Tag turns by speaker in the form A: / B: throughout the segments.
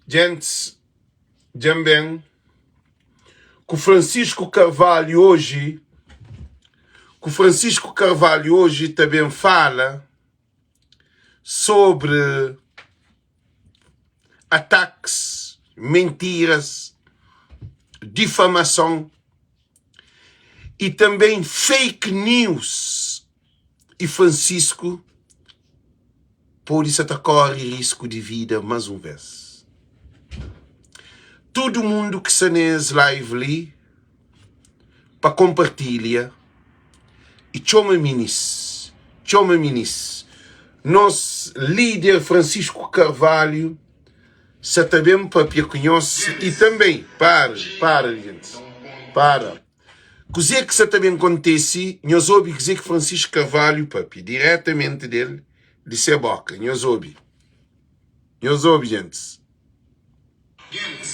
A: Djentis dja N ben ku Francisco Carvalho oji ku Francisco Carvalho oji ta ben fala sobri atakis, mentiras, difamason i tanben fake news i Francisco pode sa ta kóre risku di vida más un vês. Tudu mundu ki sta nes live li pa konpartilha i txoma minis, txoma minis. Nos líder Francisco Carvalho sa ta ben papia ku nhos i tanben, para, para gentis, para. Kuzê ki sa ta ben kontese, nhos obi kuzê ki Francisco Carvalho papia, diretamenti del, di se boka. Nhos obi. Nhos obi, gentis.
B: Gentis,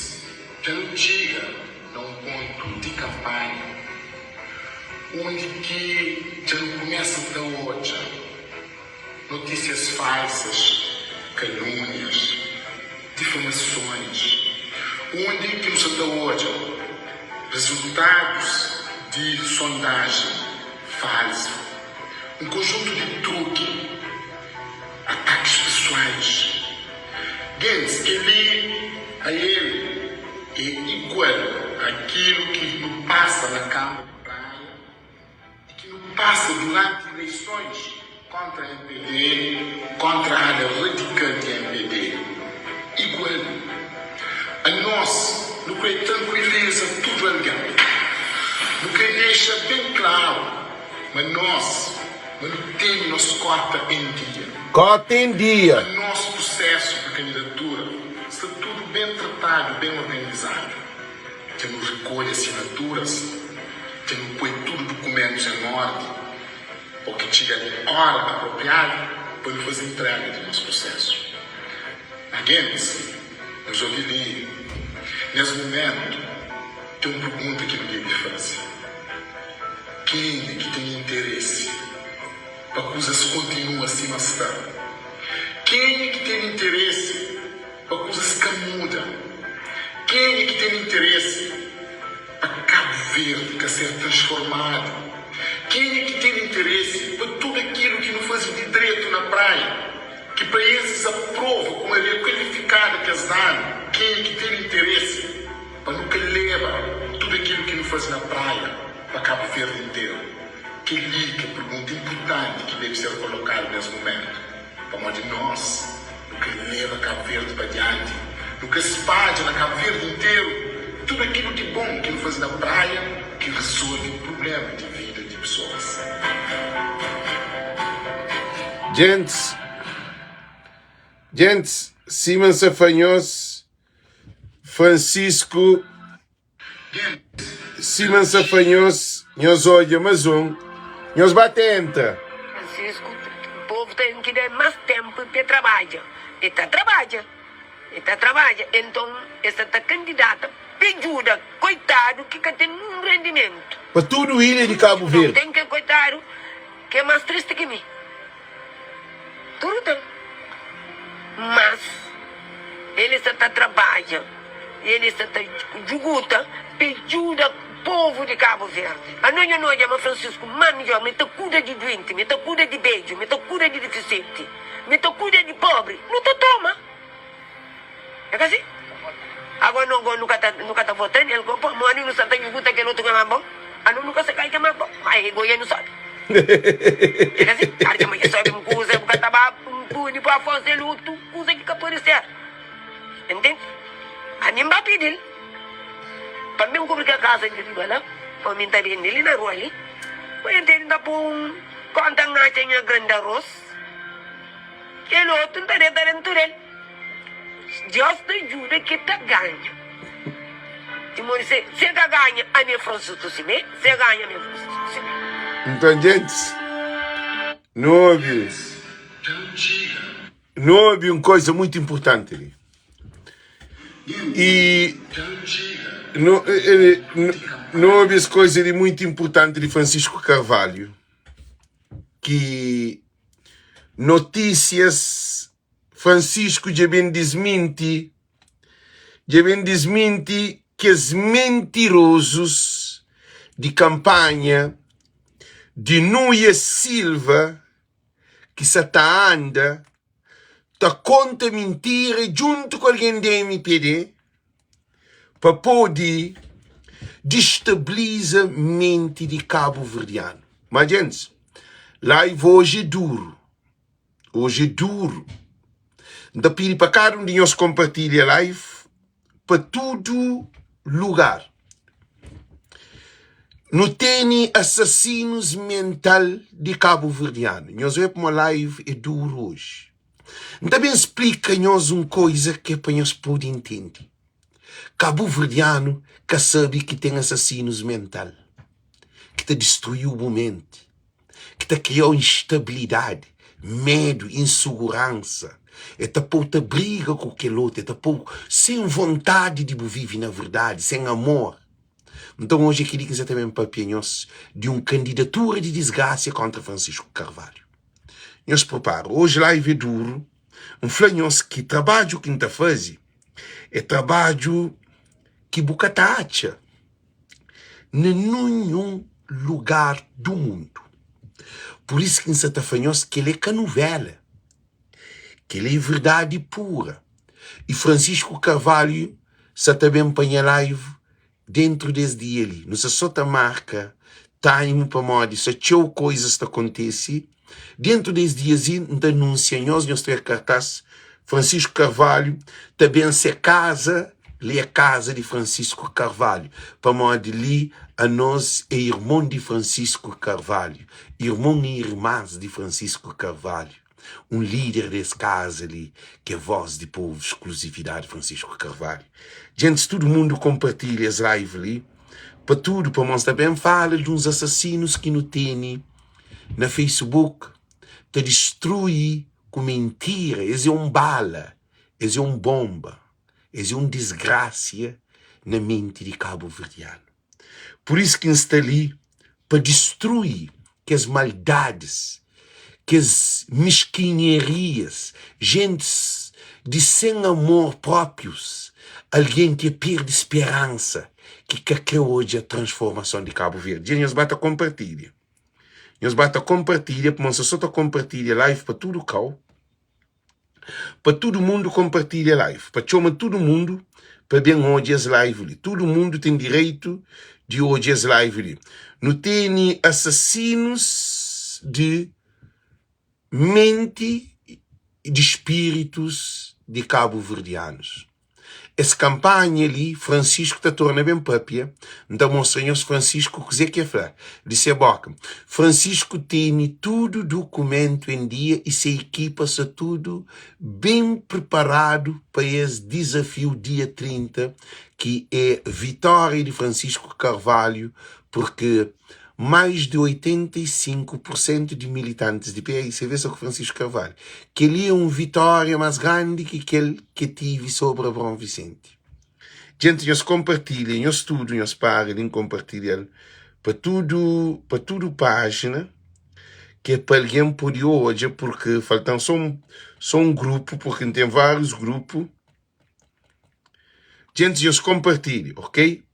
B: dja nu txiga na un pontu di kanpanha undi ki dja nu kumesa ta odja notísias falsas, kalúnias, difamasons, undi ki nu sa ta odja rezultadus di sondajen falsu, un konjuntu di truki, atakis pesoais. Gentis, kel-li a el é igual akilu ki nu pasa na kanpu di Praia i ki nu pasa duranti ileisons kóntra mpd, kóntra ala radikal di mpd. Igual. Anos nu krê trankuiliza tudu algen. Nu krê dexa ben klaru ma nos ma nu tene nos kóta en dia.
A: Kóta en dia.
B: Ma nos prusésu pa kandidatura sta tudu ben tratadu, ben organizadu. Dja nu rekolhe asinaturas, dja nu poi tudu dukumentus en órdi pa ki txiga óra apropriadu pa nu faze ntrega di nos prusésu. Ma gentis, nhos obi li, nes mumentu ten un pergunta ki nu debe faze, Kenha ki ten interesi pa kuzas kontinua sima sta? Kenha ki ten interesi pa kuzas ka muda? Kenha ki ten interesi pa Kabu Verdi ka ser transformadu? Kenha ki ten interesi pa tudu akilu ki nu faze di dretu na Praia, ki praensis aprova ku maioria kualifikada ki es da-nu? Kenha ki ten interesi pa nu ka leba tudu akilu ki nu faze na Praia pa Kabu Verdi interu? Kel-li ki é pergunta inpurtanti ki debe ser kolokadu nes mumentu. Pamodi nos nu kre leba Kabu Verdi pa dianti, nu kre spadja na Kabu Verdi interu tudu akilu di bon ki nu faze na Praia ki rezolve prublema di vida di pesoas.
A: Djentis, djentis, sima N sa fla nhos, Francisco. Sima N sa fla nhos, nhos odja más un, nhos ba ta entra.
C: Francisco, povu ten ki da más tenpu pa e trabadja. E ta trabadja, e ta trabadja. Enton e sa ta kandidata pa e djuda koitadu ki ka ten nun rendimentu.
A: Pa tudu ilha di Kabu Verdi.
C: Ten kel koitadu ki é más tristi ki mi. Tudu ten. Mas el sta ta trabadja, el sta ta djuguta pa el djuda povu di Kabu Verdi. Ano nha no dja ma Francisku ma midjor, mi ta kuda di duenti, mi ta kuda di bedju, mi ta kuda di difisienti, mi ta kuda di pobri. Nu ta toma. É ka si? Agora no go nu ka ta nu ka ta vota nel go pamodi nu sa ta juguta kel otu ke mas bon ano nu ka sa kal ke mas bon ma e go ya nu sabi é ka si? Arka ma ya sabi un kuza bu ka ta ba pudi pa fazel otu kuza ki ka pudi ser entende ami N ba pidil pa mi N kubri kel kasa di riba la pa mi N ta bende li na rua li pa entende N ta pui un konta N atxa nha gran di aros kel otu N ta deta dentu del. Deus ta djuda ke ta ganha. Timoni se se ka ganha ami é Francisco simé, se ganha ami é Francisco simé.
A: Nton djentis, nu obi, nu obi un koza mutu inpurtanti li. I nu, nu obi es koza li mutu inpurtanti di Francisco Carvalho, ki notísias Francisco dja ben disminti. Dja ben disminti kes mentirozus di kanpanha di Nuia Silva ki sa ta anda ta konta mintira djuntu ku algen di mpd pa pode distabiliza menti di kabuverdianu. Ma djentis, live oji é duru, oji é duru. N ta pidi pa kada un di nhos konpartilha live pa tudu lugar. Nu tene asasinus mental di kabuverdianu. Nhos obi pamo live é duru oji. N ta ben splika nhos un koiza ke pa nhos pode intende. Kabuverdianu ka sabe ki ten asasinus mental ki ta distruiu bu menti, ki ta kria-u instabilidadi, medu, insuguransa. E ta pô-u ta briga ku kel otu, e ta pô-u sen vontadi di bu vive na verdadi, sen amor. Nton, oji é kel-li ki N sa ta ben papia nhos di un kandidatura di disgrasia kóntra Francisco Carvalho. Nhos pripara, oji live é duru. N fla nhos ki trabadju ki N ta faze é trabadju ki bu ka ta atxa na ninhun lugar du mundu. Pur isu ki N sa ta fla nhos kel-li é ka nuvéla, kel-li é verdadi pura. I Francisco Carvalho sa ta ben pa nha live dentru des dia li. Nu sa so ta marka time pamodi sa txeu koizas ta kontese. Dentru des dias li N ta anunsia nhos, nhos tra kartas, Francisco Carvalho ta ben se kaza, li é kaza di Francisco Carvalho, pamodi li anos é irmon di Francisco Carvalho, irmon i irmas di Francisco Carvalho, un lider des kaza li ki é voz di povu, skluzividadi Francisco Carvalho. Djentis tudu mundu konpartilha es live li pa tudu, pamodi N sta ben fala di uns asasinus ki nu tene na Facebook ta distrui ku mentira, es é un bala, es é un bonba, es é un disgrasia na menti di kabuverdianu. Pur isu ki N sta li pa distrui kes maldadis, kes miskinherias, gentis di sen amor propius, algen ki perde speransa, ki ka kre odja transformason di Kabu Verdi. Dja nhos ba ta konpartilha. Nhos ba ta konpartilha, pamodi N sta so ta konpartilha live pa tudu kau, pa tudu mundu konpartilha live, pa txoma tudu mundu pa ben odja es live li. Tudu mundu ten direitu di odja es live li. Nu tene asasinus di menti i di spiritus di kabuverdianus. Es kanpanha li, Francisco ta torna ben papia. N ta mostra nhos Francisco kuze ki e fla di se boka. Francisco tene tudu dukumentu en dia i se ekipa sta tudu ben priparadu pa es dizafiu dia 30 ki e vitória di Francisco Carvalho purki Mais di 85 pur sentu di militantis di PAICV sta ku Francisco Carvalho. Kel-li é un vitória más grandi ki kel ki tivi sobri Abraão Vicente. Djenti, nhos konpartilha, nhos tudu, nhos para di N konpartilha-l pa tudu, pa tudu pájina, ki é pa algen pode odja, purki falta-m sô un, sô un grupu, purki N ten várius grupu. Djentis nhos konpartilha, ok?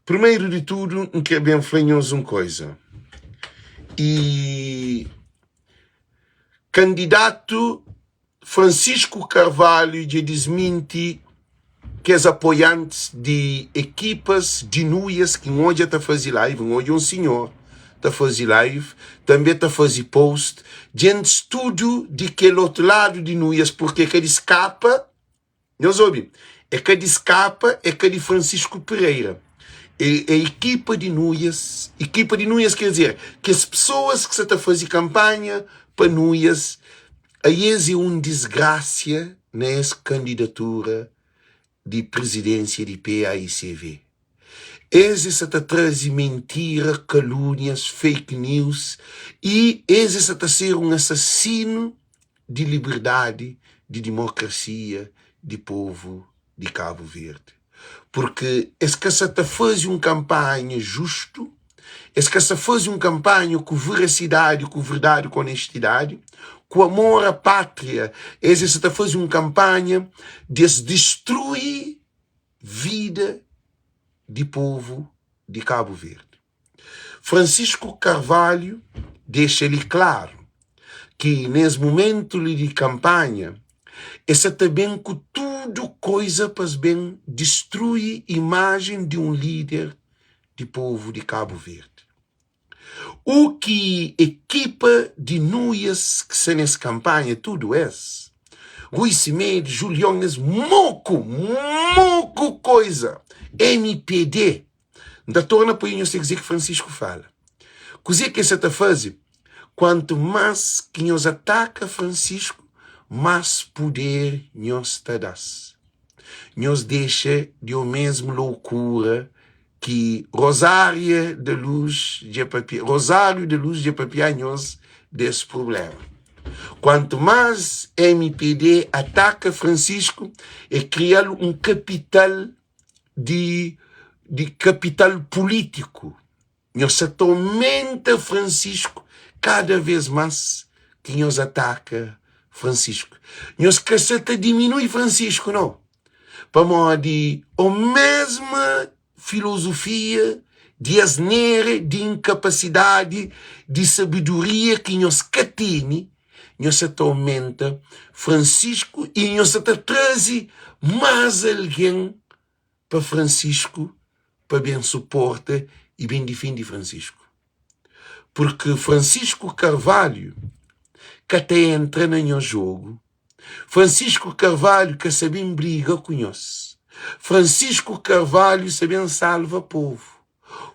A: Primeiro di tudu, N kre ben fla nhos un koiza. E kandidatu Francisco Carvalho dja disminti kes apoiantis di ekipas di Nuias ki N odja ta faze live, N odja un sinhor ta faze live, tanbe ta faze post, djentis tudu di kel otu ladu di Nuias, purke ka di skapa, nhos obi, é ka di skapa, é ka di Francisco Pereira, é, é ekipa di Nuias, ekipa di Nuias quer dizer, kes pesoas ki sa ta faze kanpanha pa Nuias, aes é un disgrasia na es kandidatura di prizidénsia di PAICV. Es e sa ta traze mentira, kalúnias, fake news y es e sa ta ser un asasinu di liberdadi, di dimokrasia di povu di Kabu Verdi. Purki es ka sa ta faze un kanpanha justu. Es ka sta faze un kanpanha ku verasidadi, ku verdadi, ku onestidadi, ku amor a pátria. Es es sa ta faze un kanpanha di es distrui vida di povu di Kabu Verdi. Francisco Carvalho dexa li klaru ki nes mumentu li di kanpanha es sa ta ben ku tudu koiza pa es ben distrui imajen di un lider di povu di Kabu Verdi. U ki ekipa di nuias ki sta nes kanpanha tudu es, Rui Semedo, Julion es moku, moku koiza! MPD N ta torna poi nhos ta kuzê ki Francisco fala. Kuzê ki el sa ta faze? Kuantu más ki nhos ataka Francisco, más puder nhos ta da-s. Nhos dexa di omesmu loukura ki Rosária da Luz dja papia, Rosário da Luz dja papia nhos des prublema. Kuantu más MPD ataka Francisco, é kria-l un kapital di di kapital pulítiku. Nhos sa ta omenta Francisco kada vez más ki nhos ataka Francisco. Nhos ka sa ta diminui Francisco, nau. Pamodi o mesma filozofia di asnera, di inkapasidadi, di sabedoria ki nhos ka tene, nhos sa ta omenta Francisco i nhos sa ta traze más algen pa Francisco pa ben suporta i ben difende Francisco. Purki Francisco Carvalho ka ta entra na nhos jogu, Francisco Carvalho ka sa ben briga ku nhos, Francisco Carvalho sa ben salva povu.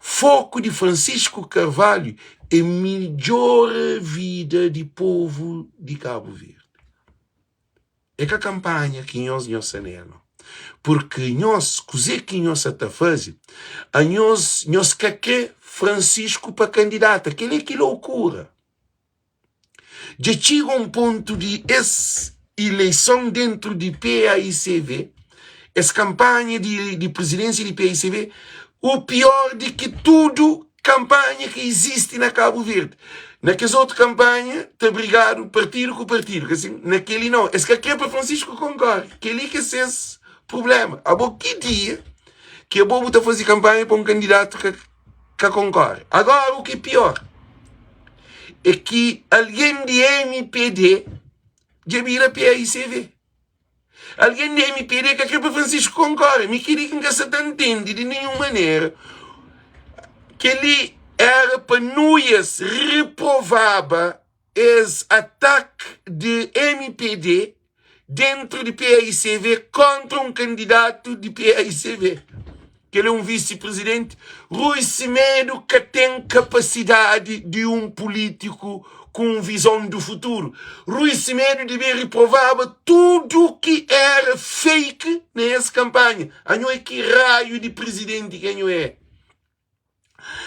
A: Foku di Francisco Carvalho é midjora vida di povu di Kabu Verdi. É ka kanpanha ki nhos nhos sa nel no. Purki nhos, kuze ki nhos sa ta faze, anhos nhos ka kre Francisco pa kandidata. Kel-li é ki loukura. Dja txiga un pontu di es ileison dentru di paicv, es kanpanha di di prizidensia di paicv, u pior di ki tudu kanpanha ki izisti na Kabu Verdi. Na kes otu kanpanha ta brigadu partidu ku partidu, ka sin? Na keli nau, es ka kre pa Francisco konkore, keli ki ses prublema. Abo ki dia ki abo bu ta fazi kanpanha pa un kandidatu ka ka konkore. Agora u ki pior é ki algen di MPD dja bira PAICV. Algen di MPD ka kre pa Francisco konkore. Mi keli ki N ka sa ta ntende di ninhun manera. Keli era pa Nuias reprovaba es atake di MPD dentru di PAICV kontra un kandidatu di PAICV. Kel é un visi-prizidenti. Rui Semedo ka ten kapasidadi di un pulítiku ku un vizon du futuru. Rui Semedo debe reprovaba tudu ki era fake na es kanpanha. Anho é ki raiu di prizidenti ki anho é?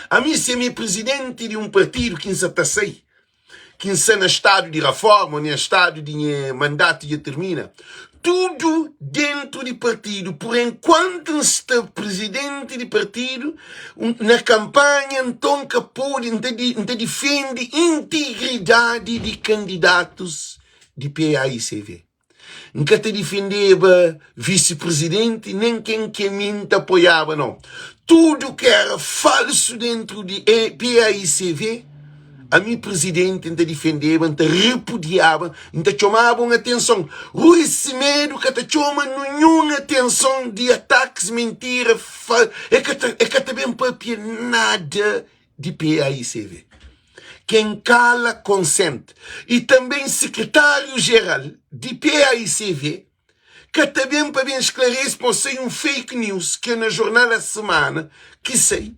A: Ami si ami é prizidenti di un partidu ki N sa ta sai, ki N sa na stadu di raforma ô na stadu di nha mandatu dja tirmina, tudu dentu di partidu, pur enkuantu N sta prizidenti di partidu, na kanpanha nton ka pode, N ta difende intigridadi di kandidatus di PAICV. N ka ta difendeba visi-prizidenti, nen ken ki ami N ta apoiaba, nau. Tudu ki éra falsu dentru di PAICV, ami prizidenti N ta difendeba, N ta repudiaba, N ta txomaba un atenson. Rui Semedo ka ta txoma ninhun atenson di atakis, mintira, e ka ta, e ka ta ben papia nada di PAICV. Ken kala konsente. I tanben sekretáriu jeral di PAICV ka ta ben pa ben sklarese pa sai un fake news ke na jornal A Semana ki sai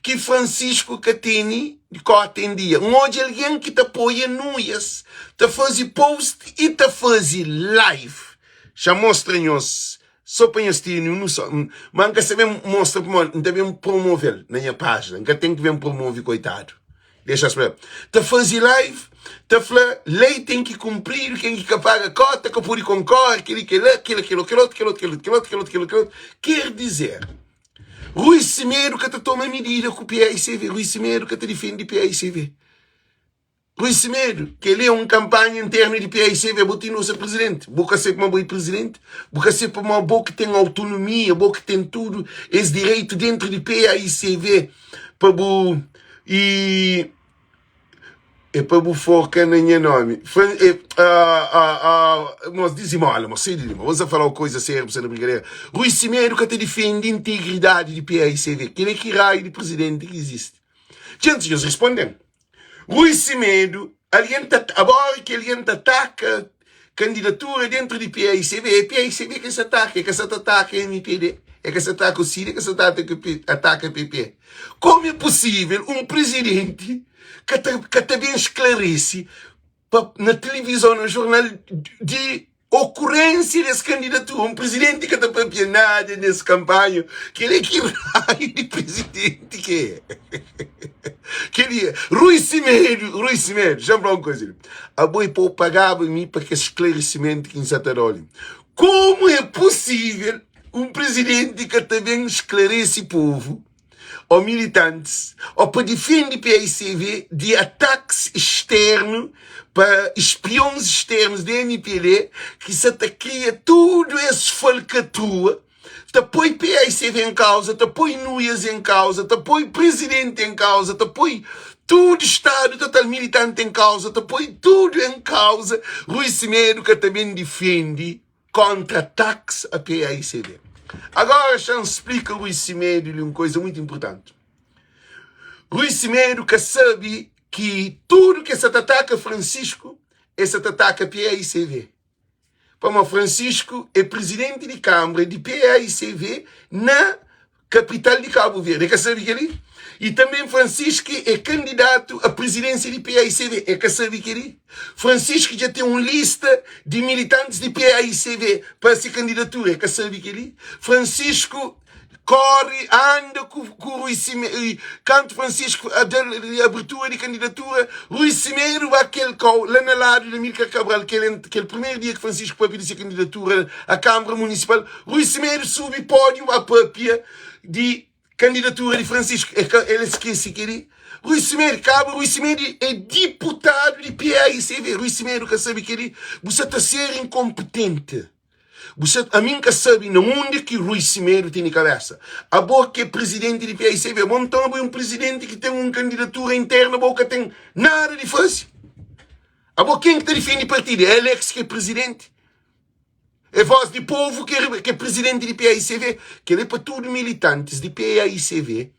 A: ki Francisco ka tene kota en dia. N odja algen ki ta poia nuias ta faze post i ta faze live. Xa mostra nhos So pa nhos tene un noson. Ma N ka sta ben mostra pamodi N ta ben promove-l na nha pájina. N ka ten ki ben promove koitadu. Dexa-s pa la. Ta faze live, ta fla lei ten ki kunpridu, ken ki ka paga kota ka pode konkore, kel-li, kel-la, kel-la, kel-otu, kel-otu, kel-otu, kel-otu, kel-otu, kel-otu, kel-otu. Ker dizer. Rui Semedo ka ta toma midida ku paicv. Rui Semedo ka ta difende paicv. Rui Semedo, kel-li é un kanpanha internu di paicv. Bo ti nosa prizidenti. Bo ka sabe ma bo é prizidenti? Bo ka sabe pamodi bo ki ten autonomia, bo ki ten tudu es direitu dentru di paicv pa bu i É pa bu foka na nha nomi. Fran, é, ah, ah, ah, mos, dizimola, mos, sai di li, mos. Vamos a falar coisa séria, bu sta na brincadeira. Rui Semedo ka ta difende integridade di PAICV. Kel é ki raio di presidente ki existe? Gente, nhos responden. Rui Semedo, algen ta, agora ki algen ta ataka kandidatura dentru di PAICV, é PAICV ki sa ataka, é ka sa ta ataka MPD, é ka sa ataka o CID, é ka sa ta ataka PP. Como é possível um presidente ka ta, ka ta ben esclarece pa, na televisão, na jornal di ocorrência desse candidatura? Um presidente ka ta papia nada nesse campanha, kel é ki raio di presidente que é? Kel é Rui Semedo, Rui Semedo, deixa-me falar uma coisa. Abo é pa pagaba mi pa kes esclarecimento que N sa ta da oli. Como é possível um presidente ka ta ben esclarece povo ou militantes ou pa difende paicv di ataques externo pa espions externos di MPLA ki sa ta kria tudo es falcatrua ta poi paicv em causa, ta poi Nuias em causa, ta poi presidente em causa, ta poi tudo estado total militante em causa, ta poi tudo em causa. Rui Semedo ka ta ben difende kontra ataques a paicv. Agora xa-m splika Rui Semedo li un koisa muito importante. Rui Semedo ka sabe ki tudo ke sa ta ataka Francisco, e sa ta ataka paicv. Pamodi Francisco é presidente di Câmara di PAICV na kapital di Cabo Verde. É ka sabe kel-li? E também Francisco é candidato a presidência di PAICV. É ka sabe kel-li? Francisco dja tem um lista di militantes di PAICV pa se candidatura. É ka sabe kel-li? Francisco Kore, anda ku, ku Rui Simeiro. Kantu Francisco a da abertura di kandidatura, Rui Simeiro ba kel kau la na ladu di Amílcar Cabral, kel, kel primeru dia ki Francisco papia di se kandidatura a Câmara Municipal, Rui Simeiro subi pódiu ba papia di kandidatura di Francisco. El, el skese kel-li. Rui Simeiro, kaba Rui Simeiro é diputadu di PAICV. Rui Simeiro ka sabe kel-li. Bu sa ta ser inkonpetenti. Bu sa, ami N ka sabe na undi ki Rui Semedo tene kabesa. Abo ki é prizidenti di PAICV, abo nton abo é un prizidenti ki ten un kandidatura interna, abo ka ten nada di faze. Abo ken ki ta difende partidu? É Alex ki é prizidenti? É voz di povu ki é, ki é prizidenti di PAICV? Kel-li é pa tudu militantis di PAICV,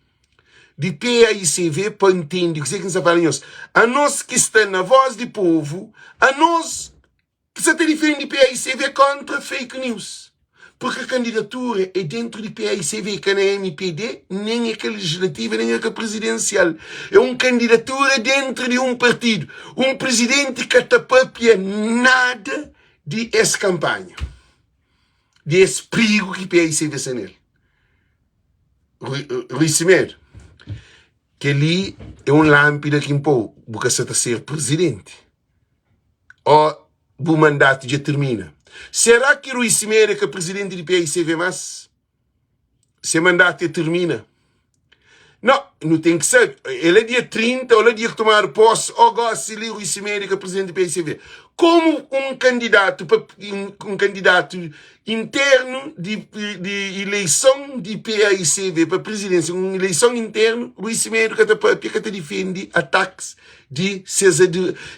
A: di PAICV pa ntende kuzê ki N sta fala nhos. Anos ki sta na voz di povu, anos Ki sa ta difende paicv kontra fake news. Purki kandidatura é dentru di paicv, ka na mpd, nen é ka legislativa, nen é ka prizidensial. É un kandidatura dentru di un partidu. Un prizidenti ka ta papia nada di es kanpanha, di es prigu ki paicv sta nel. Rui Semedo, kel-li é un lánpida ki N pô-u, bu ka sa ta ser prizidenti. Ó bu mandatu dja tirmina. Será ki Rui Semedo é ka prizidenti di paicv más? Se mandatu dja tirmina? Não, nu ten ki sabe. El é dia 30, ou la dia ki tomadu posse, ó gosi li Rui Semedo é ka prizidenti di paicv. Komu un kandidatu pa un kandidatu internu di di ileison di paicv pa prizidênsia, un ileison internu, Rui Semedo ka ta papia, ka ta difende atakis di ses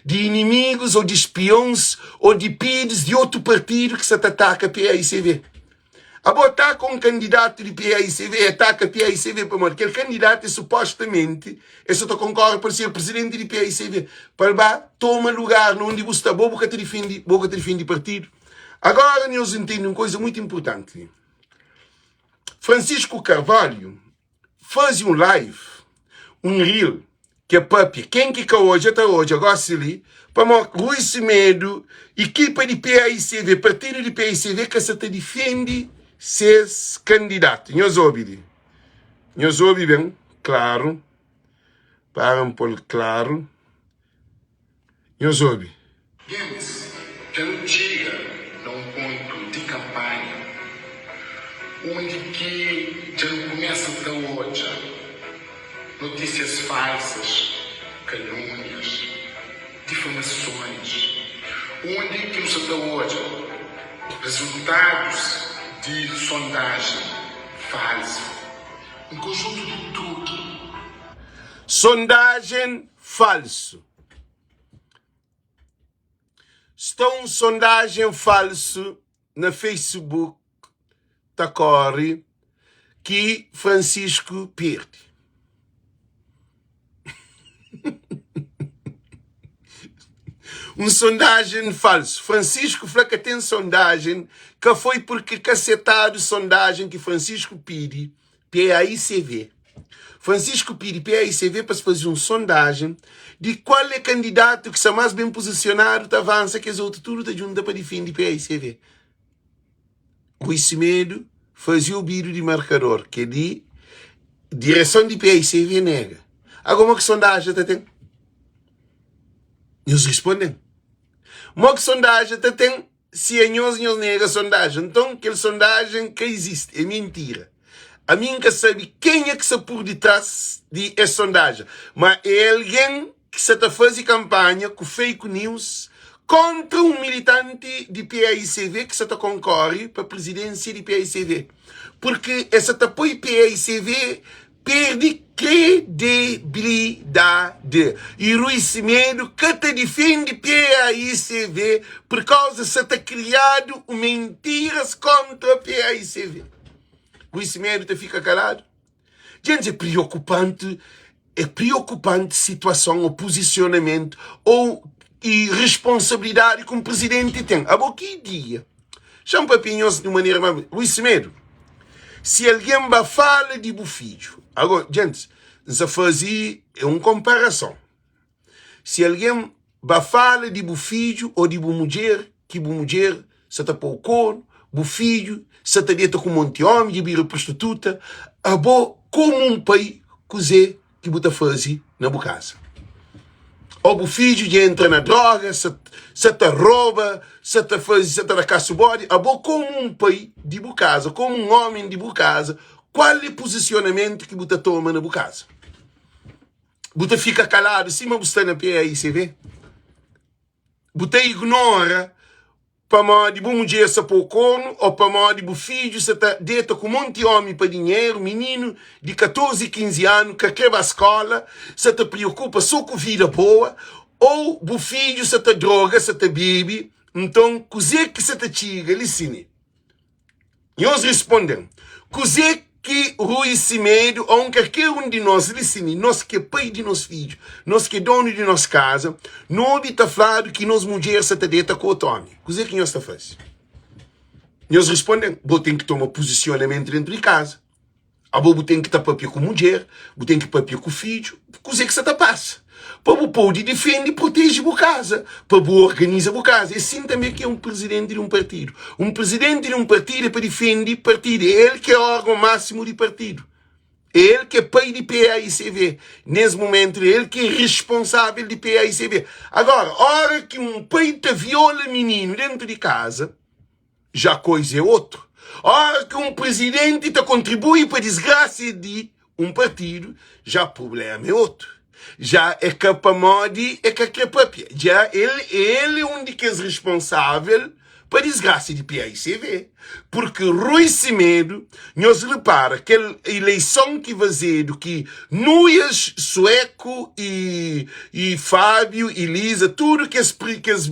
A: di inimigus ou di spions ou di pids di otu partidu ki sa ta ataka paicv. Abo ataka un kandidatu di paicv, ataka paicv pamodi kel kandidatu é supostamenti el sa ta konkore pa ser prizidenti di paicv pa el ba toma lugar na undi bu sta, bo bu ka ta difende, bo ka ta difende partidu. Agora nhos intende un koza mutu inpurtanti li. Francisco Carvalho faze un live, un reel, ki é papia. Ken ki ka odja, ta odja gosi li, pamó Rui Semedo, ekipa di PAICV, partidu di PAICV ka sa ta difende ses kandidatu. Nhos obi li. Nhos obi ben, klaru. Para N pô-l klaru. Nhos obi.
B: Gentis, dja nu txiga na un pontu di kanpanha. Undi ki dja nu kumesa ta odja notísias falsas, kalúnias, difamasons, undi ki nu sa ta odja rezultadus di sondajen falsu, un konjuntu di truki.
A: Sondajen falsu. Sta un sondajen falsu na Facebook ta kóre ki Francisco perde. Un sondajen falsu. Francisco fla ka ten sondajen, ka foi porque ka setadu sondajen ki Francisco pidi PAICV. Francisco pidi PAICV pa es faze un sondajen di kual é kandidatu ki sta más ben pozisionadu ta avansa kes otu tudu ta djunta pa difende PAICV. Rui Semedo faze obidu di markador ke di direson di PAICV nega. Ago mo ki sondajen ta ten? Nhos risponden. Mo ki sondajen ta ten? Si anhos nhos nega sondajen, nton kel sondajen ka izisti, é mintira. Ami N ka sabe kenha ki sta pur ditras di es sondajen, ma é algen ki sa ta faze kanpanha ku fake news kontra un militanti di paicv ki sa ta konkore pa prizidensia di paicv, purki es sa ta poi paicv Perde kredibilidade y Rui Semedo ka ta difende paicv por kauza sa ta kriadu mentiras kontra paicv. Rui Semedo ta fika kaladu? Djents é preokupanti, é preokupanti situason ou pozisionamentu ou y responsabilidadi ki un prezidenti ten. Abo ki dia? Xa-m papia nhos di un manera más. Rui Semedo, si algen ba fala di bu fidju, ago, djentis, N sa faze un konparason. Si algen ba fala di bu fidju ô di bu mudjer, ki bu mudjer sa ta pô-u kornu, bu fidju sa ta deta ku monti ómi, dja bira prostituta, abo komu un pai, kuzê ki bu ta faze na bu kaza. Ô bu fidju dja entra na droga, sa, sa ta roba, sa ta faze, sa ta da kasu bodi, abo komu un pai di bu kaza, komu un ómi di bu kaza, kual é pozisionamentu ki bu ta toma na bu kaza? Bu ta fika kaladu sima bu sta na PAICV? Bu ta ignora pamodi bu mudjer sta pô-u kornu ô pamodi bu fidju sta ta deta ku monti ómi pa dinheru, mininu di 14, 15 anu ka krê ba skóla, sta ta preokupa sô ku vida boa, ô bu fidju sta ta droga, sta ta bebe, nton kuzê ki sta ta txiga li sini? Nhos responde-m, Kuzê ki Rui Semedo ô un kalker un di nos li si nos ki é pai di nos fidju, nos ki é donu di nos kaza, nu obi ta fladu ki nos mudjer sa ta deta ku otu ómi? Kuzê ki nhos ta faze? Nhos responde-m, Bo ten ki toma pozisionamentu dentu di kaza. Abo bu ten ki ta papia ku mudjer, bu ten ki papia ku fidju, kuzê ki sa ta pasa, pa bu pode difende i proteje bu kaza, pa bu organiza bu kaza. É sin tanbê ki é un prizidenti di un partidu. Un prizidenti di un partidu é pa difende partidu, é el ki é órgon másimu di partidu, é el ki é pai di PAICV. Nes mumentu li, é el ki é responsável di PAICV. Agora, óra ki un pai ta viola mininu dentu di kaza, Já koiza é otu. Ora ki un prizidenti ta kontribui pa disgrasia di un partidu, já prublema é otu. Já é ka pamodi é ka kre papia. Dja el, el é un di kes risponsável pa disgrasia di paicv. Purki Rui Semedo, nhos ripara, kel ileison ki fazedu ki Nuias, Sueku i, i Fábio, Elisa, tudu kes, kes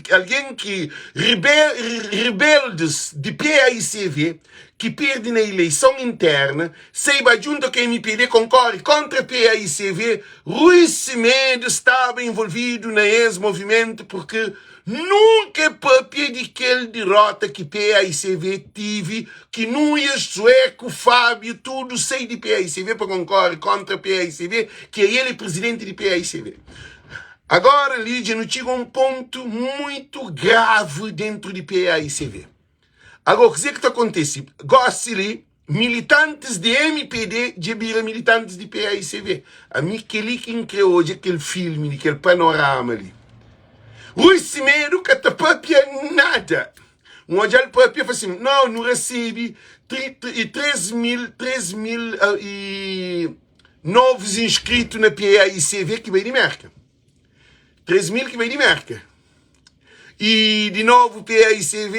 A: algen ki Rebeldes di paicv ki perde na ileison interna sai ba djunta ku mpd konkore kontra paicv. Rui Semedo staba involvidu na es movimentu purki nunka e papia di kel dirota ki paicv tive ki Nuias, Sueco, Fábio tudu sai di paicv pa konkore kontra paicv ki ael e prizidenti di paicv. Agora li dja nu txiga un pontu muitu gravi dentru di paicv. Agora kuzê ki ta kontise? Gosi li militantis di mpd dja bira militantis di paicv. Ami kel-li ki N kre odja kel filmi li, kel panorama li. Rui Semedo ka ta papia nada. N odja-l papia, fla sin, Nau, nu resebe 3 mil, 3 mil i novus inskritu na PAICV ki bai di Merka. 3 mil ki bai di Merka. I di novu PAICV,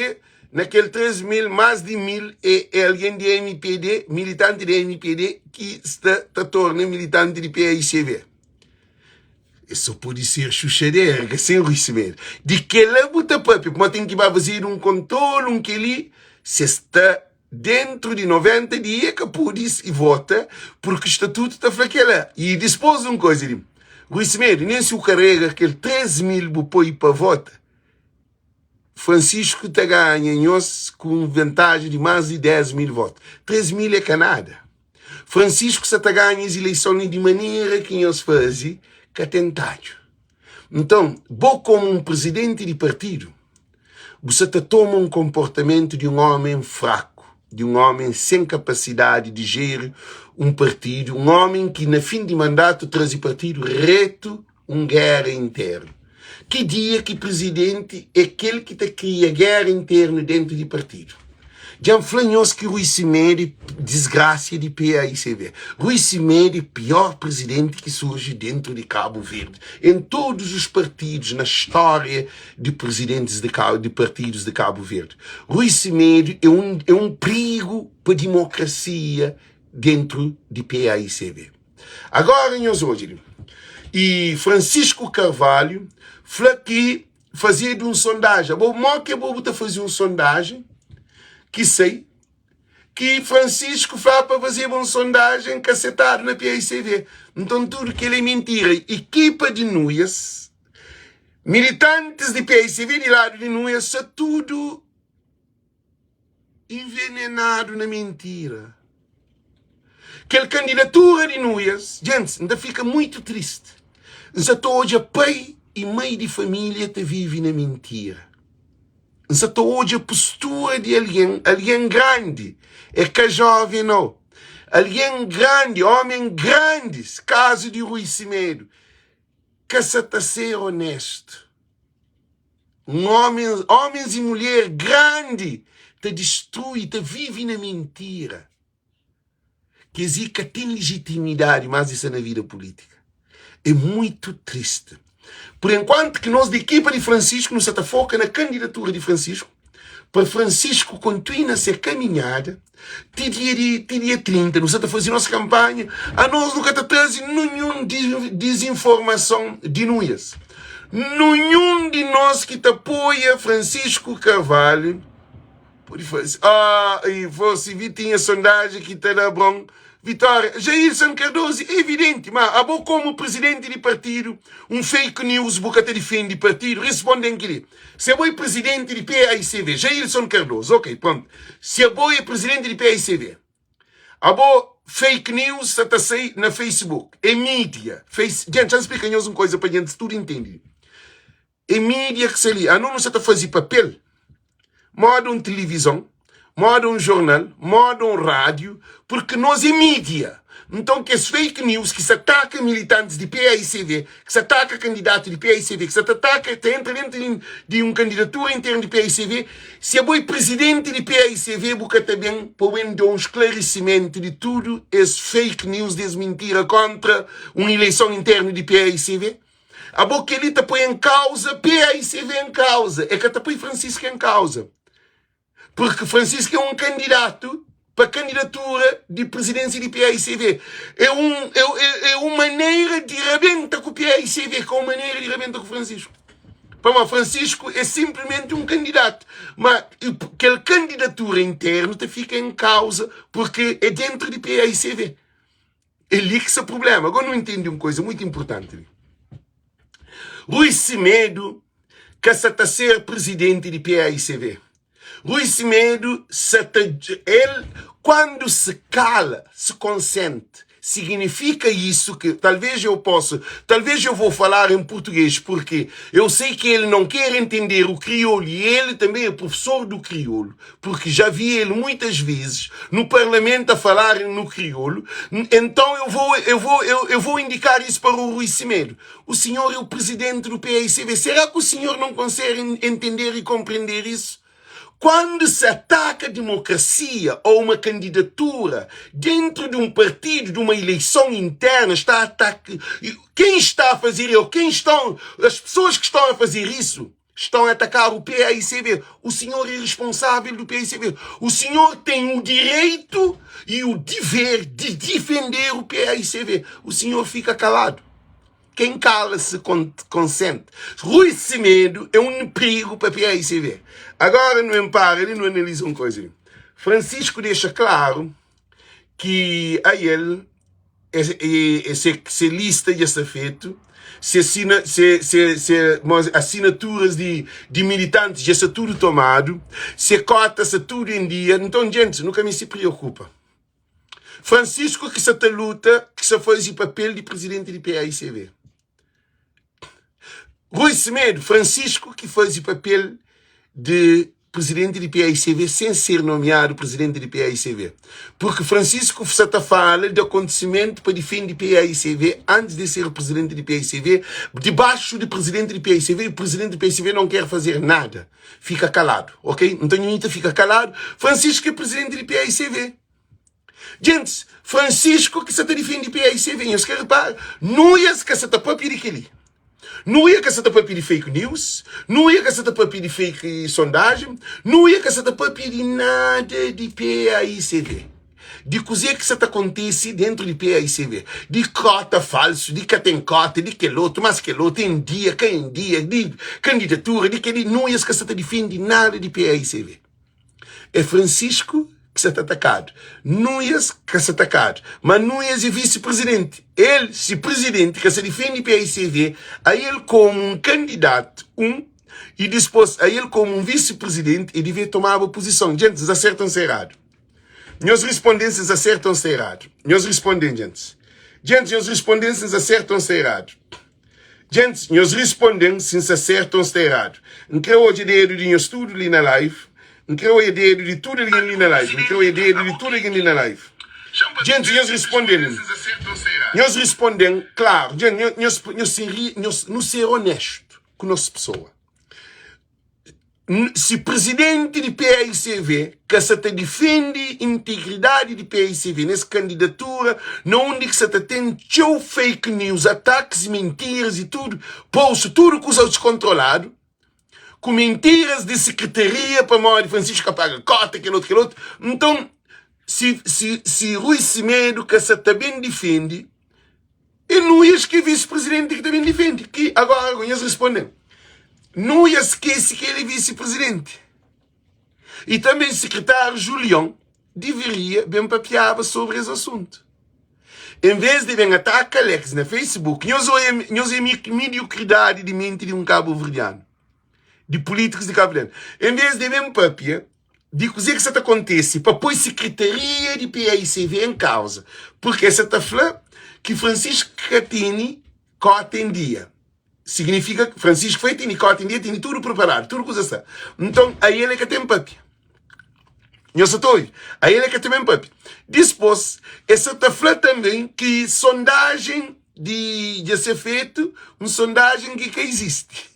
A: na kel 3 mil, más di mil é, é algen di MPD, militanti di MPD, ki sta ta torna militanti di PAICV. É só pode ser xuxadera, ka sen Rui Semedo. Di kela bu ta papia, pamodi ten ki ba fazedu un kontrolu, un keli, se sta dentru di 90 dia ka pode vota, porque estatuto ta fla kela. E dispos un koza di Rui Semedo, nen si bu karega kel 3 mil bu poi pa vota, Francisco ta ganha nhos ku un ventaja di mas di 10 mil votu. 3 mil é ka nada. Francisco sa ta ganha es ileison li di manera ki nhos faze ka ten tadju. Nton, bo komu un prizidenti di partidu, bu sa ta toma un konportamentu di un omen fraku, di un omen sen kapasidadi di jeri un partidu, un omen ki na fin di mandatu traze partidu retu un géra internu. Ki dia ki prizidenti é kel ki ta kria géra internu dentu di partidu? Dja N fla nhos ki Rui Simedo é disgrasia di PAICV. Rui Simedo é pior prizidenti ki surji dentu di Kabu Verdi en todos os partidos na stória di prizidentis di di partidus di Kabu Verdi. Rui Simedo é un é un prigu pa dimokrasia dentu di PAICV. Agora nhos odja li. E Francisco Carvalho fla ki fazedu un sondajen. Abo mo ke bo bu ta faze un sondajen ki sai ki Francisco fla pa fazeba un sondajen ka setadu na PICV. Nton tudu kel é mintira. Ekipa di Nuias, militantis di PICV di ladu di Nuias sa tudu Envenenadu na mentira. Kel kandidatura di Nuias, djentis, N ta fika muitu tristi. N sa ta odja pai i mai di família ta vive na mentira. N sa ta odja postura di algen, algen grandi, é ka jóven nau, algen grandi, ómen grandis, kazu di Rui Semedo, ka sa ta ser onéstu. Un ómi, ómis i mulher grandi ta distrui, ta vive na mintira. Kes i ka ten legitimidadi más di sta na vida pulítika. É muitu tristi. Por enkuantu ki nos di ekipa di Francisco nu sa ta foka na kandidatura di Francisco, pa Francisco kontinua na se kaminhada ti dia di ti dia 30 nu sa ta faze nos kanpanha, anos nu ka ta traze ninhun dizinformason di nuias. Ninhun di nos ki ta apoia Francisco Carvalho pode faze. Ah, e fosse vi tinha sondagem ki ta da bron vitória. Jailson Cardoso, é evidente, ma abo como presidente di partido, um fake news bu ka ta difende partido, responden kili. Se abo é presidente di PAICV, Jailson Cardoso, ok, pronto. Se abo é presidente di PAICV, abo fake news sa ta sai na Facebook, é mídia. Face, gente, deixa eu explicar nhos um coisa para gente tudo entende. É mídia que sai ali. Anu nu sa ta faze papel, moda um televisão, moda um jornal, moda um rádio, porque nós é mídia. Então kes fake news ki sa ataka militantes di PAICV, ki sa ataka kandidatu di PAICV, ki sa ta ataka, ta entra dentro di, di un kandidatura internu di PAICV, si abo é presidenti di PAICV bu ka ta ben pa bu da un sklarisimentu di tudu es fake news, des mintira kontra un ileison internu di PAICV? Abo keli ta poi en kauza PAICV en kauza, é ka ta poi Francisco en kauza. Porque Francisco é um candidato para candidatura de presidência de PAICV. É, um, é, é, é uma maneira de rebenta com o PAICV, com uma maneira de rebenta com o Francisco. Para Francisco é simplesmente um candidato, mas aquela candidatura interna fica em causa porque é dentro de PAICV. É li ki sta problema. Agora nu intende un koisa muito importante li. Rui Semedo ka sa ta ser presidente di PAICV. Rui Semedo sa ta el quando se cala, se consente. Significa isso que talvez eu possa, talvez eu vou falar em português porque eu sei que ele não quer entender o crioulo e ele também é professor do crioulo porque já vi ele muitas vezes no parlamento a falar no crioulo, então eu vou, eu vou, eu, eu vou indicar isso para o Rui Semedo. O senhor é o presidente do PAICV. Será que o senhor não consegue entender e compreender isso? Quando se ataca a democracia ou uma candidatura dentro de um partido, de uma eleição interna, está a ataque. Quem está a fazer ou quem estão, as pessoas que estão a fazer isso, estão a atacar o PAICV. O senhor é responsável do PAICV. O senhor tem o direito e o dever de defender o PAICV. O senhor fica calado. Quem cala-se consente. Rui Semedo é um perigo para PAICV. Agora não empara, ele não analisa uma coisa. Francisco deixa claro que a ele se lista já está feito, se, assina, se, se, se assinaturas de militantes já está tudo tomado, se cota está tudo em dia. Então, gente, nunca me se preocupa. Francisco ki sa ta luta, ki sa faze papel di presidenti di paicv. Rui Semedo, Francisco ki faze papel di presidenti di paicv sen ser nomeadu presidenti di paicv. Purki Francisco sa ta fala di akontisimentu pa difende paicv antis di ser presidenti di paicv, dibaxu di presidenti di paicv, i presidenti di paicv non ker fazer nada. Fika kaladu, ok? Nton nhu ta fika kaladu. Francisco é presidenti di paicv. Gentis, Francisco ki sa ta difende PAICV, nhos ka repara? Nuias ka sa ta papia di kel-li. Nuia ka sa ta papia di fake news, Nuia ka sa ta papia di fake sondajen, Nuia ka sa ta papia di nada di PAICV. Di kuzê ki sa ta kontise dentru di PAICV. Di kota falsu, di ka ten kota, di kel otu, mas kel otu, en dia, ka en dia, di kandidatura, di kel-li. Nuias ka sa ta difende nada di PAICV. É Francisco ki sa ta atakadu. Nunes ka sa atakadu. Ma Nunes é visi-presidenti. El, si presidenti ka sa difendi PAICV, a el komu un kandidatu, un, i dispos a el komu un visi-presidenti, e divê tomaba puzison. Djentis, N sta sertu o N sta eradu? Nhos risponden si N sta sertu o N sta eradu. Nhos risponden, djentis. Djentis, nhos risponden si N sta sertu o N sta eradu. Djentis, nhos risponde-m si N sta sertu ô N sta eradu. N kre odja dedu di nhos tudu li na live. N kre oia dedu di tudu algen li na live. N kre oia dedu di tudu algen li na live. Djentis, nhos risponde-m. Nhos risponde-m klaru. Djentis, nhos, nhos, nhos, nu ser onéstu ku nos pesoa. Si prizidenti di paicv ka sa ta difende integridadi di paicv nes kandidatura na undi ki sa ta ten txeu fake news, atakis, mintiras i tudu, post tudu kusa diskontroladu, ku mintiras di sekretaria pamodi Francisco ka paga kota, kel otu, kel otu, nton si, si, si Rui Semedo ka sa ta ben difende, E Nuias ki é visi-prizidenti ki ta ben difende. Ki agora ku nhos responde-m. Nuias skese ki el é visi-prizidenti. I tanbe sekretáriu Julion diviria ben papiaba sobri es asuntu. En ves di ben ataka Alex na Facebook, nhos oia nhos é midiokridadi di menti di un kabuverdianu. di pulítikus di Kabu Verdi, en vês di ben pâpia di kuzê ki sa ta kontise pa poi sekretaria di PAICV en kauza, purkê sa ta fla ki Francisco ka tene kóta en dia. Signifika ki Francisco foi tene kóta en dia, tene tudu preparadu, tudu kuza sta. Nton, ael é ka ten pâpia. Nhos sa ta obi? Ael é ka ta ben pâpia. Dispôs, el sa ta fla tanben ki sondajen di dja ser fetu, un sondajen ki ka izisti.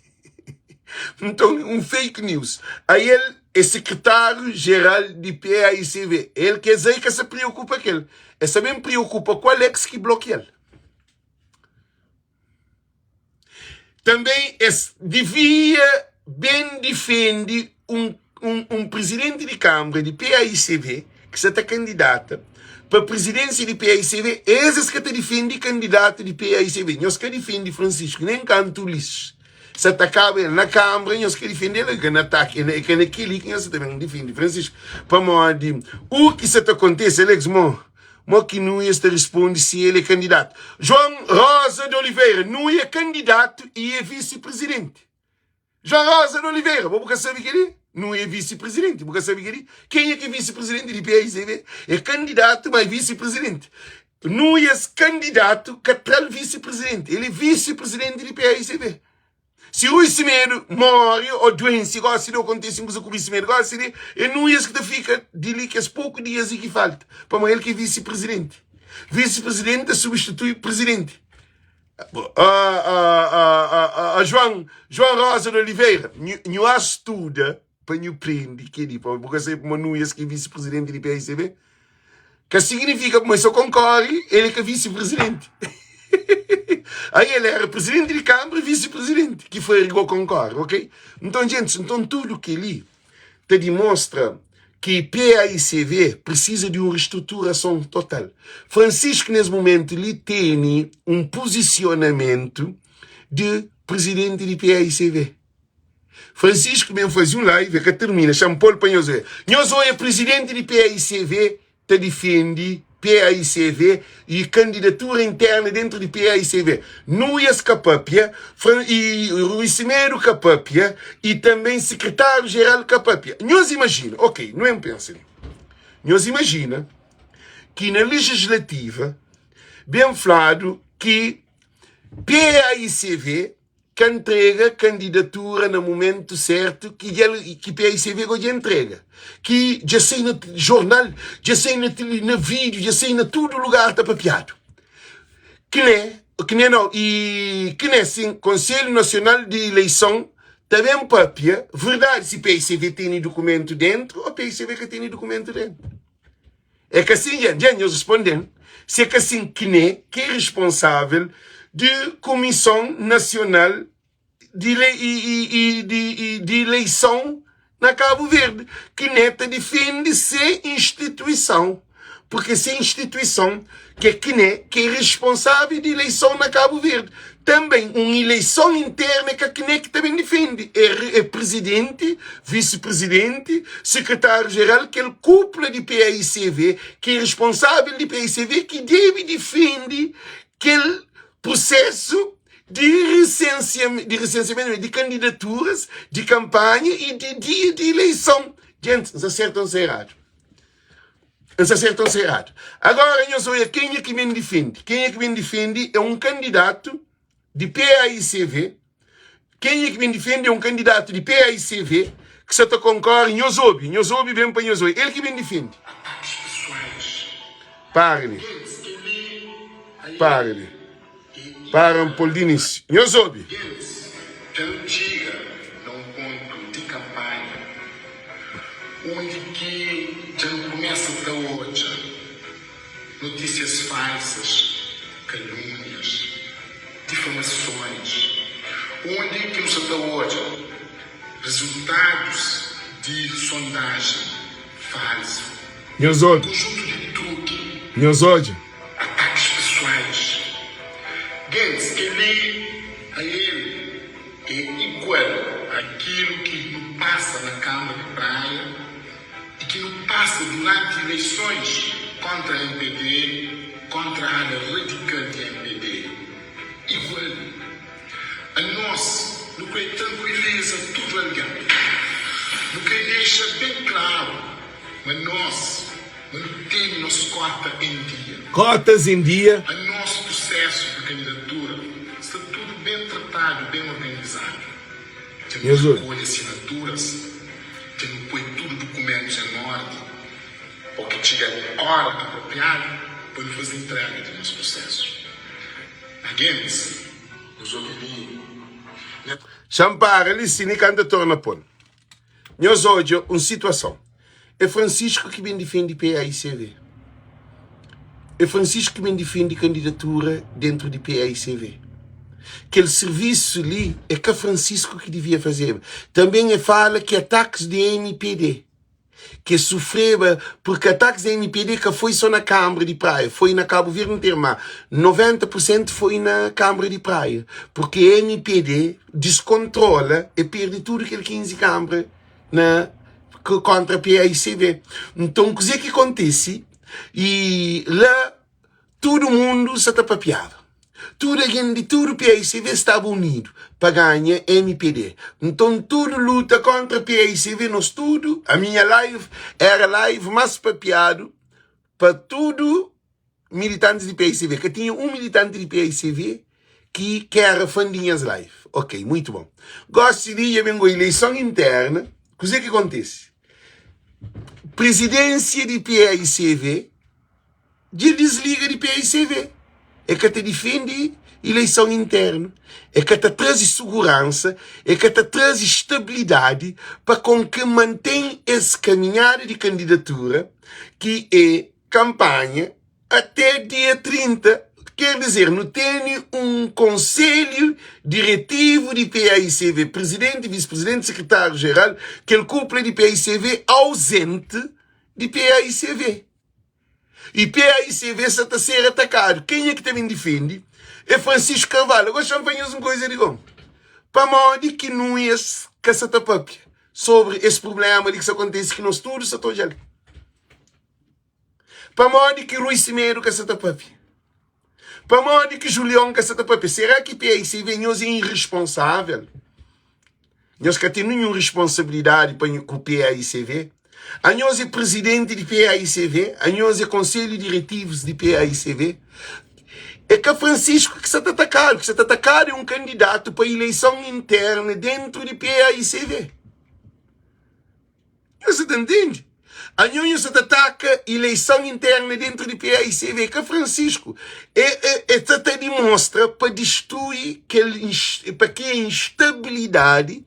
A: Nton, un fake news. Ael é sekretáriu jeral di PAICV. El kes ai ka sa preokupa kel. El sa ben preokupa ku Alex ki blokia-l. Tanbê es divia ben difende un un prizidenti di kanbra di PAICV ki sa ta kandidata pa prizidénsia di PAICV. Es es ka ta difende kandidatu di PAICV. Nhos ka difende Francisco nen kantu Ulisses sa ta kaba el na kanbra, nhos ka difende-l. El ka na ataki, el ka na kel-li ki nhos sa ta ben difende Francisco. Pamodi u ki sa ta kontese, Alex Mo. Mo ki Nuias ta risponde si el é kandidatu? João Rosa de Oliveira, Nui é kandidatu i é visi-prizidenti. João Rosa de Oliveira, bo bu ka sabe kel-li? Nui é visi-prizidenti, bu ka sabe kel-li? Kenha ki é visi-prizidenti di PAICV? É kandidatu, ma é visi-prizidenti. Nuias kandidatu ka tra-l visi-prizidenti, el é visi-prizidenti di PAICV. Si Rui Semedo more ô duense, gosi li ô kontese un kuza ku Rui Semedo, gosi li é Nuias ki ta fika di li kes poku dias li ki falta, pamodi el ki é visi-prizidenti. Visi-prizidenti ta substitui prizidenti. João, João Rosa de Oliveira, nhu, nhu a studa. Pa nhu prende kel-li, pamodi bu ka sabe ma Nuias ki é visi-prizidenti di PAICB, ka siginifika ma el sa konkore, el é ka visi-prizidenti. Aí el era prizidenti di kanbra i visi-prizidenti, ki foi rigor konkore, ok? Nton, djentis, nton tudu kel-li ta dimostra ki PAICV prisiza di un restruturason total. Francisco, nes mumentu li, tene un puzisionamentu di prizidenti di PAICV. Francisco ben faze un live, e ka termina, xa-m pô-l pa nhos oia. Nhos oia presidenti di PAICV ta difende PAICV y kandidatura interna dentru di PAICV. Nuias ka papia, Fran y Rui Semedo ka papia y tanben sekretáriu jeral ka papia. Nhos imajina, ok, nu en pensa li. Nhos imajina ki na legislativa ben fladu ki PAICV ka ntrega kandidatura na mumentu sertu ki dja ki paicv go dja ntrega ki dja sai na jornal dja sai na na vídeo dja sai na tudu lugar ta papiadu kne kne nau i kne sin konselhu nasional di ileison ta ben papia verdadi si paicv tene dukumentu dentru o paicv ka tene dukumentu dentru É ka sin dja? Dja nhos responde-m si é ka sin kne ki é responsável di Kumison Nasional di di Ileison na Kabu Verdi. Kne ta difende se instituison, porque se instituison ki é kne ki é responsável di ileison na Kabu Verdi. Tanben un ileison internu é ka kne ki ta ben difende, é prizidenti, visi-prizidenti, sekretáriu-jeral, kel kúpula di paicv ki é responsável di paicv ki debe difende kel prusésu di resensiamentu, di kandidaturas, di kanpanha y di dia di ileison. Djentis, N sta sertu o N sta eradu? N sta sertu o N sta eradu? Agora nhos oia kenha ki ben difende. Kenha ki ben difende é un kandidatu di PAICV. Kenha ki ben difende é un kandidatu di PAICV ki sa ta konkore. Nhos obi, nhos obi ben pa nhos oia. El ki ben difende. Para li. Para li. Para N pô-l di inísiu. Nhos obi.
B: Gentis dja nu txiga na un pontu di kanpanha undi ki dja nu kumesa ta odja notísias falsas, kalúnias, difamasons, undi ki nu sa ta odja rezultadus di sondajen falsu,
A: Nhos obi.
B: konjuntu di truki.
A: Nhos odja.
B: Atakis pesoais. Gentis, kel-li a el é igual akilu ki nu pasa na Kâmara di Praia i ki nu pasa duranti ileisons kóntra mpd, kóntra ala radikal di mpd. Igual. Anos nu krê trankuiliza tudu algen. Nu krê dexa ben klaru ma nos. Ma nu tene nos kota en dia.
A: Kotas en dia.
B: A nos prusesu pa kandidatura sta tudu ben tratadu, ben organizadu. Dja nu rekolhe asinaturas, dja nu poi tudu dukumentus en ordi pa ki txiga ora apropriadu pa nu faze intrega di nos prusesu. Agentis, nos obi li na.
A: Xa-m para li si ni ka N ta torna pô-l. Nhos odja un situason. É Francisco ki ben difende PAICV. É Francisco ki ben difende kandidatura dentru di PAICV. Kel sirvisu li é ka Francisco ki divia fazeba. Tanben e fala ki atakis di MPD ki e sufreba, purki atakis di MPD ka foi so na Kanbra di Praia, foi na Kabu Verdi interu, ma 90 pur sentu foi na Kanbra di Praia, purki MPD diskontrola e perde tudu kel 15 kanbra na kontra PAICV. Nton kuzê ki kontise? I la tudu mundu sa ta papiaba. Tudu algen di tudu PAICV staba unidu pa ganha MPD. Nton tudu luta kontra PAICV, nos tudu, a minha live era live más papiadu pa tudu militantis di PICV, ka tinha un militanti di PICV ki ki era fan di nhas live. Ok, muitu bon. Gosi di dja ben go ileison interna, kuzê ki kontise? Prizidensia di PICV dja disliga di PICV. E ka ta difende. ileison internu, e ka ta traze suguransa, e ka ta traze stabilidadi pa kon ki manten es kaminhada di kandidatura ki e kanpanha até dia 30. Ker dizer, nu tene un konselhu diretivu di PAICV, prizidenti, visi-prizidenti, sekretáriu jeral, kel kupla di PAICV auzenti di PAICV. I PAICV sa ta ser atakadu. Kenha ki ta ben difende é Francisco Carvalho. Agora xa-m fla nhos un koisa di gomi. Pamodi ki Nunes ka sa ta papia sobri es prubléma li ki sa kontise ki nos tudu sa ta odja-l? Pamodi ki Rui Semedo ka sa ta papia? Pamodi ki Julion ka sa ta papia? Será ki PAICV nhos é irresponsável? Nhos ka ten ninhun responsabilidadi pa ku PAICV? Anhos é presidenti di PAICV? Anhos é konselhu diretivus di PAICV? É ka Francisco ki sa ta atakadu, ki sa ta atakadu é un kandidatu pa ileison interna dentru di PAICV. Nhos sa ta ntende? Anho nhos sa ta ataka ileison interna dentru di PAICV, ka Francisco. E, e, e sa ta dimostra pa distrui kel, pa kria instabilidadi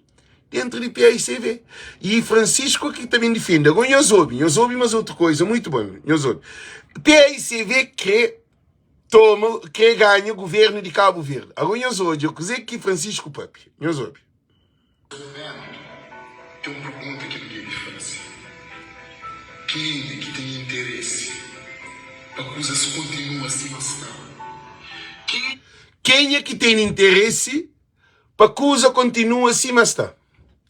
A: dentru di PAICV. E Francisco ki ta ben difende. Agora nhos obi, nhos obi mas outro coisa muito bom, nhos obi. PAICV kre toma, kre ganha governo di Cabo Verde. Agora nhos odja kuze ki Francisco papia. Nhos obi.
B: Nes mumentu, ten un pergunta ki nu debe faze, Kenha ki ten interesi pa kuzas kontinua sima sta?
A: Kenha ki ten interesi pa kuza kontinua sima sta?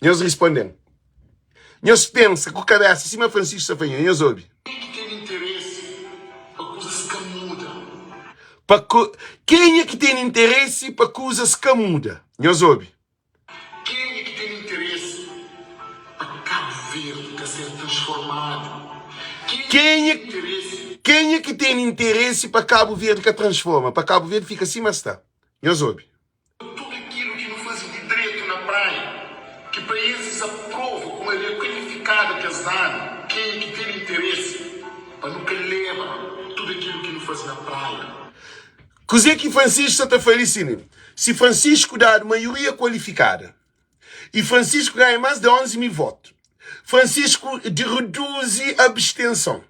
A: Nhos responde-m. Nhos pensa ku kabésa sima Francisco sta fla-nho. Nhos obi.
B: Kenha ki ten interesi pa kuzas ka muda?
A: Pa ku, kenha ki ten interesi pa kuzas ka muda? Nhos obi.
B: Kenha ki ten interesi pa Kabu Verdi ka ser transformadu?
A: Kenha Kenha ki ten interesi pa Kabu Verdi ka transforma, pa Kabu Verdi fika sima sta? Nhos obi.
B: Tudu kilu ki nu faze di dretu na Praia, ki paizis aprova ku maioria kualifikada ki es danu, kenha ki ten interesi pa nu ka leba tudu kilu ki nu faze na Praia?
A: Kuzê ki Francisco sa ta fla li si Si Francisco dadu maioria kualifikada i Francisco ganha más di 11 mil votu, Francisco di reduzi abstenson,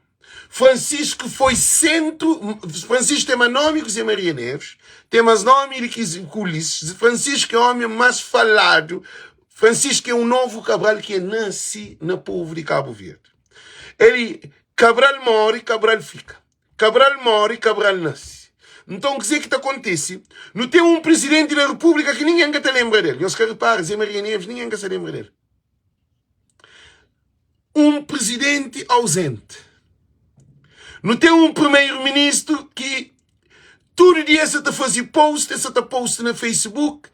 A: Francisco foi sentru, Francisco ten más nomi ki Zé Maria Neves, ten más nomi di ki Ulisses, Francisco é omi más faladu, Francisco é un novu Cabral ki é nasi na povu di Kabu Verdi. Eli, Cabral mori, Cabral fika. Cabral móre, Cabral nase. Nton, kuzê ki ta kontise? Nu ten un prizidenti di repúblika ki ningen ka ta lenbra del. Nhos ka repara, Zé Maria Neves, ningen ka sa lenbra del. Un prizidenti auzenti. Nu ten un primeru-ministru ki tudu dia sa ta faze post, el sa ta post na Facebook.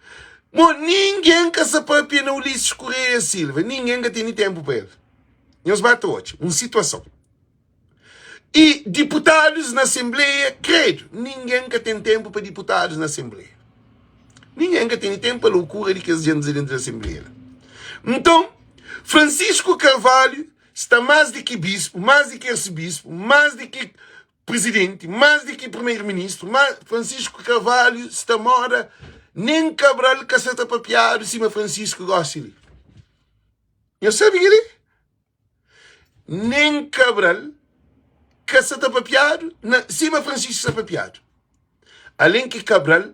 A: Mo, ningen ka sa papia na Ulisses Correia Silva, ningen ka tene tenpu pa el. Nhos ba ta odja un situason. I diputadus na asenbleia, kredu, ningen ka ten tenpu pa diputadus na asenbleia. Ningen ka tene tenpu pa lokura di kes jentis dentu di asenbleia la. Nton, Francisco Carvalho sta más di ki bispu, más di ki arsebispu, más di ki prizidenti, más di ki primeru-ministru, má Francisco Carvalho sta moda nen Cabral ka sa ta papiadu sima Francisco gosi li. Nhos sabe kel-li? Nen Cabral ka sa ta papiadu na sima Francisco sa papiadu. Alen ki Cabral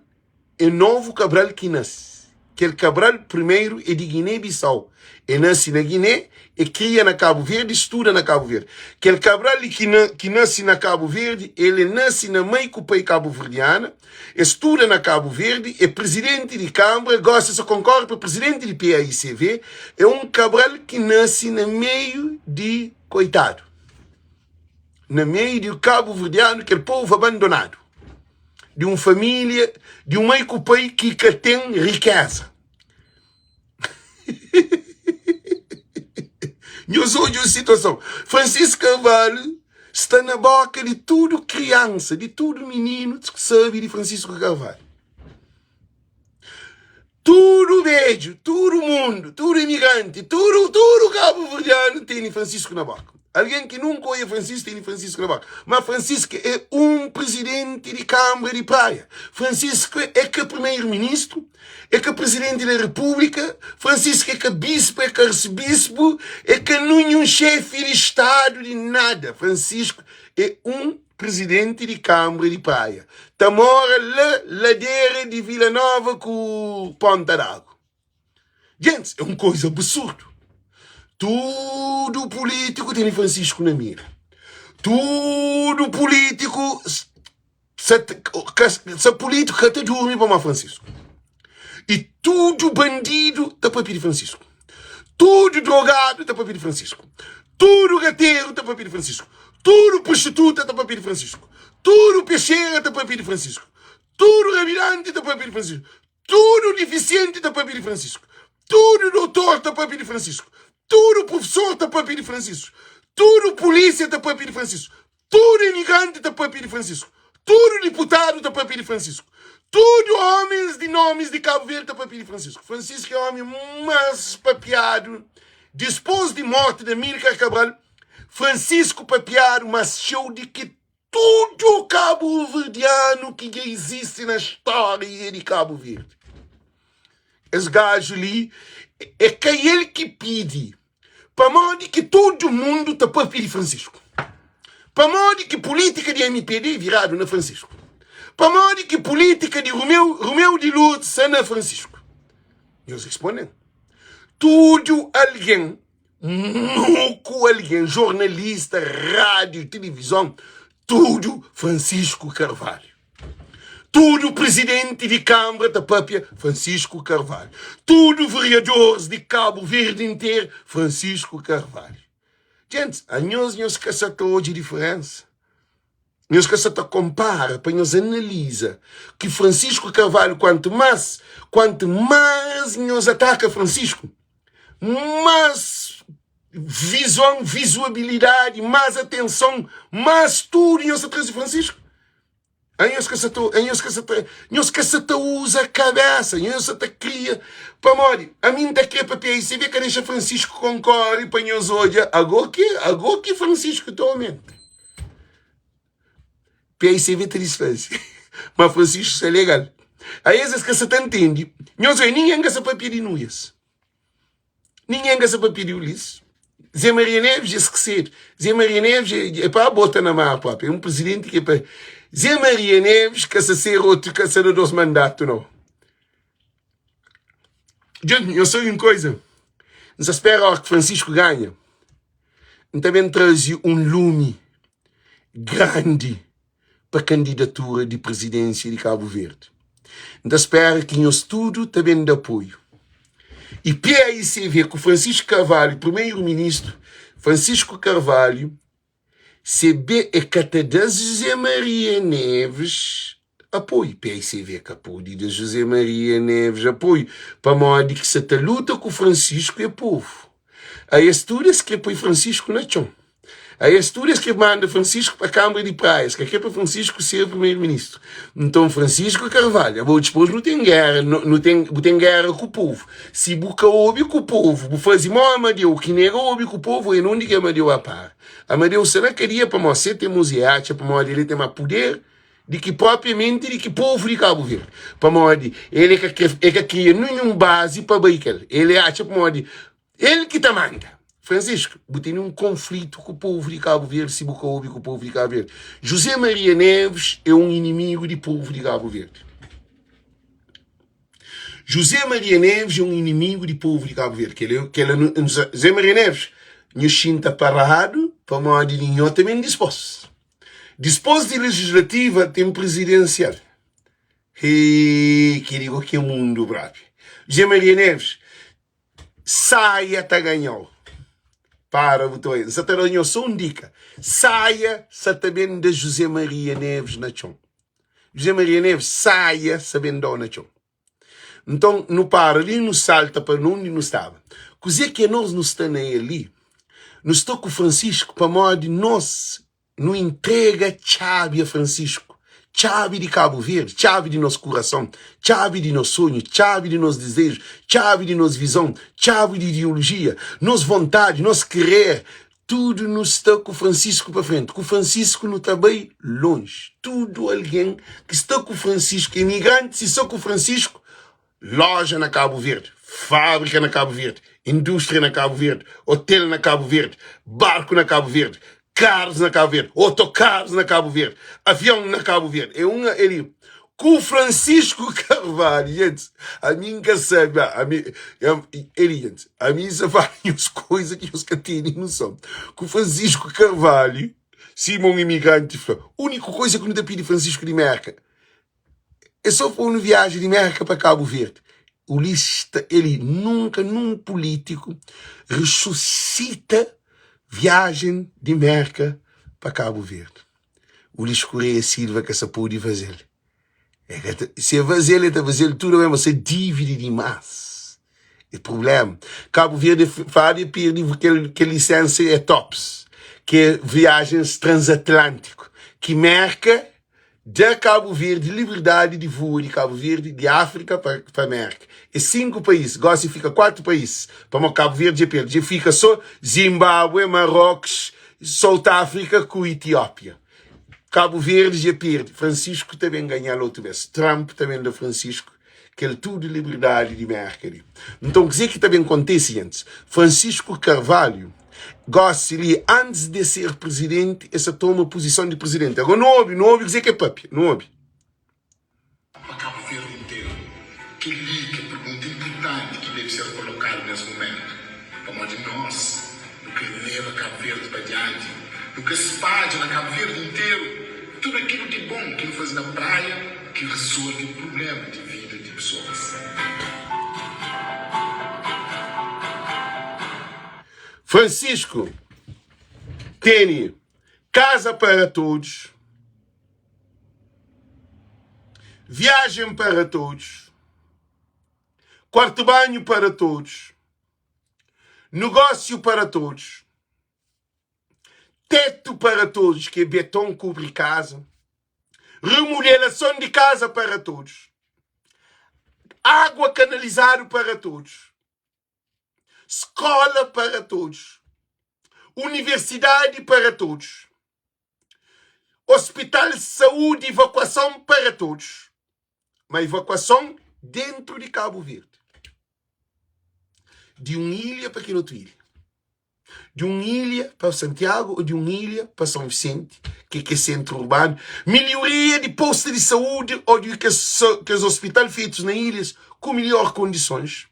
A: é novu Cabral ki nasi. Kel Cabral primeru é di Guiné Bissau. É nasi na Guiné, é kria na Kabu Verdi, studa na Kabu Verdi. Kel Cabral li ki na ki nasi na Kabu Verdi, el é nasi na mai ku pai kabuverdiana, E studa na Kabu Verdi, e prizidenti di Kanbra, gosi sa konkore pa prizidenti di PAICV, e un Kabral ki nasi na meiu di koitadu, na meiu di kabuverdianu, kel povu abandonadu, di un familia, di un mai ku pai ki ka ten rikeza. Nhos odja un situason. Francisco Carvalho sta na boka di tudu kriansa, di tudu mininu ki sabe di Francisco Carvalho. Tudu bedju, tudu mundu, tudu imigranti, tudu, tudu kabuverdianu tene Francisco na boka. Algen ki nunka oia Francisco tene Francisco na boka. Ma Francisco é un prizidenti di Kanbra di Praia. Francisco é ka primeiro ministru, é ka prizidenti da Repúblika, Francisco é ka bispu, é ka arsebispu, é ka ninhun xefi di stadu di nada. Francisco é un prizidenti di Kanbra di Praia. Ta mora la ladera di Vila Nova ku Ponta d'Agu. Gentis, é un koza absurdu. Tudu pulítiku tene Francisco na mira. Tudu pulítiku sa, ka, sa pulítiku ka ta durmi pamodi Francisco. I tudu bandidu ta papia di Francisco. Tudu drogadu ta papia di Francisco. Tudu gateru ta papia di Francisco. Tudu prostituta ta papia di Francisco. Tudu pexera ta papia di Francisco. Tudu rabidanti ta papia di Francisco. Tudu difisienti ta papia di Francisco. Tudu doutor ta papia di Francisco. Tudu professor ta papia di Francisco. Tudu polícia ta papia di Francisco. Tudu imigranti ta papia di Francisco. Tudu diputadu ta papia di Francisco. Tudu homens di nomis di Cabo Verde ta papia di Francisco. Francisco é homi mas papiadu dispos di morti di Amílcar Cabral. Francisco papiadu mas txeu di ki Tudu kabuverdianu ki dja izisti na stória di Kabu Verdi. Es gaju li é ka el ki pidi. Pamodi ki tudu mundu ta papia di Francisco? Pamodi ki pulítika di mpd viradu na Francisco? Pamodi ki pulítika di Romeu, Romeu di Lourdes sta na Francisco? Nhos responde-m. Tudu algen Muku algen, jornalista, rádiu, tilivizon, tudu Francisco Carvalho. Tudu prizidenti di kanbra ta papia Francisco Carvalho. Tudu veriadoris di Kabu Verdi interu Francisco Carvalho. Gentis, anhos nhos ka sa ta odja diferensa? Nhos ka sa ta konpara pa nhos analiza ki Francisco Carvalho kuantu mas kuantu mas nhos ataka Francisco mas vizon, vizuabilidadi, mas atenson, mas tudu nhos ta traze Francisco. Anhos ka sa ta, anhos ka sa ta, nhos ka sa ta uza kabesa, nhos sa ta kria pamodi ami N ta kre pa PICV ka dexa Francisco konkore pa nhos odja ago ki ago ki Francisco ta omenta. PICV ta disfaze ma Francisco sta legal. Aes es ka sa ta ntende. Nhos oia, ningen ka sa papia di Nuias. Ningen ka sa papia di Ulisses. Zé Maria Neves é skesedu. Zé Maria Neves é, é pa bota na mar propi. É um presidente que é pa... Zé Maria Neves ka sa ser outro, ka sa da dos mandato, não. Gente, eu sei uma coisa. Não se espera a hora que Francisco ganha. N ta ben traze un lumi grandi pa kandidatura di prizidénsia di Kabu Verdi. N ta spera ki nhos tudu ta ben da apoiu. I PAICV ku Francisco Carvalho, primeiro ministru Francisco Carvalho, CB e ka ta da José Maria Neves apoiu. PAICV ka pode da José Maria Neves apoiu, pamodi ki sa ta luta ku Francisco é povu. A es tudu es kre poi Francisco na txon. A es tudu es kre manda Francisco pa Kambra di Praia, es ka kre pa Francisco ser primeiro-ministru. Nton Francisco Carvalho, abo dispos nu ten gera, nu ten, bu ten gera ku povu. Si bu ka obi ku povu, bu faze mo Amadeu ki nega obi ku povu, e nundi ki Amadeu a para? Amadeu sta na kadia pamodi se temosia e atxa pamodi el ten ma puder di ki propriamenti di ki povu di Kabu Verdi, pamodi el ka kre, el ka kria ninhun bazi pa bai kel, el atxa pamodi el ki ta manda. Francisco, bu tene un konflitu ku povu di Kabu Verdi si bu ka obi ku povu di Kabu Verdi. José Maria Neves é un inimigu di povu di Kabu Verdi. José Maria Neves é un inimigu di povu di Kabu Verdi. Kel, kel, José Maria Neves, nhu xinta paradu pamodi di nho ta ben dispos. Dispos di legislativa ten prizidensial. Hee, keli go ki é mundu brabi. José Maria Neves, saia ta ganhau. Para bu ta oia. N sa ta da nho so un dika. Saia sa ta ben da José Maria Neves na txon. José Maria Neves, saia sa ben dau na txon. Nton, nu para li, nu salta pa undi nu staba. Kuzê ki anos nu sta na el li? Nu sta ku Francisco pamodi nos nu intrega txabi a Francisco, txabi di Kabu Verdi, txabi di nos kurason, txabi di nos sonhu, txabi di nos dizeju, txabi di nos vizon, txabi di ideolojia, nos vontadi, nos kerer. Tudu nu sta ku Francisco pa frenti. Ku Francisco nu ta bai lonji. Tudu algen ki sta ku Francisco, emigranti si sta ku Francisco, loja na Cabo Verde, fábrika na Cabo Verde, indústria na Cabo Verde, hotel na Cabo Verde, barku na Cabo Verde, carros na Cabo Verde, autocarros na Cabo Verde, avião na Cabo Verde. É um ele ku Francisco Carvalho, gente, a mim nunca sabe, a mim, ele, gente, a mim só fala umas coisas que os que têm noção. Ku Francisco Carvalho, sima um imigrante fla, única coisa que não te pedi Francisco de Merca É só pa un viaji di Mérka pa Kabu Verdi. Ulisses ta el nunka nun pulítiku resusita viajen di Mérka pa Kabu Verdi. Ulisses Correia Silva ka sa pode faze-l. E ka ta, si e faze-l, e ta faze-l tudu mésmu, se dívida dimás. É prubléma. Kabu Verdi fala e perde kel, kel lisénsa é tops, ki é viajens transatlântiku, ki Mérka Da Kabu Verdi liberdadi di vua di Kabu Verdi di Áfrika pa pa Mérka. É 5 país, gósi fika 4 país, pamodi Kabu Verdi dja perde, dja fika sô Zimbábue, Marrokus, South Áfrika ku Etiópia. Kabu Verdi dja perde, Francisco ta ben ganha-l otu bês, Trump ta ben da Francisco kel tudu liberdadi di Mérka li. Nton, kuzê ki ta ben kontise, gentis? Francisco Carvalho, gósi li, antis di ser prizidenti, el sa toma puzison di prizidenti. Agora nu obi, nu obi kuzê ki el pâpia, nu obi.
B: Pa Kabu Verdi interu? Kel-li ki é pergunta inpurtanti ki debe ser kolokadu nes mumentu, pamodi nos nu kre leba Kabu Verdi pa dianti, nu kre spadja na Kabu Verdi interu tudu akilu di bon ki nu faze na Praia ki rezolve prubléma di vida di pesoas.
A: Francisco tene casa para todos, viagem para todos, quarto banho para todos, negócio para todos, teto para todos, que é beton cobre casa, remodelação de casa para todos, água canalizada para todos, escola para todos, universidade para todos, hospital, saúde, evacuação para todos. Uma evacuação dentro de Cabo Verde. De uma ilha para aquela outra ilha. De uma ilha para Santiago ou de uma ilha para São Vicente, que, que é centro urbano. Melhoria de posto de saúde ou de que, que os hospitais feitos na ilhas com melhores condições.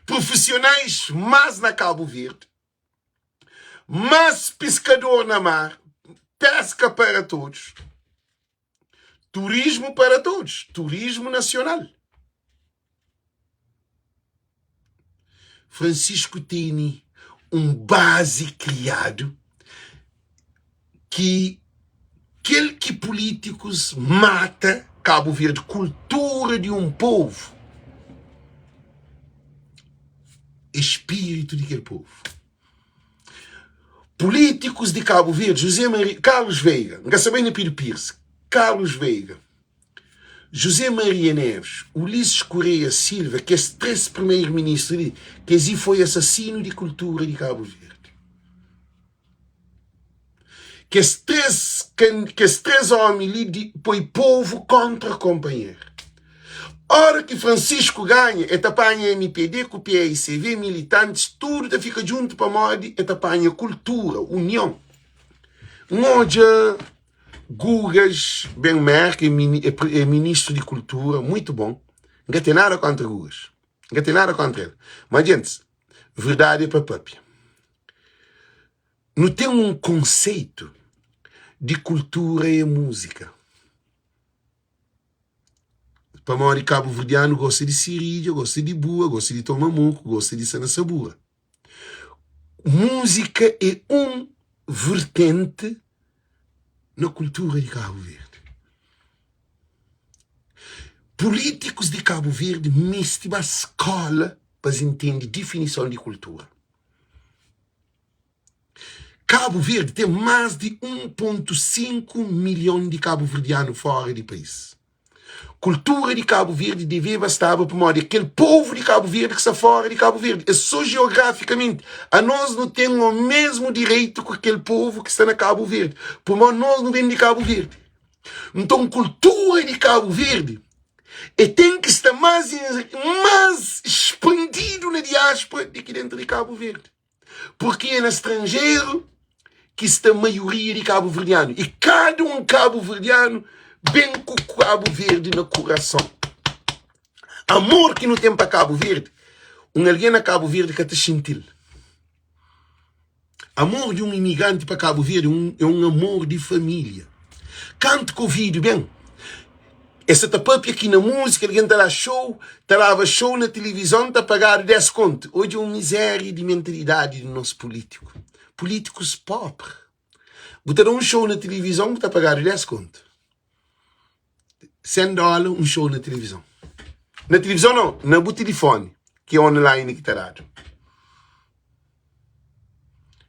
A: Profissionais mais na Cabo Verde. Mais pescador na mar. Pesca para todos. Turismo para todos. Turismo nacional. Francisco tene um base criado que kel ki políticos mata Cabo Verde, cultura de um povo, espírito de kel povo. Políticos de Cabo Verde, José Maria, Carlos Veiga, nka sabe na Pedro Pires, Carlos Veiga, José Maria Neves, Ulisses Correia Silva, kes 3 primeiros-ministros li, kes i foi assassino de cultura de Cabo Verde. Kes 3, kes 3 homi li di poi povo kontra kompanheru. Ora ki Francisco ganha, e ta panha MPD ku PAICV, militantes, tudo ta fika djuntu pamodi e ta panha kultura, union. N odja Gugas ben Merka, é ministru di kultura, muito bom. N ka ten nada kontra Gugas, N ka ten nada kontra el. Ma djentis, verdadi é pa papia. Nu ten un konseitu di kultura é múzika. Pamodi kabuverdianu gosta di siridja, gosta di bua, gosta di toma moku, gosta di sta na sabura. Múzika é un vertenti na kultura di Kabu Verdi. Pulítikus di Kabu Verdi meste ba skóla pa es intende difinison di kultura. Kabu Verdi ten más di 1.5 milhon di kabuverdianu fóra di país. Kultura di Kabu Verdi deveba staba pamodi é kel povu di Kabu Verdi ki sta fora di Kabu Verdi. É so jeografikamenti. Anos nu ten o mesmu direitu ku kel povu ki sta na Kabu Verdi, pamodi nos nu ben di Kabu Verdi. Nton kultura di Kabu Verdi e ten ki sta más más spandidu na diáspora di ki dentru di Kabu Verdi. Purki é na stranjeru ki sta maioria di kabuverdianu i kada un kabuverdianu ben ku Kabu Verdi na kurason. Amor ki nu ten pa Kabu Verdi, un algen na Kabu Verdi ka ta xinti-l. Amor di un imigranti pa Kabu Verdi é un amor di família. Kantu Covid ben, es sa ta papia ki na múzika algen ta da show, ta daba show na tilivizon ta pagadu 10 kontu. Odja un mizéria di mentalidadi di nos pulítiku. Pulítikus pobri. Bu ta da un show na tilivizon bu ta pagadu 10 kontu. 100 dóla un show na tilivizon. Na tilivizon nau, na bu tilifoni ki é online ki ta dadu.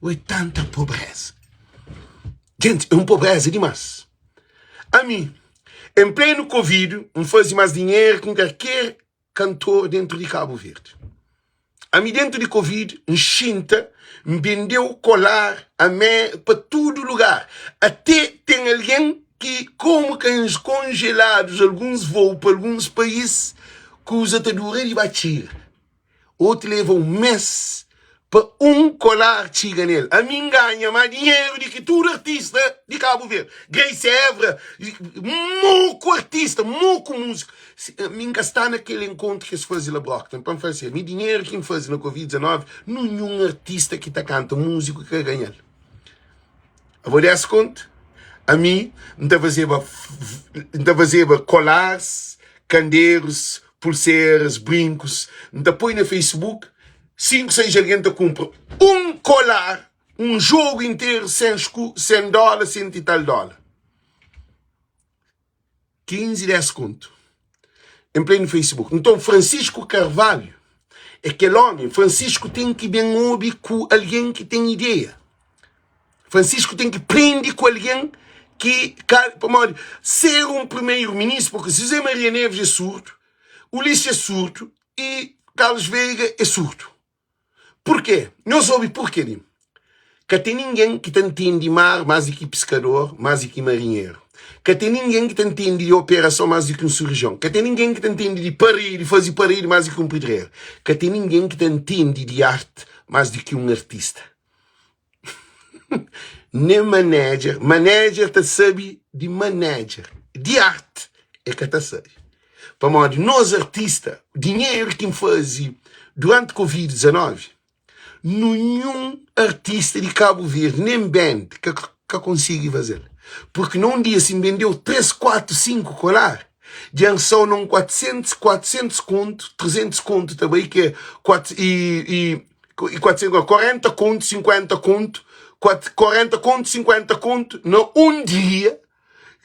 A: Oi, tanta pobreza. Gente, é um pobreza demais. Ami, em pleno Covid, N faze mais dinheiro que qualquer cantor dentro de Cabo Verde. Ami dentro de Covid, N xinta, N bendeu colar amé pa tudo lugar. Até tem alguém que como que congelados alguns voos pa alguns país, kuza ta dura di ba txiga. Otu leva un mês pa un kolar txiga nel. Ami N ganha má dinheru di ki tudu artista di Kabu Verdi. Grace Évora, moku artista, moku múziku. Mi N ka sta na kel enkontru ki es faze la Brockton pa N fla si, ami dinheru ki N faze na Covid 19, ninhun artista ki ta kanta múziku ka ganha-l. Abo des kont, ami N ta fazeba N ta fazeba kolars, kanderus, pulseras, brinkus, N ta poi na Facebook, 5, 6 algen ta kunpra un kolar, un jogu interu, 100 sku, 100 dóla, 100 i tal dóla. 15, 10 kontu en plenu Facebook. Nton, Francisco Carvalho é kel ómi. Francisco ten ki ben obi ku algen ki ten ideia. Francisco ten ki prende ku algen ki ka, pamodi ser un primeiro-ministro, porque José Maria Neves é surdo, Ulisses é surdo e Carlos Veiga é surdo. Porquê? Nhos obi porquê li. Ka ten ningen ki ta ntende mar más di ki piskador, más di ki marinheru. Ka ten ningen ki ta ntende di operason más di ki un sirijon. Ka ten ningen ki ta ntende di paredi, faze paredi más di ki un pedreru. Ka ten ningen ki ta ntende di art más di ki un artista. Nen manager, manager ta sabe di manager, di art e ka ta sabe. Pamodi nos artista, dinheru ki N faze duranti Covid 19, Nenhun artista di Kabu Verdi, nen band, ka ka konsigi faze-l. Purki na un dia si N bendeu 3, 4, 5 kolar, dja N sau na un 400, 400 kontu, 300 kontu ta bai ki é 4 i i i 400, 40 kontu, 50 kontu, 40 kontu, 50 kontu na un dia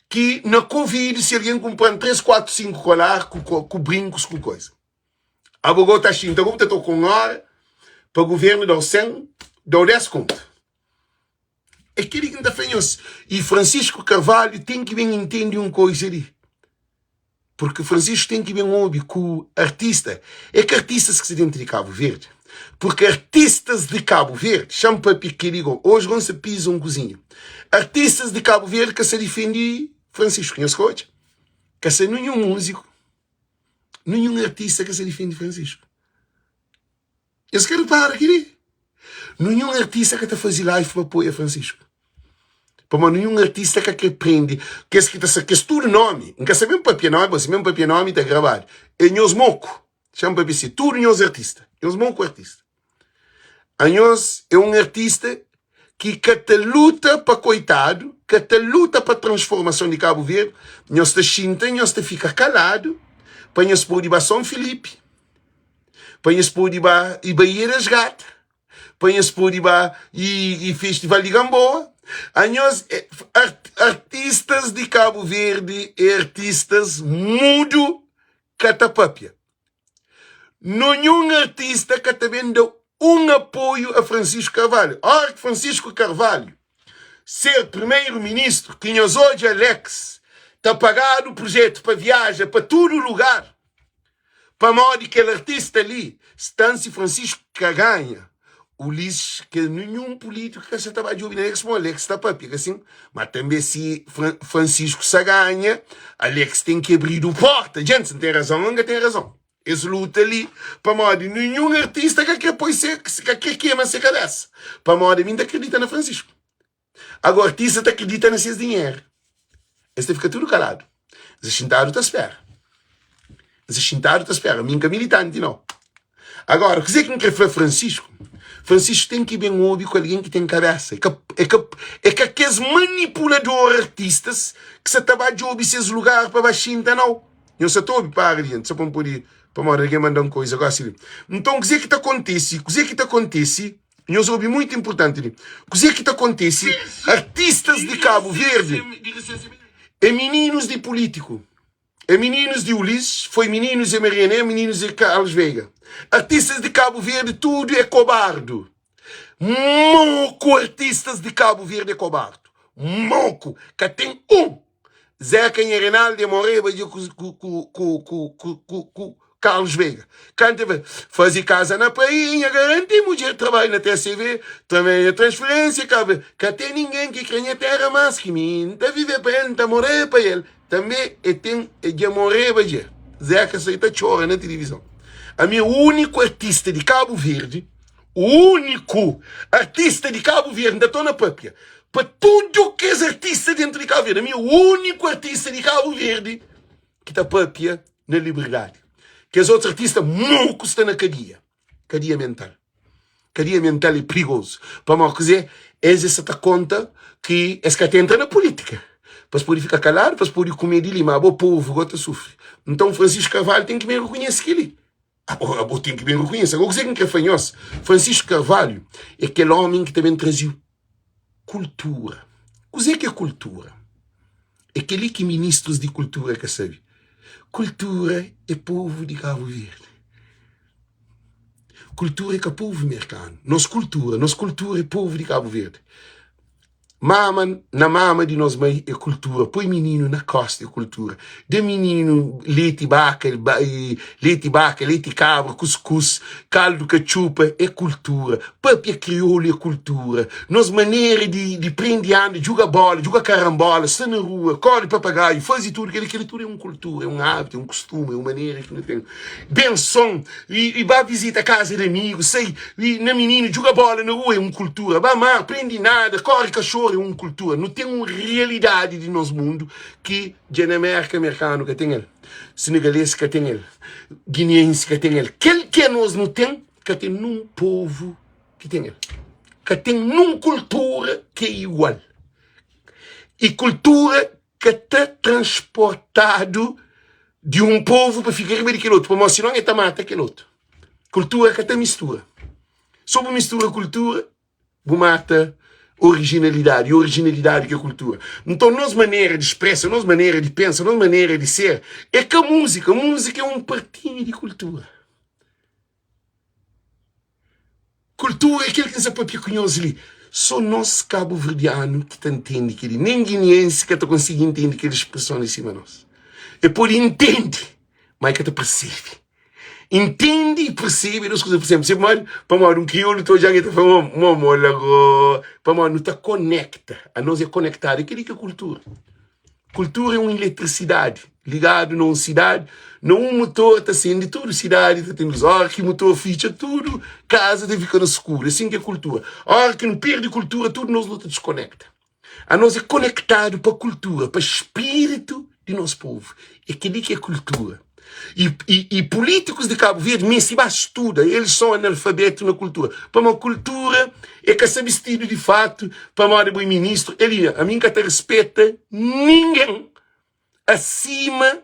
A: ki na Covid si algen kunpra-m 3, 4, 5 kolar ku ku brinkus ku koisa. Abo go ta xinta go bu ta toka un ora pa governo dau 100, dau 10 kontu. É keli ki N ta fla nhos. E Francisco Carvalho ten ki ben intende un koisa li. Porque Francisco ten ki ben obi ku artista. É ka artistas ki sta dentro di Cabo Verde. Porque artistas di Cabo Verde, xa-m papia keli go, hoje go N sa pisa un kuzinha. Artistas di Cabo Verde ka sa difende Francisco, nhos ka odja? Ka sa ninhun músico. Nenhun artista ka sa difende Francisco. Es ka repara kel-li. Nenhun artista ka ta faze live pa apoia Francisco. Pamodi nenhun artista ka kre prende kes ki ta sa kes tudu nomi. N ka sa ben papia nomi, si ben papia nomi ta grabadu. É nhos moku. Xa-m papia si, tudu nhos artista. Nhos moku artista. Anhos é un artista ki ka ta luta pa koitadu, ka ta luta pa transformason di Kabu Verdi, nhos ta xinta, nhos ta fika kaladu pa nhos pode ba Son Filipi, pa nhos pode ba i Baía das Gata, pa nhos pode ba i, i Festival di Gamboa. Anhos é art, artistas di Kabu Verdi é artistas mudu ka ta papia. Nunhun artista ka ta ben da un apoiu a Francisco Carvalho. Ora ki Francisco Carvalho ser primeiro ministro, ki nhos odja Alex. Ta pagadu projetu pa viaja pa tudu lugar. Pamodi kel artista li, Stansi Francisco ka ganha Ulisses ke ninhun pulitiku ka sa ta ba djobe na Alex mo Alex ta papia ka sin? Ma tanbe si Francisco sa ganha Alex ten ki abridu porta. Djentis, N ten razon o N ka ten razon? Es luta li pamodi ninhun artista ka kre poi se ka kre kema se kabesa pamodi ami N ta kridita na Francisco. Agora artista ta kridita na ses dinheru. Es ta fika tudu kaladu. Es ta xintadu ta spera. Es ta xintadu ta spera. Mi N ka militanti nau. Agora, kuzê ki N kre fla Francisco? Francisco ten ki ben obi ku algen ki ten kabesa. É ka, é ka, é ka kes manipulador artistas ki sa ta ba djobe ses lugar pa ba xinta nau. Nhos sa ta obi? Para di jenti, só pa N pode, pamodi algen manda-m koisa gosi li. Nton, kuzê ki ta kontise? Kuzê ki ta kontise? Nhos obi muito importante li. Kuzê ki ta kontise? Artistas di Cabo Verde é mininus di político. É mininus di Ulisses, foi mininus de Mariané, mininus de Carlos Veiga. Artistas di Cabo Verde tudo é cobardo. Moco artistas di Cabo Verde é cobardo. Moco. Ka tem um. Zeca nha Reinaldo é moreba dja ku ku ku ku ku ku ku Carlos Veiga. Kanta el fla, faze kaza na prainha, garanti mudjer trabadju na TCV, também a transferência ka ka tem ninguém ki kre nha terra más ki mi, N ta vive pa el, N ta morre pa el. Também e tem e dja morreba dja. Zeca sai ta txora na tilivizon. Ami é único artista di Cabo Verde, único artista di Cabo Verde, N ta torna papia pa tudo kes artista dentro di Cabo Verde, ami é único artista di Cabo Verde ki ta papia na liberdadi. Kes otus artista moku sta na kadia, kadia mental. Kadia mental é prigozu. Pamodi kuzê? Es es sa ta konta ki es ka ta entra na pulítika pa es pode fika kaladu, pa es pode kume di li, má abo povu go ta sufri. Nton Francisco Carvalho ten ki ben rekonhese kel-li. Abo, abo ten ki ben rekonhese. Agora kuzê ki N kre fla nhos? Francisco Carvalho é kel ómi ki ta ben traze kultura. Kuzê ki é kultura? É kel-li ki ministrus di kultura ka sabe. Kultura é povu di Kabu Verdi. Kultura é ka povu merkanu. Nos kultura, nos kultura é povu di Kabu Verdi. Mama na mama di nos mai é kultura. Poi mininu na kosta é kultura. Da mininu leti baka, leti baka, leti kabra, kuskus, kaldu katxupa é kultura. Papia kriolu é kultura. Nos manera di di prende anda, djuga bola, djuga karambola, sta na rua, kore papagaiu, faze tudu kel-li, kel-li tudu é un kultura, é un abitu, é un kustumu, é un manera ki nu ten. Benson i i ba vizita kaza di amigu, sai i na mininu, djuga bola na rua é un kultura. Ba mar, prende nada, kore kaxoru é un kultura. Nu ten un realidadi di nos mundu ki dja na Merka, merkanu ka ten el, senegalês ka ten el, giniensi ka ten el. Kel ki anos nu ten Ka ten nun povu ki ten el. Ka ten nun kultura ki é igual. I kultura ka ta transportadu di un povu pa fika riba di kel otu, pamodi sinon el ta mata kel otu. Kultura ka ta mistura. So bu mistura kultura, Bu mata originalidadi, e originalidadi ki é kultura. Nton nos manera di spresa, nos manera di pensa, nos manera di ser é ka múzika. Múzika é un partinhu di kultura. Kultura é kel ki N sa papia ku nhos li. So nos kabuverdianu ki ta ntende kel-li. Nen giniensi ka ta konsigi ntende kel spreson li sima nos. E pode ntende, ma e ka ta persebe. Intende i persebe é dos kuza. Pur izénplu, se pamodi, pamodi un kriolu ta odja-m e ta fla, Mo, mo la go. Pamodi nu ta konekta, anos é konektadu. É kel-li ki é kultura. Kultura é un eletrisidadi ligadu na un sidadi, na un mutor ta sende tudu sidadi ta ten lus. Óra ki mutor fitxa, tudu kaza ta fika na sukuru. É sin ki é kultura. Óra ki nu perde kultura, tudu nos nu ta diskonekta. Anos é konektadu pa kultura, pa spiritu di nos povu. É kel-li ki é kultura. I, i, i pulítikus di Kabu Verdi meste ba studa, eles são analfabetu na kultura. Pamodi kultura é ka sta bistidu di fatu, pamodi bo é ministru. Elia, ami N ka ta rispeta ningen asima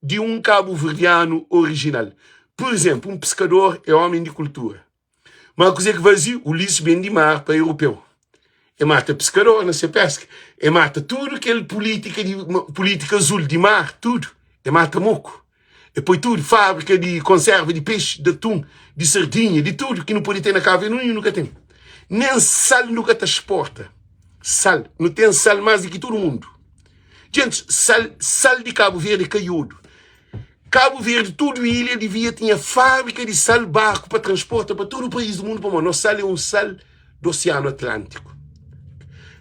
A: di un kabuverdianu orijinal. Pur izénplu, un piskador é ómi di kultura. Má kuzê ki faze Ulisses ben di mar pa europeu? E mata piskador na se peska, e mata tudu kel pulítika di pulítika azul di mar, tudu. E mata moku. E poi tudu, fábrika di konserva di pexi, di atun, di sardinha, di tudu ki nu pode ten na Kabu Verdi, nu ka ten. Nen sal nu ka ta sporta. Sal, nu ten sal más di ki tudu mundu. Djentis, sal, sal di Kabu Verdi é ka iodu. Kabu Verdi, tudu ilha divia tinha fábrika di sal, barku pa transporta pa tudu país di mundu pamodi nos sal é un sal di Osianu Atlántiku.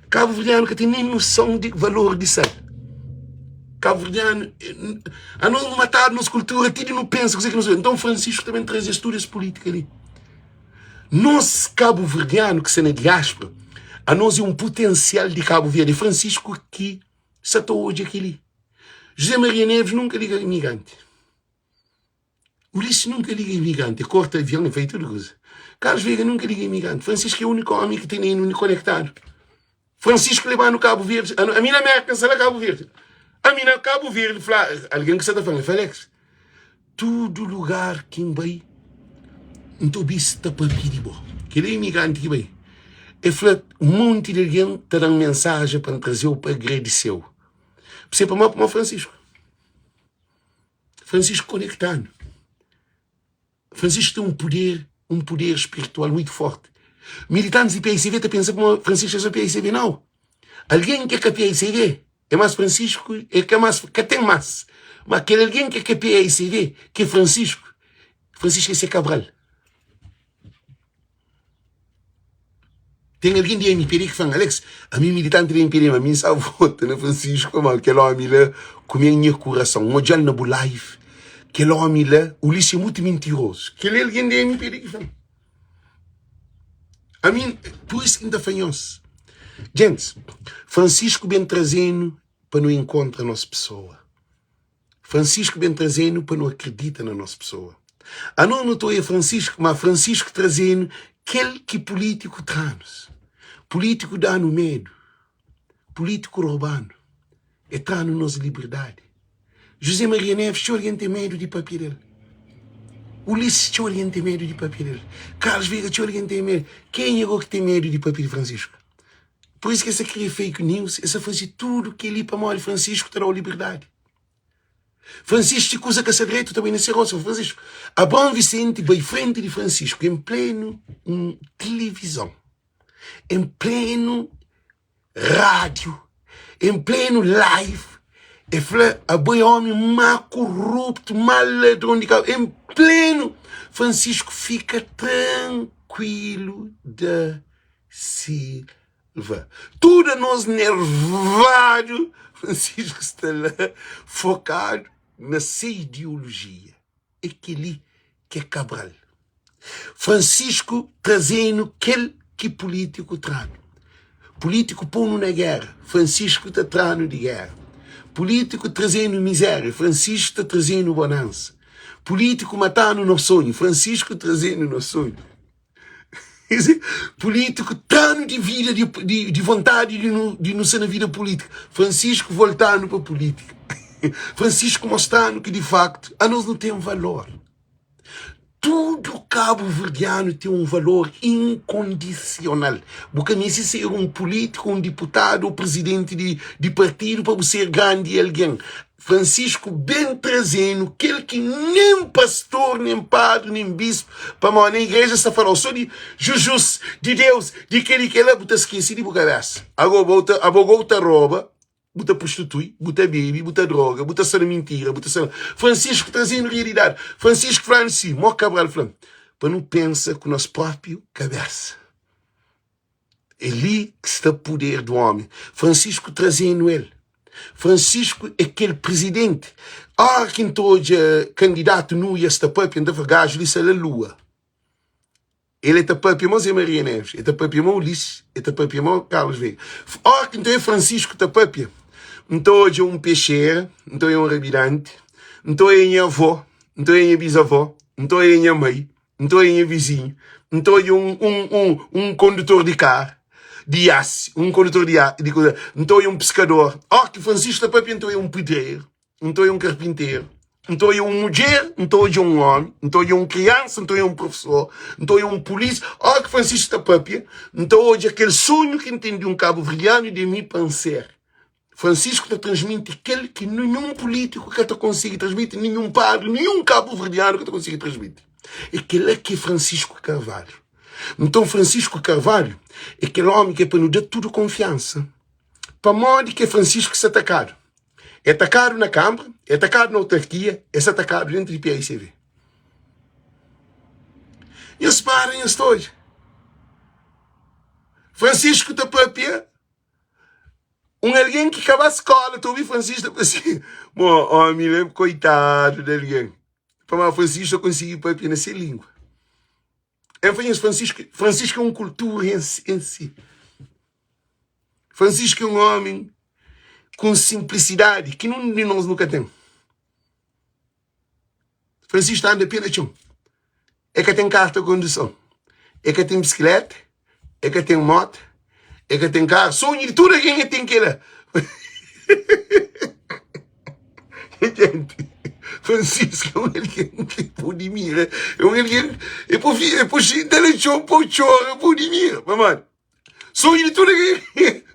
A: Kabuverdianu ka ten nen noson di valor di sal. Kabuverdianu, anos nu matadu nos kultura ti di nu pensa kuzê ki nos. Nton Francisco ta ben traze es tudu es pulítika li. Nos kabuverdianu ki sta na diáspora, anos é un putensial di Kabu Verdi. Francisco ki sa ta odja kel-li. José Maria Neves nunka liga imigranti. Ulisses nunka liga imigranti. E korta avion, e fai tudu kuza. Carlos Veiga nunka liga imigranti. Francisco é úniku omi ki tene-nu konektadu. Francisco leba-nu Kabu Verdi. Ami na Merka, N sta na Kabu Verdi. Ami na Kabu Verdi, fla, algen ki sa ta fla-m, Félix, tudu lugar ki N bai, N ta obi-s ta papia di bo. Kel imigranti ki bai, e fla, un monti di algen ta da-m mensajen pa N traze-u pa agradise-u. P'sê pamodi? Pamodi Francisco. Francisco konekta-nu. Francisco tem um poder, um poder espiritual muito forte. Militantes di PICV ta pensa kuma Francisco é só PICV. Não. Alguém que é ka PICV é mais Francisco, é ka mais, ka tem mais. Mas aquele alguém que é ka PICV, que é Francisco, Francisco é se Cabral. Ten algen di MPD ki fla-m, Alex, ami militanti di MPD, ma mi N sa vota na Francisco pamodi kel ómi la kume-m nha kurason. N odja-l na bu live, kel ómi la, Ulisses é mutu mintirozu. Kel algen di MPD ki fla-m. Ami, pur isu ki N ta fla nhos, gentis, Francisco ben traze-nu pa nu inkontra nos pesoa. Francisco ben traze-nu pa nu akredita na nos pesoa. Anos nu ta oia Francisco, ma Francisco traze-nu kel ki pulítiku tra-nos. Pulítiku da-nu medu, pulítiku roba-nu, e tra-nu nos liberdadi. José Maria Neves, txeu algen ten medu di papia del. Ulisses, txeu algen ten medu di papia del. Carlos Veiga, txeu algen ten medu. Kenha go ki ten medu di papia di Francisco? Pur isu ki es ta kria fake news, es ta faze tudu kel-li pamodi Francisco ta da-u liberdadi. Francisco, si kuza ka sta dretu, ta bai na se rostu. Francisco, Abraão Vicente bai frenti di Francisco en plenu un tilivizon, en plenu rádiu, en plenu live, e fla, abo é omi má koruptu, má ladron di Cabo, en plenu, Francisco fika trankuilu da Silva. Tudu anos nervadu, Francisco sta la fokadu na se ideolojia. É kel-li ki é Cabral. Francisco traze-nu kel ki pulítiku tra-nu. Pulítiku pô-nu na géra, Francisco ta tra-nu di géra. Pulítiku traze-nu mizéria, Francisco ta traze-nu bonansa. Pulítiku mata-nu nos sonhu, Francisco traze-nu nos sonhu. Político tranu di vida di, di, di vontadi di nu, di nu ser na vida política. Francisco voltanu pa política. Francisco mostranu que de facto a nós não tem valor. Tudo cabo-verdiano tem um valor incondicional. Bu ka meste ser um político, um deputado ou presidente de, de partido para ser grande alguém. Francisco ben traze-nu kel ki nen pastor, nen padri, nen bispu, pamodi na igreja es ta fala-u so di Jujus, di Deus, di kel i kel-la, bu ta skese di bu kabesa. Ago bo ta, abo go bu ta roba, bu ta prostitui, bu ta bebe, bu ta droga, bu ta sta na mintira, bu ta sta na. Francisco traze-nu realidadi. Francisco fla-nu si, mo Cabral fla-m, pa nu pensa ku nos propiu kabesa. É li ki sta puder du omi. Francisco traze-nu el. Francisco é kel prizidenti. Ora ki N ta odja kandidatu Nuias ta papia, N ta fla, gaju li sta la lua. El é ta papia mo Zé Maria Neves, el ta papia mo Ulisses, el ta papia mo Carlos Veiga. Ora ki N ta odja Francisco ta papia, N ta odja un pexera, N ta odja un rabidanti, N ta odja nha avó, N ta odja nha bizavó, N ta odja nha mai, N ta odja nha vizinhu, N ta odja un, un, un, un kondutor di kar, di iasi, un kondutor di, di kuza, N ta odja un piskador. Óki ki Francisco ta papia, N ta odja un pedreru, N ta odja un karpinteru, N ta odja un mudjer, N ta odja un ómi, N ta odja un kriansa, N ta odja un profesor, N ta odja un pulísia. Óki ki Francisco ta papia, N ta odja kel sonhu ki N ten di un kabuverdianu di mi pa N ser. Francisco ta transmiti kel ki ninhun pulítiku ka ta konsigi transmiti, ninhun padri, ninhun kabuverdianu ka ta konsigi transmiti. É kel-la ki é Francisco Carvalho. Nton, Francisco Carvalho é kel ómi ki é pa nu da tudu konfiansa. Pamodi ki é Francisco ki sta atakadu? É takadu na kanbra, é takadu na autarkia, é sa takadu dentu di PAICV. Nhos para, nhos ta odja. Francisco ta papia, un algen ki ka ba skola ta obi Francisco ta fla si, Mo, omi la, koitadu di algen. Pamodi Francisco ta konsigi papia na se lingua. N fla nhos, Francisco, Francisco é un kultura en si. Francisco é un omi ku un sinplisidadi ki nun di nos nu ka ten. Francisco ta anda pé na txon. E ka ten karta konduson, e ka ten bisikleta, e ka ten moto, e ka ten karu. Sonhu di tudu algen e ten kela. Gente, Francisco é un algen ki pode mira, é un algen, e po fi, e po xinta na txon, po txora, po dimira. Pamodi? Sonhu di tudu algen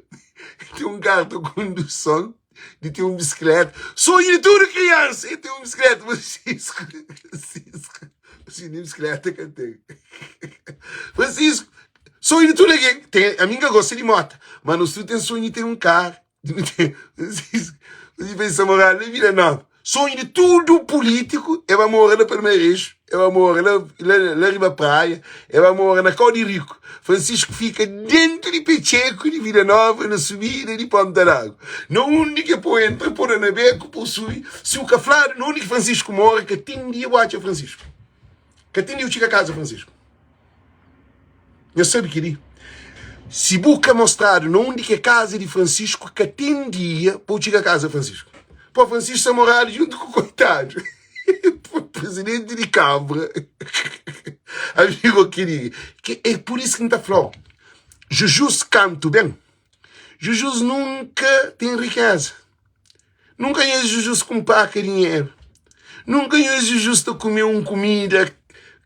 A: ten un karta konduson, di ten un bisikleta. Sonhu di tudu kriansa é ten un bisikleta. Francisco, Francisco, Francisco nem bisikleta ka ten. Francisco, sonhu di tudu algen ten, ami N ka gosta di mota, ma nos tudu ten sonhu di ten un karu. Pensa morar na Vila Nova. Sonho de tudo político é vai morar na Palmeiras, é vai morar lá, lá, lá riba praia, é vai morar na Cau de Rico. Francisco fica dentro de Pecheco de Vila Nova, na subida de Ponta d'Água. Na onde que pô entra, pô na beco, pô subir. Se o caflado, na onde que Francisco mora, que tem dia o Francisco. Que tem dia o chega casa Francisco. Nhos sabe kel-li? Si bu ka mostradu na undi ki é kaza di Francisco, ka ten dia pa bu txiga kaza Francisco. Pô, Francisco sta moradu djuntu ku koitadu. Presidenti di Kanbra. Amigo keridu, ke é pur isu ki N ta fla-u, Jujus kantu ben, Jujus nunka ten rikeza. Nunka nhos jujus kunpaka dinheru. Nunka nhos jujus ta kume un kumida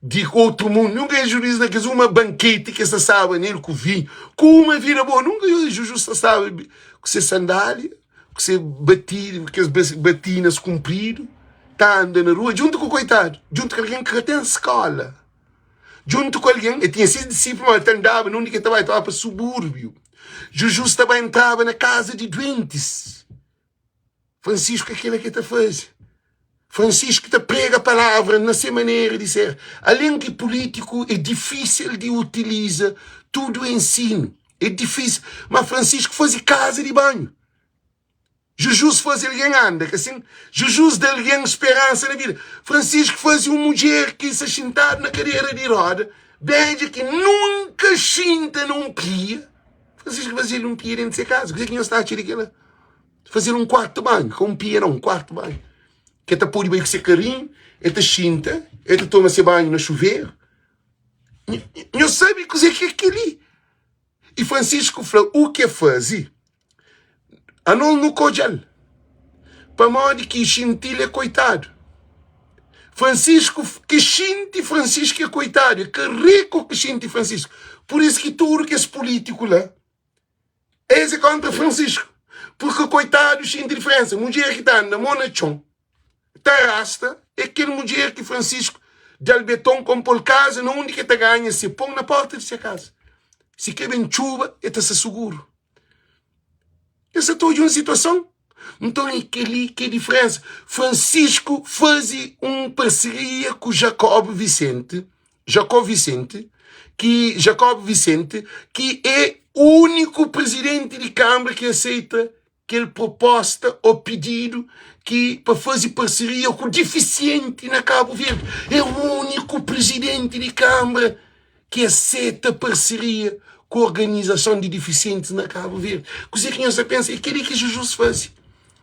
A: di otru mundu. Nunka nhos jujus na kes uma banketi ki es ta staba nel ku vinhu, ku uma vida boa. Nunka nhos jujus ta staba ku se sandália, ku se batida, ku kes batinas kunpridu, ta anda na rua djuntu ku koitadu, djuntu ku algen ki ka ten skola. Djuntu ku algen, el tinha ses disiplu, ma el ta andaba na undi ki el ta bai, el ta bai pa subúrbiu. Jujus ta bai entraba na kaza di duentis. Francisco é kela ki el ta faze. Francisco ta prega palavra na se manera di ser. Alén ki pulítiku é difísil di utiliza tudu ensinu, é difísil. Ma Francisco faze kaza di banhu. Jujus faze algen anda, ka sin? Jujus da algen speransa na vida. Francisco faze un mudjer ki sta xintadu na kadera di roda, bedja ki nunka xinta na un pia. Francisco faze-l un pia dentu se kaza. Kuzê ki nhos ta atxa di kel-la? Faze-l un kuartu banhu, ka un pia nau, un kuartu banhu. Ki el ta pode bai ku se karinhu, el ta xinta, el ta toma se banhu na xuveru. Nhos sabe kuzê ki é kel-li? I Francisco fla, U ke faze? Anos nu ka odja-l. Pamodi ki xinti-l é koitadu. Francisco ki xinti Francisco é koitadu. É ka riku ki xinti Francisco. Pur isu ki tudu kes pulítiku la, es é kontra Francisco. Purki koitadu xinti diferensa. Mudjer ki ta anda mô na txon, ta rasta, é kel mudjer ki Francisco da-l beton, konpo-l kaza, na undi ki el ta ganha se pon, na porta di se kaza. Si ke ben txuba, el ta sta suguru. Es sa ta odja un situason. Nton é kel-li ki é diferensa. Francisco faze un parseria ku Jacob Vicente, Jacob Vicente, ki Jacob Vicente, ki é úniku presidenti di Kanbra ki aseita kel proposta ô pididu ki pa faze parseria ku difisienti na Kabu Verdi. É úniku presidenti di Kanbra ki aseta parseria ku organizason di difisientis na Kabu Verdi. Kuzê ki nhos ta pensa? É kel-li ki Jizus faze.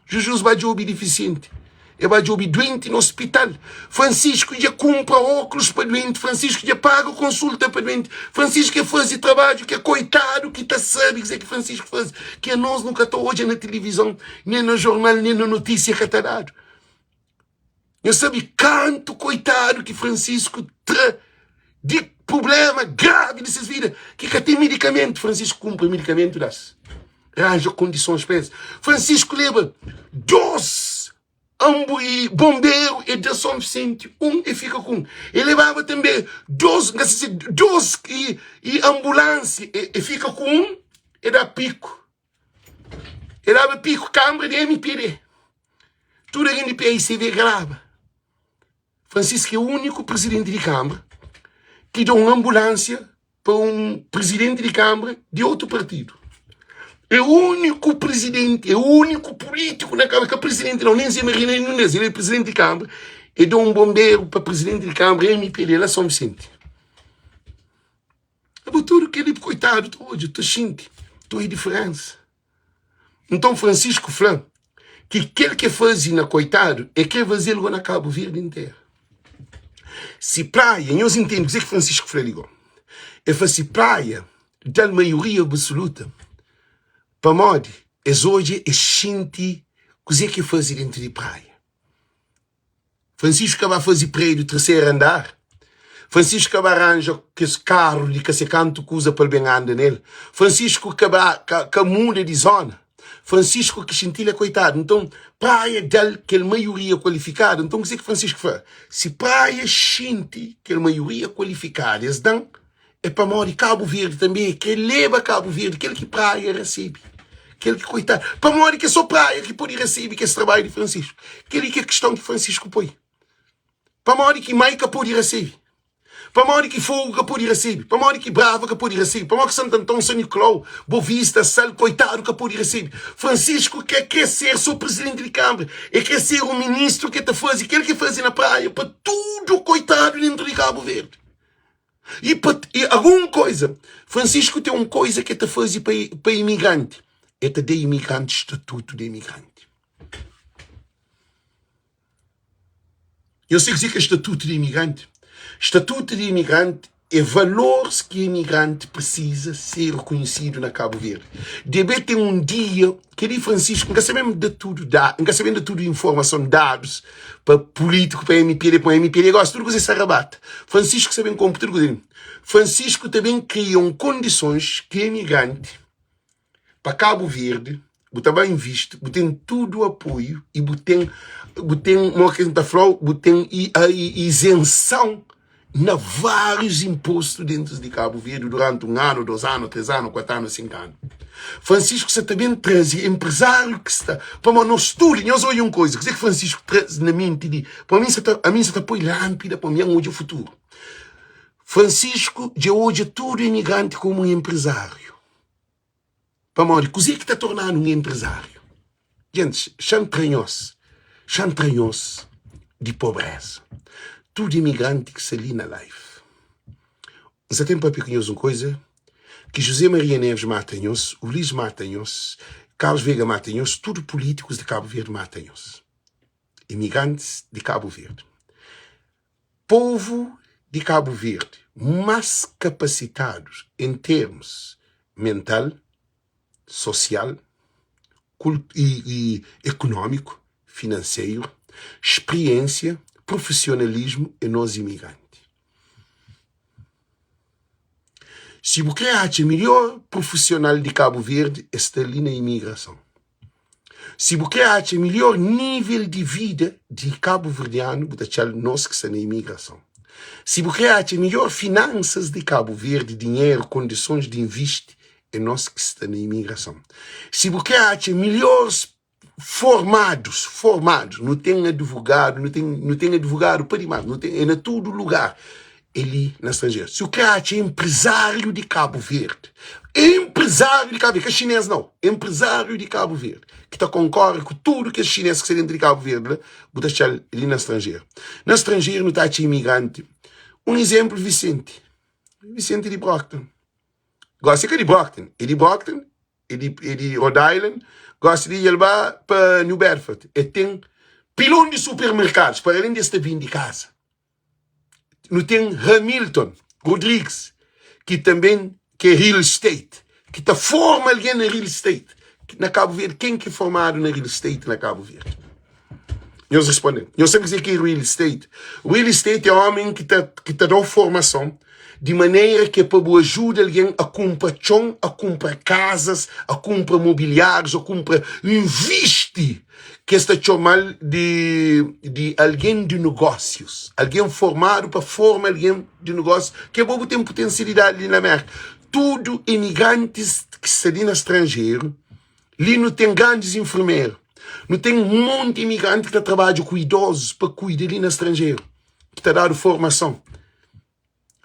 A: Jizus ba djobe difisienti, el ba djobe duenti na ospital. Francisku dja kunpra óklus pa duenti, Francisku dja paga konsulta pa duenti, Francisku dja faze trabadju ki é koitadu ki ta sabe kuzê ki Francisku faze, ki anos nu ka ta odja na tilivizon, nen na jornal, nen na notísia ka ta dadu. Nhos sabe kantu koitadu ki Francisco tra di problema gravi di ses vida ki ka ten medikamentu. Francisco kunpra medikamentu das, ranja kondisons pa es. Francisco leba dos ambu i bonberu e da São Vicente un e fika ku un. E lebaba tanbe dos, nka se si dos i, i ambulansia e, e fika ku un e da piku. E daba piku kambra di MPD. Tudu algen di PAICV graba. Francisco é úniku prizidenti di kanbra ki da un anbulánsia pa un prizidenti di kanbra di otu partidu. É úniku prizidenti, é úniku pulítiku na kanbra, ka prizidenti nau, nen Zé Maria nen nenhun des, el é prizidenti di kanbra, el da un bonberu pa prizidenti di kanbra MPD la Son Visenti. Abo tudu kel-li koitadu ta odja, ta xinti, ta odja diferénsa. Nton Francisco fla ki kel ke faze na koitadu e kre faze-l go na Cabo Verde interu. Si Praia, nhos intende kuzê ki Francisco fla li go? E fla si Praia da-l maioria absoluta pamodi es odja es xinti kuzê ki faze dentu di Praia. Francisco ka ba faze prédiu terseru andar, Francisco ka ba ranja kes karu di ka se kantu kuza pa el ben anda nel, Francisco ka ba ka, ka muda di zona, Francisco ki xinti-l é koitadu. Nton, Praia da-l kel maioria kualifikadu. Nton, kuzê ki Francisco fla? Si Praia xinti kel maioria kualifikadu es da-m, É pamodi Kabu Verdi tanbe e kre leba Kabu Verdi kel ki Praia resebe, kel ki koitadu. Pamodi ki é so Praia ki pode resebe kes trabadju di Francisco? Kel-li ki é kiston ki Francisco poi. Pamodi ki Mai ka pode resebe? Pamodi ki Fogu ka pode resebe? Pamodi ki Brava ka pode resebe? Pamodi ki Santo Anton, San Nicolau, Bovista, Sal, koitadu ka pode resebe? Francisco ka kre ser so presidenti di Kanbra, e kre ser un ministru ki ta faze kel ki faze na Praia pa tudu koitadu dentru di Kabu Verdi. I pa i algun koisa, Francisco ten un koisa ke ta faze pa pa imigranti, e ta da imigranti statutu di imigranti. Nhos sabe kuzê ki é statutu di imigranti? Statutu di imigranti é valores ki imigranti presiza ser rekonhesidu na Kabu Verdi. Debe ten un dia Kel-li Francisco, N ka sabe da tudu da, N ka sabe da tudu informason, dadus pa pulítiku, pa MPD, pa MPD gosta tudu kuza é sarabata. Francisco sa ben konpo tudu kuza li. Francisco ta ben kria un kondisons ki imigranti pa Kabu Verdi, bu ta ba invisti, bu ten tudu apoiu i bu ten, bu ten, mo ki N ta fla-u, bu ten izenson na várius inpostu dentu di Kabu Verdi duranti un anu, dos anu, tres anu, kuatu anu, sinku anu. Francisco sa ta ben traze enprezáriu ki sta pamodi nos tudu, nhos odja un koza, kuzê ki Francisco traze na menti di, pa mi sa ta, ami sa ta poi lánpida pa mi N odja futuru. Francisco dja odja tudu imigranti komu un enprezáriu. Pamodi kuzê ki ta torna-nu un enprezáriu? Gentis, xa-m tra nhos, xa-m tra nhos di pobréza. Tudu imigranti ki sta li na live, N sta ten papia ku nhos un koza ki José Maria Neves mata nhos, Ulisses mata nhos, Carlos Veiga mata nhos, tudu pulítikus di Kabu Verdi mata nhos, imigrantis di Kabu Verdi. Povu di Kabu Verdi más kapasitadus en termus mental, sosial i ekunómiku, finanseru, spriénsia, prufisionalismu é nos imigranti. Si bu krê atxa midjór prufisional di Kabu Verdi, es sta li na imigrason. Si bu krê atxa midjór nível di vida di kabuverdianu, bu ta atxa-l nos ki sta na imigrason. Si bu krê atxa midjór finansas di Kabu Verdi, dinheru, kondisons di invisti, é nos ki sta na imigrason. Si bu krê atxa midjórs formadus, formadus, nu ten advogadu, nu ten, nu ten advogadu pa dimás, nu ten, é na tudu lugar. É li na stranjeru. Si u kre atxa enprezáriu di Kabu Verdi, enprezáriu di Kabu Verdi, ka xinês nau, enprezáriu di Kabu Verdi, ki ta konkore ku tudu kes xinês ki sta dentru di Kabu Verdi la, bu ta atxa-l li na stranjeru. Na stranjeru nu ta atxa imigranti. Un izénplu, Visenti. Visenti di Brockton. Gosi é ka di Brockton, é di Brockton, é di, é di Rhode Island, gosi di el ba pa New Bedford. El ten pilon di supermerkadus, para alén di es ta bindi kaza. Nu ten Hamilton Rodrigues, ki tanben ki é real estate, ki ta forma algen na real estate. Na Kabu Verdi, ken ki formadu na real estate na Kabu Verdi? Nhos responde. Nhos sabe kuzê ki é real estate? Real estate é omi ki ta, ki ta da-u formason di manera ki é pa bu ajuda algen a kunpra txon, a kunpra kazas, a kunpra mobiliárius, a kunpra, invisti. ki es ta txoma-l di, di algen di nogósius, algen formadu pa forma algen di nogósius, ki abo bu ten putensialidadi li na Mérka. Tudu imigrantis ki sta li na stranjeru, li nu ten grandis infermeru. Nu ten un monti imigranti ki ta trabadja ku idozus pa kuida li na stranjeru, ki ta dadu formason.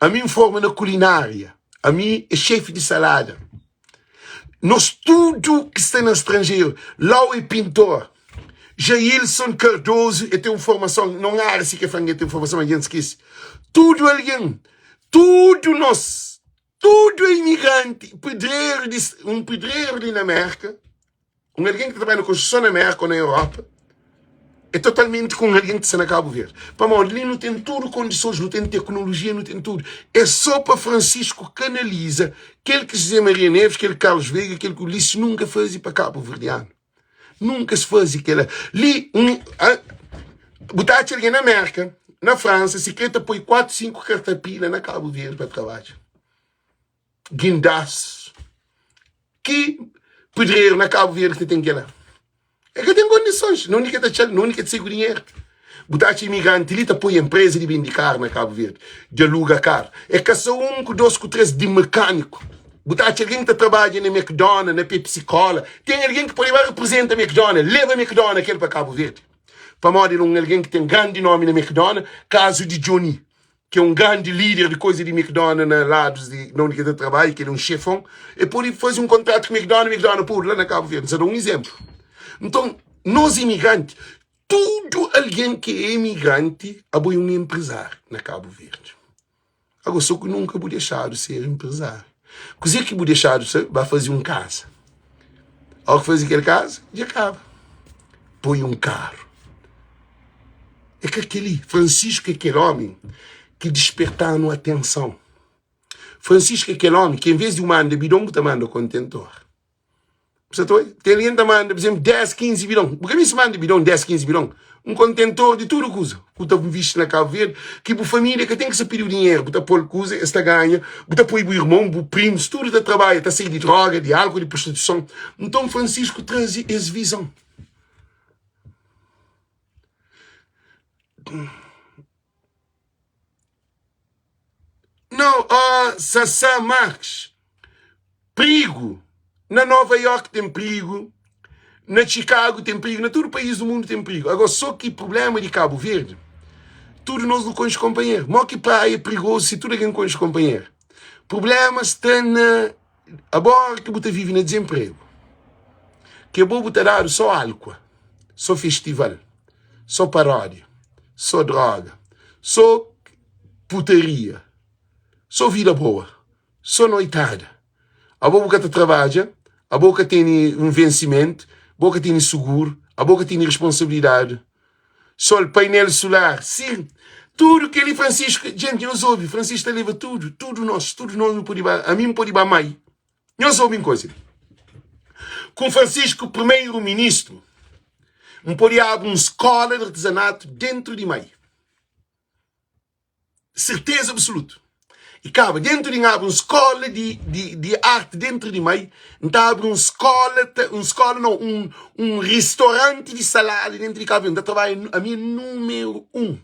A: Ami N forma na kulinária, ami é xefi di salada. Nos tudu ki sta na stranjeru, Lau é pintor, Jailson Cardoso é ten un formason, na un ária si ki el fla-m ki el ten formason, ma dja N skese. Tudu algen, tudu nos, tudu é imigranti, pedreru di, un pedreru li na Mérka, Un algen ki ta trabadja na konstruson na Mérka ô na Europa é totalmenti ku un algen ki sta na Kabu Verdi. Pamodi li nu ten tudu kondisons, nu ten teknolojia, nu ten tudu. É sô pa Francisco kanaliza kel ki José Maria Neves, kel ki Carlos Veiga, kel ki Ulisses nunka faze pa kabuverdianu. Nunka es faze kel-la. Li, un, a, bu ta atxa algen na Mérka, na Fransa, sikrê ta poi 4, 5 kartapila na Kabu Verdi pa trabadja. Guindaste. Ki pedreru na Kabu Verdi ki ten kela? É ka ten kondisons. Na undi ke ta txal? Na undi ke ta sai ku dinheru? Bu ta atxa imigranti li ta poi enpreza di bende karu na Kabu Verdi, di aluga karu. É ka sa un ku dos ku tres di mekaniku. Bu ta atxa algen ki ta trabadja na McDonald, na Pepsi Cola. Ten algen ki pode ba reprezenta McDonald, leba McDonald kel pa Kabu Verdi. Pamodi el é un algen ki ten grandi nomi na McDonald, kazu di Johnny. ki é un grandi líder di koisa di McDonald na ladus di na undi ki el ta trabadja, ki el é un xefon, el pode faze un kontratu ku McDonald, McDonald pô-l la na Kabu Verdi. N sta da un izénplu. Nton, nos imigranti, tudu algen ki é imigranti, abo é un enprezáriu na Kabu Verdi. Agora, sô ki nunka bu dexadu ser enprezáriu. Kuzê ki bu dexadu ser? Ba faze un kaza. Óra ki faze kel kaza, dja kaba. Poi un karu. É ka kel-li. Francisco é kel ómi ki disperta-nu atenson. Francisco é kel ómi ki envês di bu manda bidon, bu ta manda kontentor. Bu sa ta oi? Ten algen ta manda, por exemplo, 10, 15 bidon. Bu ka meste manda bidon, 10, 15 bidon. Un kontentor di tudu kuza ku ta nvisti na Kabu Verdi, ki bu família ka ten ki sa pidi-u dinheru. Bu ta pô-l kuza, es ta ganha. Bu ta poi bu irmon, bu primus, tudu ta trabadja, ta sai di droga, di álkol, di prostituison. Nton, Francisco traze es vizon. Não, oh, Sassá Marques, prigo. Na Nova York tem prigo, na Chicago tem prigo, na tudo país do mundo tem prigo. Agora, só que problema de Cabo Verde, tudo nós não conhecemos companheiro. Mó que praia é perigoso se tudo alguém conhece companheiro. Problema está na Agora que bu ta vive na desemprego, que bo bu ta dadu só álcool, só festival, só paródia, só droga, só putaria, só vida boa, só noitada. Abo bu ka ta trabadja, abo ka tene un vencimento, bo ka tene seguro, abo ka tene responsabilidade. Sol, painel solar, sim, tudo kel-li Francisco, gente, nhos obi, Francisco ta leva tudo, tudo nós, tudo nós nu pode ba, ami n pode ba mai. Nhos obi un coisa li. Ku Francisco primeiro ministro, n pode abri un escola de artesanato dentro di mai. Serteza absolutu. I kaba, dentu di N abri un skola di, di, di arti dentu di mai, N ta abri un skola, ta, un skola nau, un, un ristoranti di salada dentu di Kabu Verdi. N ta trabadja, ami é numeru un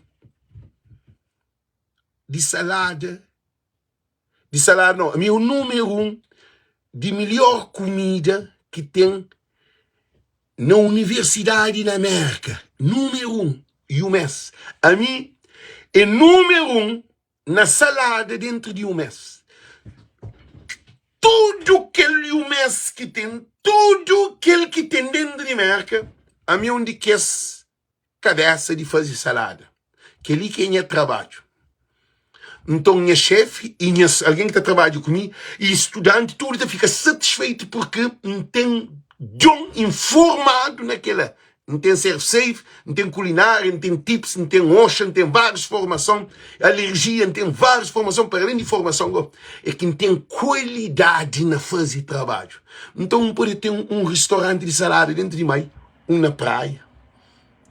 A: di salada, di salada nau, ami é numeru un di melhor kumida ki ten na universidadi na Merka, numeru un, UMass. Ami é numeru un na salada dentru di UMass. Tudu kel UMass ki ten, tudu kel ki ten dentru di Merka, ami é un di kes kabesa di faze salada. Kel-li ki é nha trabadju. Nton, nha xéfi i nhas algen ki ta trabadja ku mi i studanti tudu ta fika satisfeitu purki N ten djon informadu na kel-la. N ten ServSafe, N ten kulinária, N ten tips, N ten OSHA, N ten várius formason, alerjia, N ten várius formason. Para alén di formason go, é ki N ten kualidadi na faze trabadju. Nton, N pode ten un ristoranti di salada dentu di mai, un na praia.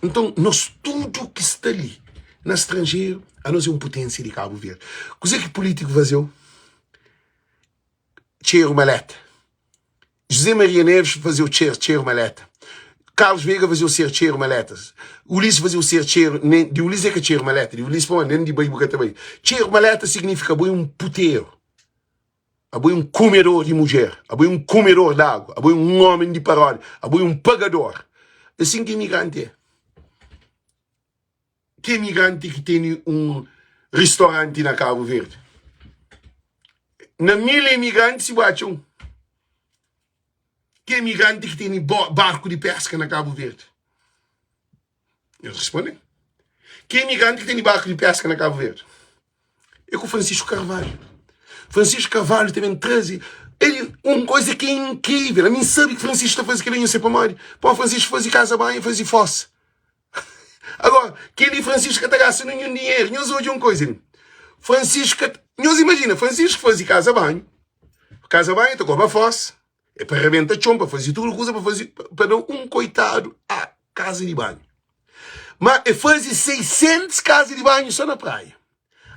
A: Nton, nos tudu ki sta li na stranjeru, anos é un puténsia di Kabu Verdi. Kuzê ki pulítiku faze-u? Txeru maleta. José Maria Neves faze-u txer, txeru maleta. Carlos Veiga faze-u ser txeru maletas. Ulisses faze-u ser txeru, nen, di Ulisses é ka txeru maleta, di Ulisses pamodi nen di bai bu ka ta bai. Txeru maleta signifika bo é un puteru. Abo é un kumedor di mudjer, abo é un kumedor di agu, abo é un ómi di paródia, abo é un pagador. É sin ki imigranti é. Ki imigranti ki tene un ristoranti na Kabu Verdi? Na 1000 imigranti si bu atxa un. Ki imigranti ki tene barku di peska na Kabu Verdi? Nhos responde. Ki imigranti ki tene barku di peska na Kabu Verdi? É ku Francisco Carvalho. Francisco Carvalho também traze ele um coisa que é incrível. A mim sabe que Francisco está fazendo aquilo, não sei para Pô, Francisco faz casa banho, faz fossa. Agora, kel-li Francisco ka ta gasta ninhun dinheru. Nhos odja un koza li. Francisco ka ta... Nhos imajina, Francisco faze kaza banhu, kaza banhu ta koba fosa, é pa rabenta txon, pa faze tudu kuza, pa faze, pa da un koitadu a kaza di banhu. Ma e faze 600 kaza di banhu so na praia.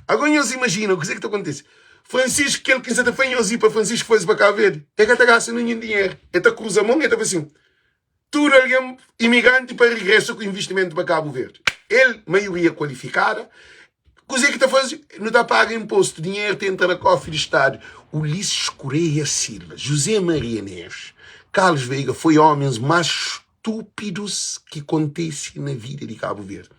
A: Agora nhos imajina kuzê ki ta kontise. Francisco, kel ki N sa ta fla nhos i pa Francisco faze pa Kabu Verdi, e ka ta gasta ninhun dinheru. E ta kruza mon, e ta fla sin, Tudu algen imigranti pa rigresa ku invistimentu pa Kabu Verdi. El, maioria kualifikada, kuzê ki ta faze? Nu ta paga inpostu, dinheru ta entra na kofri di Stadu. Ulisses Correia Silva, José Maria Neves, Carlos Veiga foi homens más stúpidus ki kontese na vida di Kabu Verdi.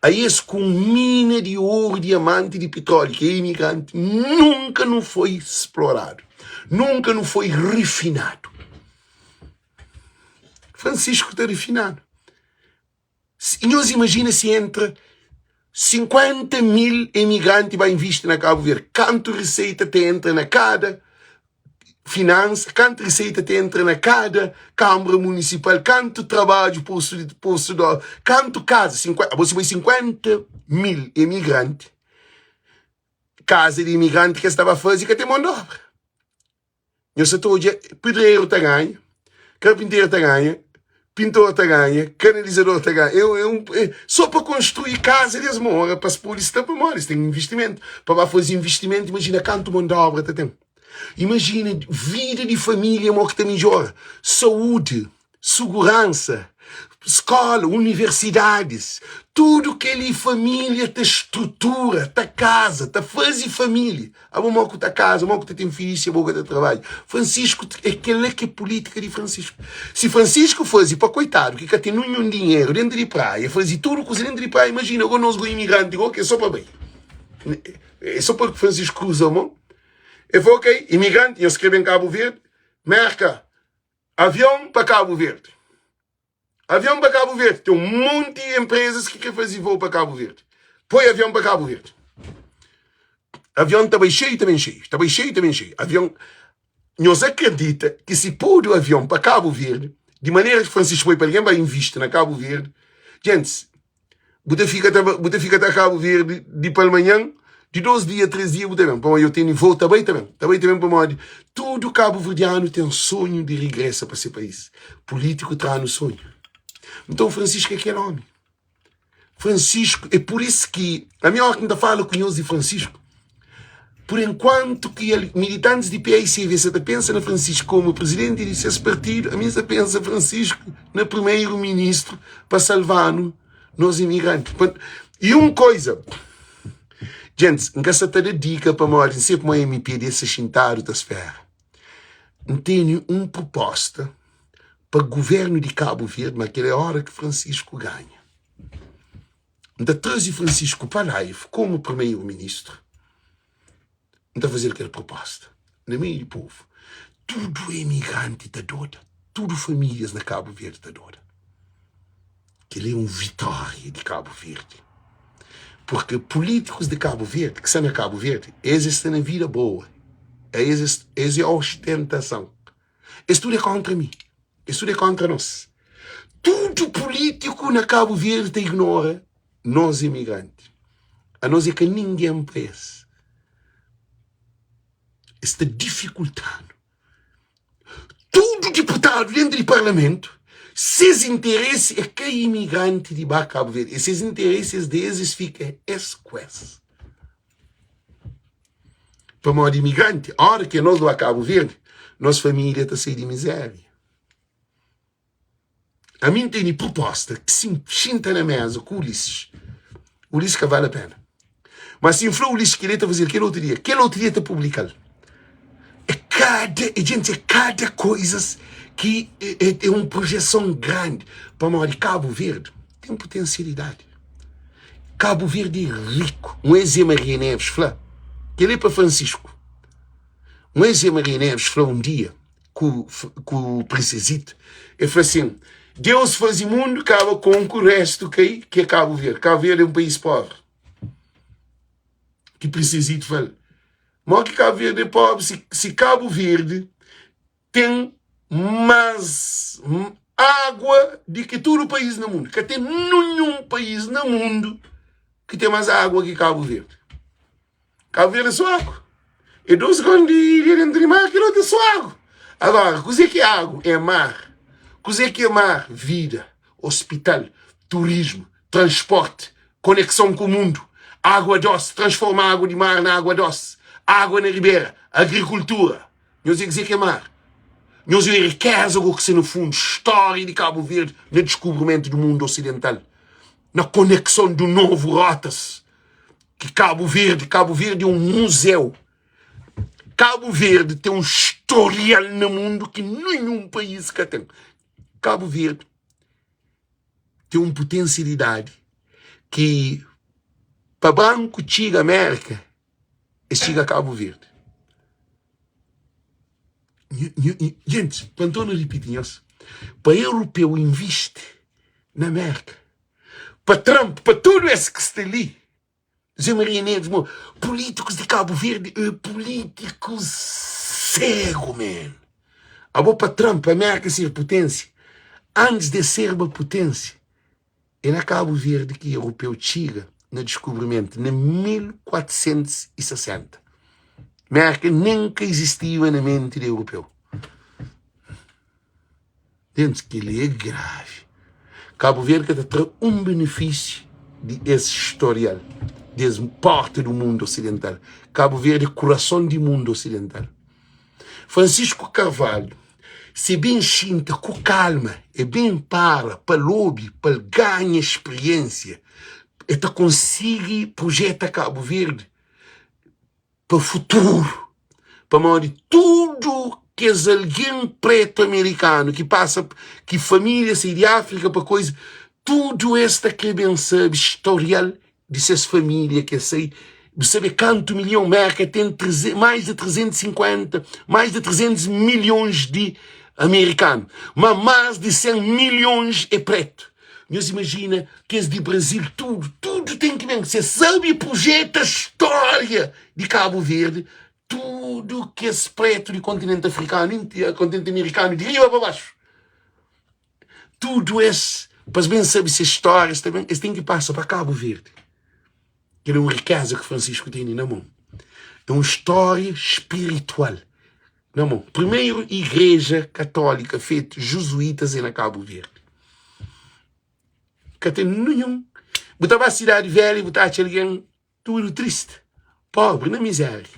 A: A es ku mina di oru, diamanti, di pitróliu, ki é imigranti, nunka nu foi sploradu, nunka nu foi rifinadu. Francisco ta rifinadu. Nhos imajina si entra 50 mil emigranti ba invisti na Kabu Verdi, kantu riseita ta entra na kada finansa, kantu riseita ta entra na kada kambra munisipal, kantu trabadju postu di postu di kantu kaza, 50, abo si bai 50 mil emigranti, kaza di emigranti ki es ta ba fazi ka ten mon di obra. Nhos sa ta odja pedreru ta ganha, karpinteru ta ganha, pintor ta ganha, kanalizador ta ganha. É, é um, é, só pa konstrui kaza des mora pa es pode sta pamodi es ten investimentu. Pa ba faze investimentu, imajina kantu mon di obra ta ten. Imajina vida di família mo ki ta midjora, saúdi, suguransa, skola, universidadis, tudu kel-li família ta strutura, ta kaza, ta faze família. Abo mo ku ta kaza, mo ku ta ten fidju si abo ka ta trabadja. Francisco, é kel-la ki é pulítika di Francisco. Si Francisco faze pa koitadu ki ka ten ninhun dinheru dentu di praia, faze tudu kuza dentu di praia, imajina go nos go imigranti go ki é so pa bai. É so pa Francisco kruza mon. El fla, ok, imigranti, nhos kre ben Kabu Verdi, Merka, Avion pa Kabu Verdi Avion pa Kabu Verdi Ten un monti enprezas ki kre faze voo pa Kabu Verdi Poi avion pa Kabu Verdi Avion ta bai xeiu ta ben xeiu Ta bai xeiu ta ben xeiu Avion Nhos akredita ki si podu avion pa Kabu Verdi Di manera ki Francisco poi pa algen ba invisti na Kabu Verdi Gentis Bu ta fika ta bu ta fika ta Kabu Verdi di palmanhan, di dos dia, tres dia bu ta ben. Pamodi eu tene voo ta bai ta ben, ta bai ta ben pamodi tudu kabuverdianu ten sonhu di rigresa pa se país. Pulítiku tra-nu sonhu. Nton Francisco é kel omi. Francisco, é pur isu ki ami óra ki N ta fala ku nhos di Francisco, Por enkuantu ki el, militantis di PAICV sa ta pensa na Francisco komu prizidenti di ses partidu, ami N sa pensa Francisco na primeru ministru pa salva-nu nos imigranti. I un koiza, djentis, N ka sa ta da dika pamodi N se kuma MPD sa xintadu ta spera. N tene un pruposta pa guvernu di Kabu Verdi, ma kel é ora ki Francisco ganha. N ta traze Francisco pa live komu primeiro ministro, N ta faze-l kel proposta na meiu di povu. Tudu emigranti ta doda, tudu famílias na Kabu Verdi ta doda. Kel-li é un vitória di Kabu Verdi, purki pulítikus di Kabu Verdi ki sta na Kabu Verdi, es es sta na vida boa, es es é ostentason. Es tudu é kontra mi, es tudu é kontra nos. Tudu pulítiku na Kabu Verdi ta ignora nos imigranti. Anos é ka ningen pa es. Es ta difikulta-nu. Tudu diputadu dentu di parlamentu, ses interesi é ka imigranti di ba Kabu Verdi. É ses interesi es des es fika es ku es. Pamodi imigranti, óra ki anos ba Kabu Verdi, nos família ta sai di mizéria. Ami N tene proposta ki si N xinta na meza ku Ulisses, Ulisses ka vale a pena. Mas si N fla Ulisses kel-li, el ta faze-l kel otu dia, kel otu dia el ta publika-l. É kada, é djenti, é kada koizas. Ki é un projeson grandi pamodi Kabu Verdi ten putensialidadi. Kabu Verdi é riku. Un es Zé Maria Neves fla, kel-li é pa Francisco. Un es Zé Maria Neves fla un dia ku, ku Princesito, el fla assim, Deus faze mundu, kaba konku, restu kai, ki é Kabu Verdi. Kabu Verdi é un país pobri. Ki Princesito fla-l, Mo ki Kabu Verdi é pobri si, si Kabu Verdi ten más água di ki tudu país na mundu. Ka ten ninhun país na mundu ki ten más água ki Kabu Verdi. Kabu Verdi é só água. É dos grão de ilha dentro de mar, kel otu é só água. Agora, kuzê ki é água? É mar. Kuzê ki é mar? Vida, hospital, turismo, transporte, konekson ku mundu, água doce, transforma água di mar na água doce, água na ribera, agrikultura. Nhos é kuzê ki é mar. Nhos é rikéza ku ki sta na fundu, stória di Kabu Verdi na diskubrimentu di mundu osidental, na konekson di novu rotas ki Kabu Verdi, Kabu Verdi é un muzeu. Kabu Verdi ten un storial na mundu ki ninhun país ka ten. Kabu Verdi ten un putensialidadi ki pa branku txiga Amérika, es txiga Kabu Verdi. Gentis, pa N torna ripiti nhos, pa europeu invisti na Amérika, pa Trump, pa tudu es ki sta li, Zé Maria Neves, mo, políticos de Cabo Verde é políticos cego, man. Abo pa Trump, América ser potência, antes de ser uma potência, é na Cabo Verde que europeu txiga na descobrimento, na 1460. América nem ka existiba na mente de europeu. Gentis, kel-li é gravi. Kabu Verdi ka ta tra un benefísiu di es storial, di es pórta di mundu osidental. Kabu Verdi é kurason di mundu osidental. Francisco Carvalho, si e ben xinta ku kalma, e ben para pa el obi, pa el ganha spiriénsia, e ta konsigi projeta Kabu Verdi pa futuru, pamodi tudu kes algen pretu amerikanu ki pasa, ki família sai di Áfrika pa koisa, tudu es ta kre ben sabe storial di ses família ki es sai, bu sabe kantu milhon, Merka ten mais di 350, mais di 300 milhons di amerikanu, ma más di 100 milhons é pretu. Nhos imajina kes di Brazil tudu, tudu ten ki ben. Se sabe projeta stória di Kabu Verdi, tudu kes pretu di kontinenti afrikanu, kontinenti amerikanu di riba pa baxu, tudu es pa es ben sabe ses stória, es ta ben, es ten ki pasa pa Kabu Verdi. Kel é un rikéza ki Francisco tene na mon. É un stória spiritual na mon. Primeru igreja katólika fetu jezuítas é na Kabu Verdi. Ka ten ninhun. Bu ta ba Sidadi Velha bu ta atxa algen tudu tristi, pobri, na mizéria.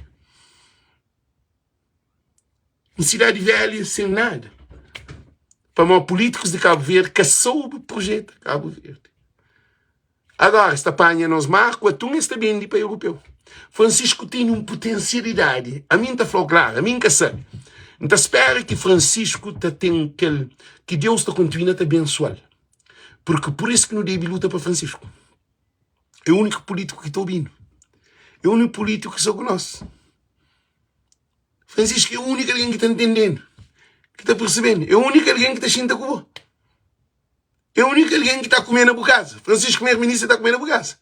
A: Un Sidadi Velha sen nada. Pamodi pulítikus di Kabu Verdi ka soube projeta Kabu Verdi. Agora es ta panha nos mar ku atun es ta bende pa europeu. Francisco tene un putensialidadi. Ami N ta fla-u klaru, ami N ka sabe. N ta spera ki Francisco ta ten kel ki Deus ta kontinua ta bensua-l. Purki pur isu ki nu debe luta pa Francisco. É úniku pulítiku ki ta obi-nu. É úniku pulítiku ki sta ku nos. Francisco é úniku algen ki ta ntende-nu, ki ta persebe-nu. É úniku algen ki ta xinta ku bo. É úniku algen ki ta kume na bu kaza. Francisco primeiro-ministro ta kume na bu kaza.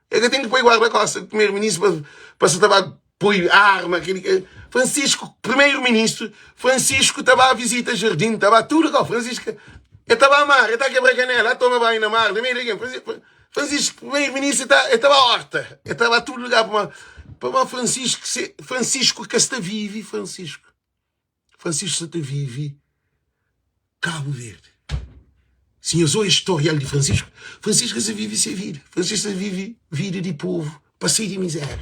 A: É ka ten ki poi guarda-costa di primeiro-ministro pa, pa sa ta ba poi arma. Aquele que... Francisco primeiro-ministro, Francisco ta ba visita jardim, ta ba tudo com Francisco. Ele ta ba mar, ele ta quebra canela, toma banho na mar, na meio de alguém. Francisco, Francisco primeiro-ministro ta, ele ta ba horta, ele ta ba tudo lugar para uma, Francisco, Francisco que está vive, Francisco. Francisco sa ta vive Cabo Verde. Si nhos oia historial di Francisco, Francisco sa vive se vida. Francisco sa vive vida di povo pa sai di miséria.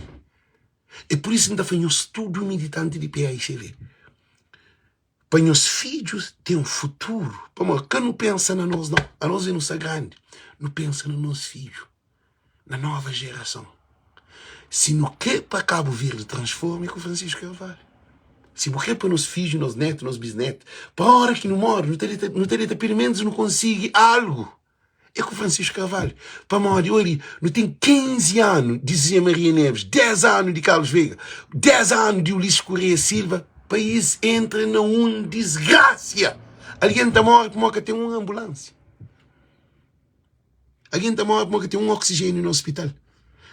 A: É por isso que N ta fla nhos tudo militante di PAIGV. Pa nhos fidjus ten futuro. Pamodi ka nu pensa na nos não. Anos é nu sta grandi. Nu pensa na nos fidju. Na nova gerason. Si nu kre pa Cabo Verde transforma é ku Francisco Carvalho. Si bu krê pa nos fidju, nos nétu, nos bisnétu, pa óra ki nu móre, nu ta deta, nu ta deta peloménus nu konsigi algu. É ku Francisco Carvalho. Pamodi, oi, nu ten 15 anu di Zé Maria Neves, 10 anu di Carlos Veiga, 10 anu di Ulisses Correia Silva, país entra na un disgrasia. Algen ta móre pamodi ka ten un anbulánsia. Algen ta móre pamodi ka ten un oksijéniu na ospital.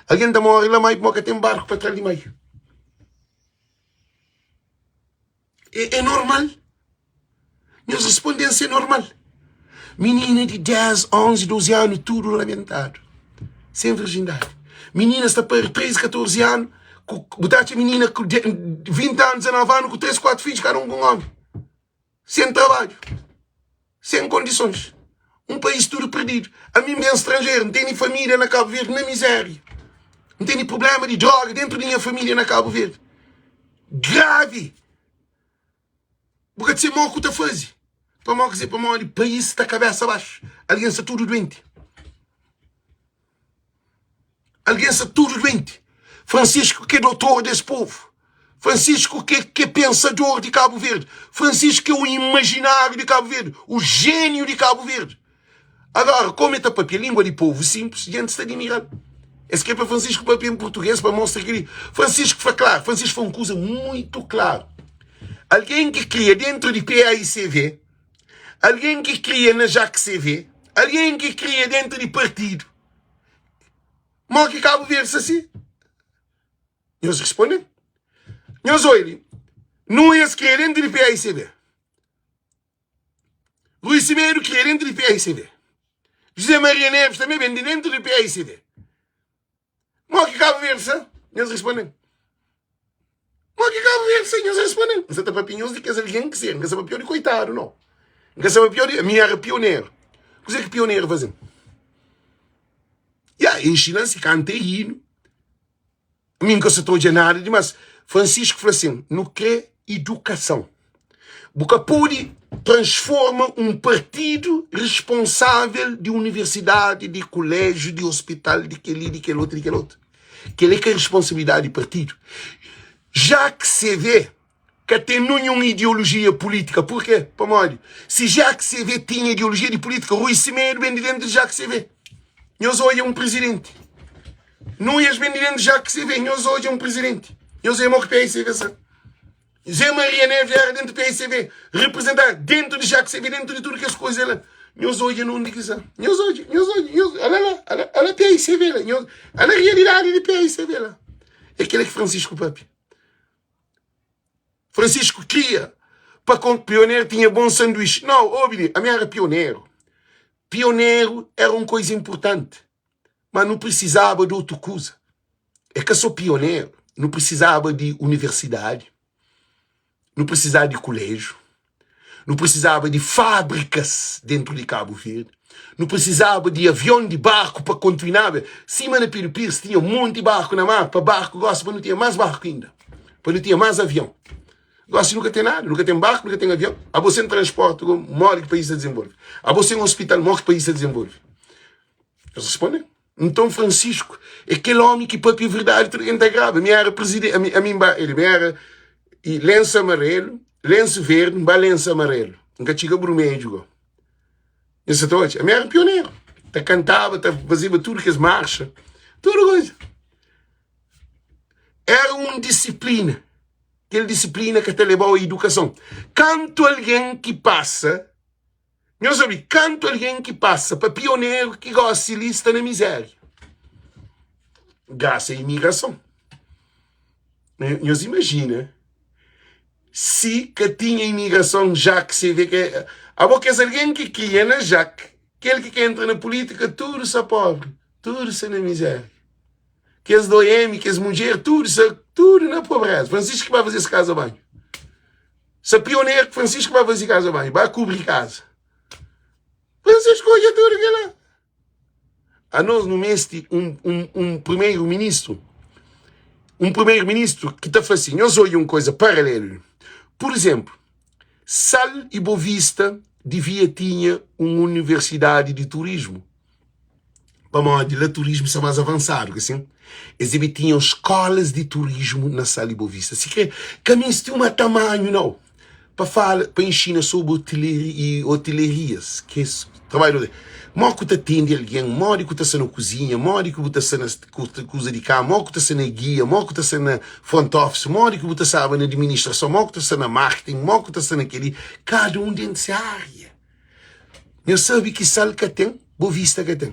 A: Algen ta móre la mai pamodi ka ten barku pa tra-l di mai. É, é normal? Nhos responde-m se é normal. Minina di 10, 11, 12 anu, tudu rabentadu, sen virjindadi. Minina sta pari 13, 14 anu, ku, bu ta atxa minina ku 20 anu, 19 anu, ku 3, 4 fidju, kada un ku un omi. Sen trabadju, sen kondisons. Un país tudu perdidu. Ami N ben stranjeru, N tene família na Kabu Verdi na mizéria. N tene prubléma di droga dentu di nha família na Kabu Verdi. Gravi! Bu ka ta sabe mo ku ta faze. Pamodi ki pamodi país sta kabésa baxu. Algen sta tudu duenti. Algen sta tudu duenti. Francisco ki é dotor des povu. Francisco ki é pensador di Kabu Verdi. Francisco ki é o imajináriu di Kabu Verdi. O jéniu di Kabu Verdi. Agora, komu el ta papia língua di povu sinplis, jentis ta dimira-l. Es kre pa Francisco papia en purtugês pa mostra kel-li. Francisco fla klaru, Francisco fla un kuza muitu klaru. Algen ki kria dentru di PAICV, algen ki kria na JACCV, algen ki kria dentru di partidu, mo ki Kabu Verdi sta si? Nhos responde-m. Nhos oi li, Nunes kria dentru di PAICV. Rui Semedo kria dentru di PAICV. José Maria Neves tanbe ben di dentru di PAICV. Mo ki Kabu Verdi sta? Nhos responde-m. Mo ki Kabu Verdi sta? Nhos responde-m. N sa ta papia nhos di kes algen ki ser. N ka sa papia di koitadu, no. N ka sa papia di... Mi era pioneru. Kuzê ki pioneru faze-m? Ya, inxina-m si kanta hinu. Mi N ka sa ta odja nada dimas. Francisco fla sin, nu kre idukason. Bu ka pode transforma un partidu responsável di universidadi, di koléjiu, di ospital, di kel-li, di kel otu, di kel otu. Kel-li ka é responsabilidadi di partidu. Jacques CV ka ten ninhun ideolojia pulítika. Purkê? Pamodi si Jacques CV tinha ideolojia di pulítika, Rui Semedo ben di dentu di Jacques CV. Nhos odja un prizidenti. Nunes ben di dentu di Jacques CV. Nhos odja un prizidenti. Nhos odja mo ki PICV sta. Zé Maria Neves era dentu PICV, reprezentar dentu di Jacques CV, dentu di tudu kes kuza la. Nhos odja na undi ki sta. Nhos odja, nhos odja, nhos, ala la, ala, ala PICV la. Nhos, ala realidadi di PICV la. É kel-la ki Francisco papia. Francisco kria pa kon pioneru tinha bon sanduíche. Nau, obi li, ami era pioneru. Pioneru era un koisa inpurtanti, ma nu prisizaba di otu kuza. É ka so pioneru, nu prisizaba di universidadi, nu prisizaba di kuléjiu, Nu precisaba di fábrikas dentru di Kabu Verdi. Nu precisaba di avion, di barku pa kontinuaba. Sima na Pedro Pires tinha un monti barku na mar, pa barku gosi pa nu tinha más barku inda, pa nu tinha más avion. Gosi nu ka ten nada, nu ka ten barku, nu ka ten avion. Abo sen transporti, modi ki país ta dizenvolve? Abo sen ospital, modi ki país ta dizenvolve? Es responde. Nton Francisco é kel ómi ki papia verdadi tudu algen ta graba. Mi éra prizidenti, ami, ami N ba, el, mi éra i lensu amarelu, lensu verdi, N ba lensu amarelu. N ka txiga brumedju go. Nhos sa ta odja? Ami éra pioneru. Ta kantaba, ta fazeba tudu kes marxa, tudu koza. Éra un disiplina. Kel disiplina ka ta leba-u a idukason. Kantu algen ki pasa Nhos obi, kantu algen ki pasa pa pioneru ki gosi li sta na mizeria, grasa a imigrason. Nhos imajina si ka tinha imigrason, ja ki se ve ke abo kes algen ki kria na jak, kel ki ka entra na pulitika, tudu sta pobri, tudu sta na mizeria. Kes doemi, kes mudjer, tudu sta tudu na pobreza. Francisco ki ba faze es kaza banhu. Sa pioneru ki Francisco ba faze kaza banhu, ba kubri kaza. Francisco odja tudu kila. Anos nu mesti un, un, un primeiro ministru, un primeiro ministru ki ta fla si, nhos odja un koisa paralelu. Pur izemplu, Sal i Bovista divia tinha un universidadi di turismu. Pamodi la turismu sta más avansadu, ka sin? Es debe tinha skolas di turismu na Sal i Bovista. Sikre ka meste uma tamanhu nau pa fala, pa inxina sobri oteleri i otelerias, kes trabadju di modi ku ta atendi algen, modi ku ta sta na kuzinha, modi ku bu ta sta na kuza di kama, modi ku ta sta na gia, modi ku ta sta na front office, modi ku bu ta staba na administrason, modi ku ta sta na marketing, modi ku ta sta na kel-li, kada un dentu se ária. Nhos sabe ki sal ka ten, Bovista ka ten.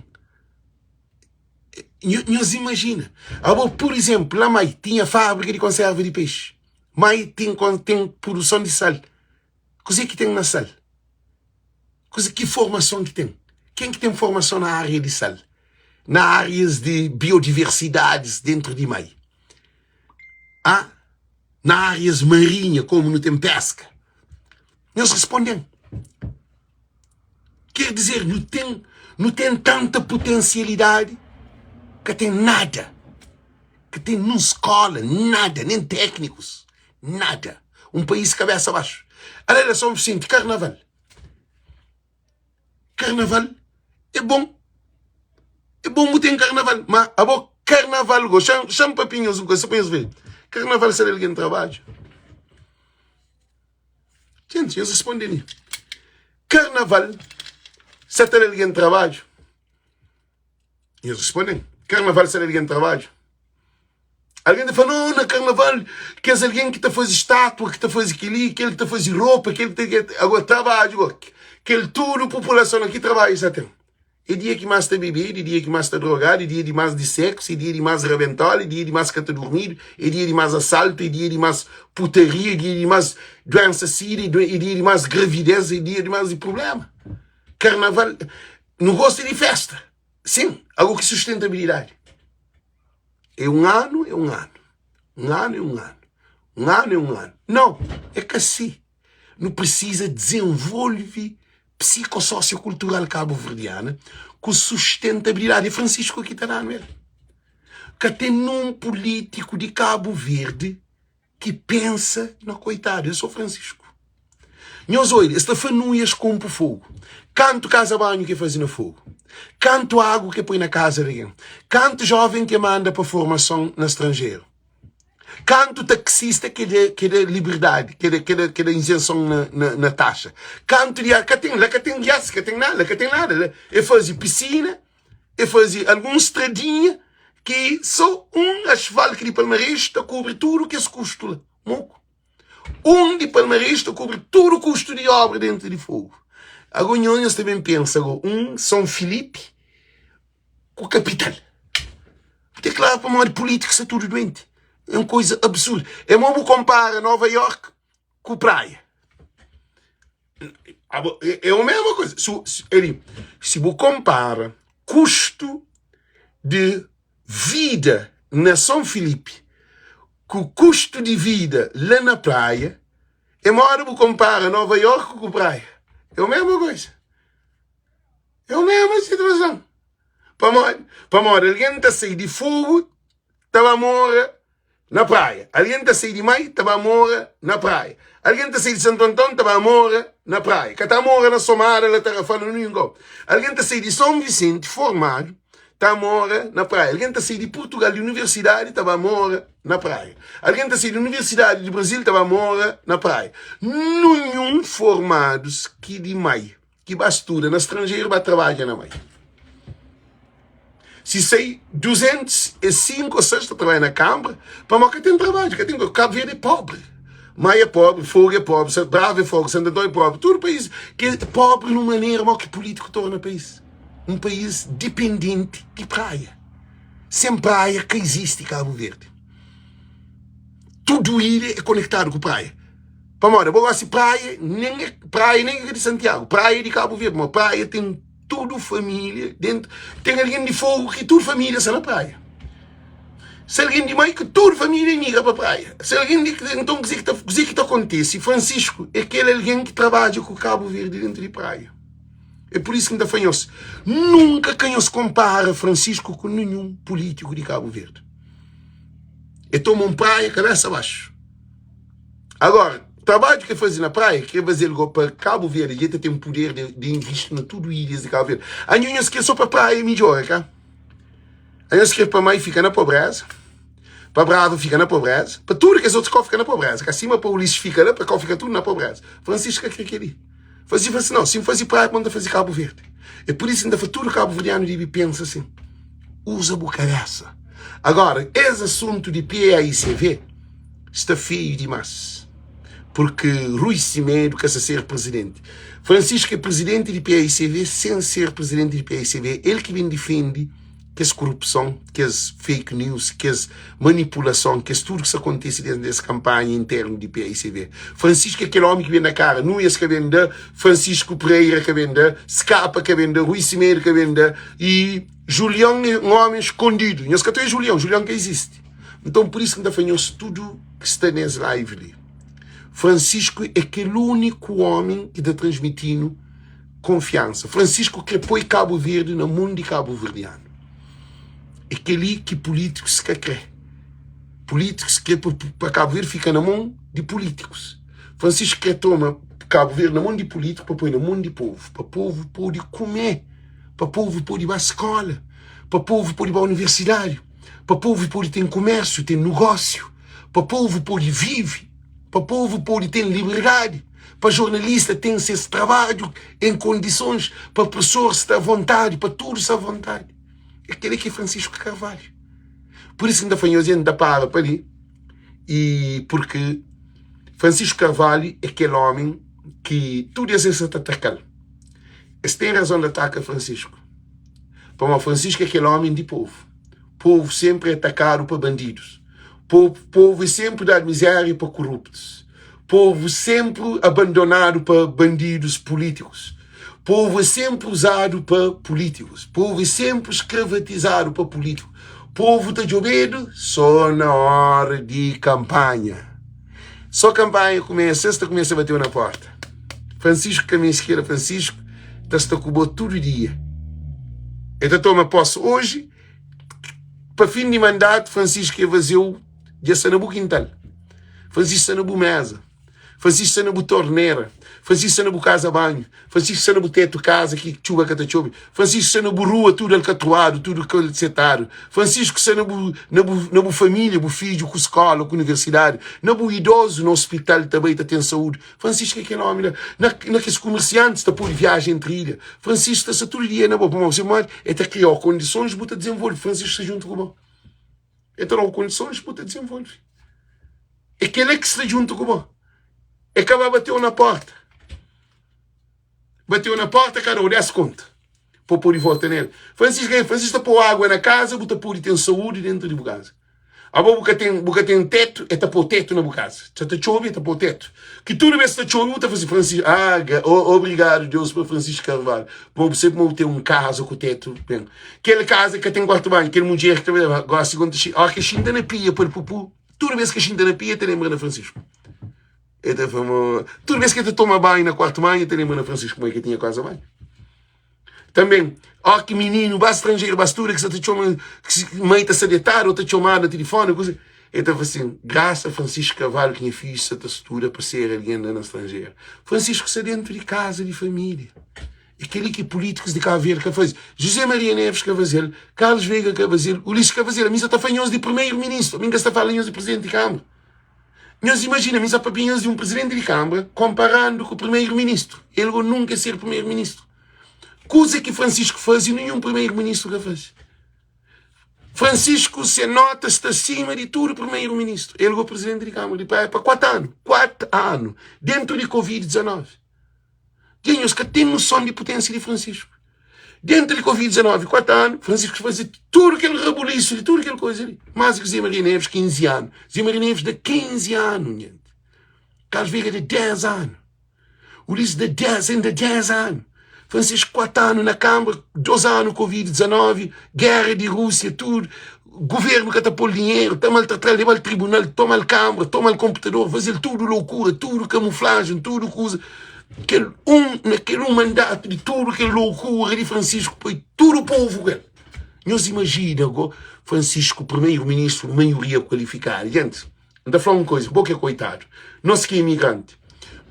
A: Nhos imajina. Abo, pur izénplu, la Mai tinha fábrika di konserva di pexi. Mai ten, ten produson di sal. Kuzê ki ten na sal? Kuzê, ki formason ki ten? Ken ki ten formason na ária di sal? Na árias di biodiversidadis dentru di mai? Ah, na árias marinha, komu nu ten peska? Nhos responde-m. Quer dizer, nu ten, nu ten tanta potencialidade, ka ten nada. Ka ten nun skola, nada, nem técnicos, nada. Um país cabeça baixo. Ala la São Vicente, carnaval. Carnaval é bom. É bom bu ten carnaval, ma abo carnaval go, xa, xa papia nhos un coisa, pa nhos ver. Carnaval sa da alguém trabalho. Gente, nhos responde mi. Karnaval sa ta da algen trabadju? Nhos responde-m. Karnaval sa da algen trabadju? Algen ta fla, no, na karnaval, kes algen ki ta faze státua, ki ta faze kel-li, kel ki ta faze ropa, kel ki ta... Agora, trabadju, go, kel tudu populason la, ki trabadju sa ten? É dia ki más ta bebedu, é dia ki más ta drogadu, é dia di más di séksu, é dia di más rabentóla, é dia di más ka ta durmidu, é dia di más asaltu, é dia di más putaria, é dia di más duénsa sida, é dia di más gravidez, é dia di más di prubléma. Karnaval, nu gosta di fésta, sin, ago ki sustentabilidadi? É un anu, é un anu, un anu é un anu, un anu é un anu. Nau, é ka si. Nu precisa desenvolve psicossociocultural cabo-verdiana ku sustentabilidade. É Francisco ki ta danu el. Ka ten nun político di Cabo Verde ki pensa na coitado. É só Francisco. Nhos oide, es ta fla nuias kompu fogo. Kantu casa banho ke faze na fogo? Kantu agu ke poi na casa de alguém? Kantu jovem ke manda pa formason na estrangeiro? Kantu taxista ke da ke da liberdadi, ke da ke da ke da izenson na na na taxa? Kantu di ka ten la ka ten gas, ka ten nada, la ka ten nada. La e faze pisina, e faze alguns stradinha ki so un asfaltu di Palmares ta kubri tudu kes kustu la. Moku. Un di Palmares ta kubri tudu kustu di obra dentru di Fogo. Ago nho nhos ta ben pensa ago un São Filipe ku kapital. Porque é claro pamodi político sta tudo doente. É um coisa absurda. É mo bu compara Nova York ku praia. É a mesma coisa. Se, se, ele, se bu compara custo de vida na São Felipe ku custo de vida lá na praia, é moda bu compara Nova York ku praia. É a mesma coisa. É a mesma situação. Pamodi? Pamodi algen ta sai di Fogu ta ba mora na Praia. Algen ta sai di Mai ta ba mora na Praia. Algen ta sai di Santu Anton ta ba mora na Praia. Ka ta mora na Somada, la Tarrafal, na ninhun kau. Algen ta sai di Son Visenti formadu ta mora na Praia. Algen ta sai di Purtugal di universidadi ta ba mora na Praia. Algen ta sai di universidadi di Brazil ta ba mora na Praia. Ninhun formadus ki di Mai. Ki ba studa na stranjeru ba trabadja na mai. Si sai 205 ou 6 ta trabadja na kambra, pamodi ka ten trabadju, ka ten Cabo Verde é pobre. Mai é pobre, Fogo é pobre, Brava é pobre, Santo Antônio é pobre, tudo país que é pobre numa maneira mau que político torna país. Um país dependente de praia. Sem praia ka existe Cabo Verde. Tudo ilha é conectado com praia. Pamodi abo gosi praia nen é praia nen é di Santiago, praia é di Cabo Verde, ma praia ten tudu família dentu, ten algen di Fogo ki tudu família sta na praia. Se algen di Mai ki tudu família migra pa praia. Se algen di nton kuzê ki ta kuzê ki ta kontise? Francisco é kel algen ki trabadja ku Cabo Verde dentu di praia. É pur isu ki N ta fla nhos, nunka ka nhos konpara Francisco ku ninhun pulítiku di Cabo Verde. E toma un praia kabesa baxu. Agora, trabadju ke faze na praia, kre faze-l go pa Cabo Verde, dja ta ten puder de, de invisti na tudu ilhas de Cabo Verde. Anho nhos kre so pa praia midjora, ka? Anhos kre pa mai fika na pobreza, pa Brava fika na pobreza, pa tudu kes otus kau fika na pobreza, ka sima pa Ulisses fika la, pa kau fika tudu na pobreza. Francisco ka kre keli. Francisco fla si, nau, si N fazi Praia, kuma N ta fazi Kabu Verdi? É pur isu ki N ta fla tudu kabuverdianu dibi pensa sin, uza bu kabesa. Agora, es asuntu di PAICV sta feiu dimas, purki Rui Semedo ka sa ser prizidenti. Francisco é prizidenti di PAICV sen ser prizidenti di PAICV, el ki ben difendi kes korupson, kes fake news, kes manipulason, kes tudu ki sta kontise dentru des kanpanha internu di PAICV. Francisco é kel omi ki ben da kara, Nunes ka ben da, Francisco Pereira ka ben da, Skapa ka ben da, Rui Semedo ka ben da y Julião é un omi skondidu. Nhos ka ta obi Julião, Julião ka izisti. Nton pur isu ki N ta fla nhos tudu ki sta nes live li, Francisco é kel úniku omi ki ta transmiti-nu konfiansa. Francisco kre poi Kabu Verdi na mon di kabuverdianu. É kel-li ki pulítikus ka kre. Pulítikus kre pa Kabu Verdi fika na mon di pulítikus. Francisco kre toma Kabu Verdi na mon di pulítiku pa poi na mon di povu, pa povu pode kume, pa povu pode ba skóla, pa povu pode ba universidadi, pa povu pode ten kumérsiu, ten nugósiu, pa povu pode vive, pa povu pode ten liberdadi. pa jornalista ten ses trabadju en kondisons, pa profesor sta avontadi, pa tudu sta avontadi. É kel-li ki é Francisco Carvalho. Pur isu ki N ta fla nhos, N ta para pa li, i purki Francisco Carvalho é kel ómi ki tudu es es sa ta ataka-l. Es ten razon di ataka Francisco, pamodi Francisco é kel ómi di povu. Povu sénpri é atakadu pa bandidus. Povu é sénpri dadu mizéria pa koruptus. Povu sénpri abandonadu pa bandidus pulítikus. Povu é sénpri uzadu pa pulítikus. Povu é sénpri skravatizadu pa pulítiku. Povu ta djobedu sô na óra di kanpanha. Sô kanpanha kumesa, es ta kumesa bateu na pórta. Francisco ka meste kela. Francisco ta sta ku bo tudu dia. El ta toma pósi oji. Pa fin di mandatu, Francisco é vazeu dja sta na bu kintal, Francisco sta na bu meza, Francisco sta na bu tornera, Francisco sta na bu kaza banhu, Francisco sta na bu tetu kaza ki txuba ka ta txobe, Francisco sta na bu rua tudu alkatruadu, tudu kalsetadu, Francisco sta na bu, na bu, na bu família, bu fidju ku skola, ku universidadi, na bu idozu na ospital ta bai ta ten saúdi. Francisco é kel ómi la. Na, na kes komersiantis ta pode viaja entri ilha. Francisco ta sta tudu dia na bo. Pamodi você modi? El ta kria-u kondisons bu ta dizenvolve. Francisco sta djuntu ku bo. El ta da-u kondisons bu ta dizenvolve. É kel-la ki sta djuntu ku bo. El ka ba bateu na porta. Bateu na porta ka da-u 10 konta pa pode volta nel. Francisco, Francisco ta pô água na kaza, bu ta pode ten saúdi dentru di bu kaza. Abo bu ka ten, bu ka ten tetu, e ta pô tetu na bu kaza. Sa ta txobe, e ta pô tetu. Ki tudu bes ta txobe, bu ta fasi Francisco, ah, oh, obrigadu Deus pa Francisco Carvalho. Pô, bu sabe ma bu ten un kaza ku tetu ben. Kel kaza ka ten kuartu banhu, kel mudjer ki ta gosi konta xi, ora ki xinta na pia pa pupu, tudu bes ki xinta na pia ta lembra na Francisco. E ta fla ma tudu bes ki ta toma banhu na kuartu banhu, ta lembra na Francisco ma ke tinha kaza banhu. Tanben, ó ki mininu ba stranjeru, ba studa, ki sa ta txoma, ki mãe ta sta detadu, ou ta txomadu na tilifoni, kuza, el ta fla sin, grasa a Francisco Carvalho ki nha fidju sa ta studa pa ser algen la na stranjeru. Francisco sta dentu di kaza di família. É kel-li ki pulítikus di Kabu Verdi ka faze. José Maria Neves ka faze-l, Carlos Veiga ka faze-l, Ulisses ka faze-l. Ami sa ta fla nhos di primeru-ministru, ami N ka sta fala nhos di prizidenti di Kâmara. Nhos imajina, mi sa papia nhos di un prizidenti di Kâmara konparandu ku primeru-ministru. El go nunka ser primeru-ministru. Kuza ki Francisco faze, ninhun primeru-ministru ka faze. Francisco, se nota sta sima di tudu primeru-ministru. El go prizidenti di Kâmara di Praia pa 4 anu. 4 anu! Dentu di Covid-19. Dja nhos ka ten noson di putensia di Francisco. Dentu di Covid-19, 4 anu, Francisco faze tudu kel rabulisu li, tudu kel koisa li. Mas ki Zé Maria Neves, 15 anu. Zé Maria Neves da 15 anu, nhente. Carlos Veiga da 10 anu. Ulisses da 10, ainda 10 anu. Francisco, 4 anu na Câmara, 2 anu Covid-19, guerra di Rússia, tudu. Governo ka ta pô-l dinheru, ta maltrata-l, leba-l tribunal, toma-l kâmara, toma-l konputador, faze-l tudu lokura, tudu kamuflajen, tudu kuza. Kel un, na kel un mandatu di tudu kel lokura di Francisco poi tudu povu ku el. Nhos imajina go Francisco primeiro-ministru, maioria kualifikadu. Gentis, N ta fla un kuza, bo ki é koitadu, nos ki é imigranti,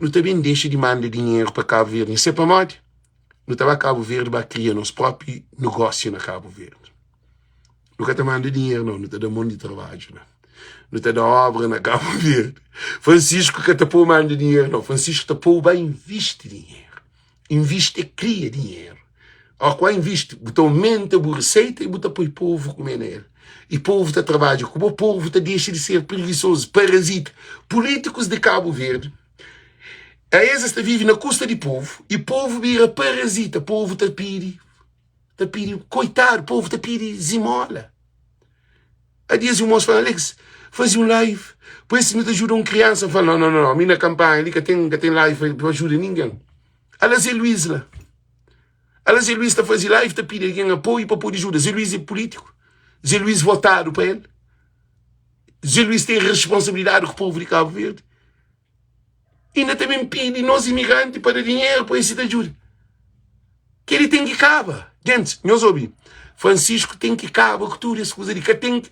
A: nu ta ben dexa di manda dinheru pa Kabu Verdi. Nhos sabe pamodi? Nu ta ba Kabu Verdi ba kria nos propi negósiu na Kabu Verdi. Nu ka ta manda dinheru nau, nu ta da mon di trabadju na. Nu ta da obra na Cabo Verde. Francisco ka ta pô manda dinheru nau, Francisco ta pô ba invisti dinheru. Invisti é kria dinheru. Ó ku invisti, bu ta aumenta bu riseita i bu ta poi povu kume na el. I povu ta trabadja ku bo, povu ta dexa di ser preguisozu, parazita. Pulítikus di Cabo Verde, a es es ta vive na kusta di povu i povu bira parazita, povu ta pidi ta pidi koitadu, povu ta pidi zimola. A dias un moço fala, Alex, faze un live, pa esse nu ta ajuda un criança. Fala, não, não, não, mi na campanha ali ka tem, ka tem live pa ajuda ninguém. Ala Zé Luís lá. Ala Zé Luís ta faze live, ta pidi alguém apoio pa pode ajuda. Zé Luís é político. Zé Luís votado pa ele. Zé Luís tem responsabilidade com o povo de Cabo Verde. Inda ta ben pidi nos imigranti pa da dinheru pa esi ta djuda. Keli ten ki kaba. Gentis, nhos obi, Francisco ten ki kaba ku tudu es kuza li. Ka ten ki.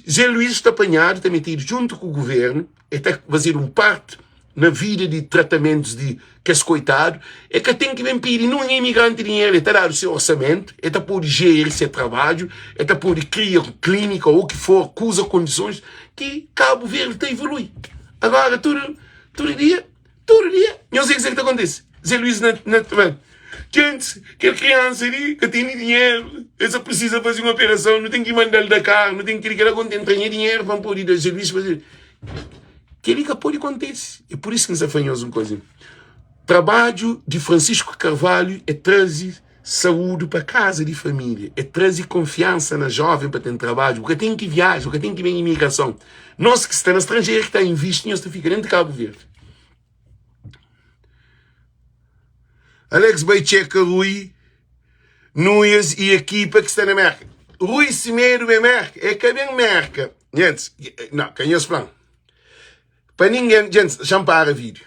A: Zé Luís sta panhadu, ta metidu djuntu ku guvernu, e ta fazedu un parti na vida di tratamentus di kes koitadu. E ka ten ki ben pidi nun imigranti dinheru, e ta dadu se orsamentu, e ta pode jeri se trabadju, e ta pode kria klinika o ki for, kuza, kondisons ki Kabu Verdi ta ivolui. Agora tudu tudu dia, tudu dia, nhos vê kuzê ki ta kontise. Zé Luís na na na Gentis, kel kriansa li ka tene dinheru, el sa prisiza faze un operason, nu ten ki manda-l Dakar, nu ten ki kel-li, kel-la. Konta, N tra nha dinheru pa N pode da Zé Luís faze. Kel-li ka pode kontise. É pur isu ki N sta fla nhos un kuza. Trabadju di Francisco Carvalho é traze saúde pa kaza di família, é traze konfiansa na jóven pa ten trabadju. Bu ka ten ki viaja, bu ka ten ki ben imigrason. Nos ki sta na stranjeru ki ta invisti, nhos ta fika dentu di Kabu Verdi. Alex bai txeka Rui Nunes i ekipa ki sta na Merka. Rui Semedo ben Merka? É ka ben Merka. Gentis, não, ka nhos fla-m. Pa ningen, gentis, xa-m para vídeo.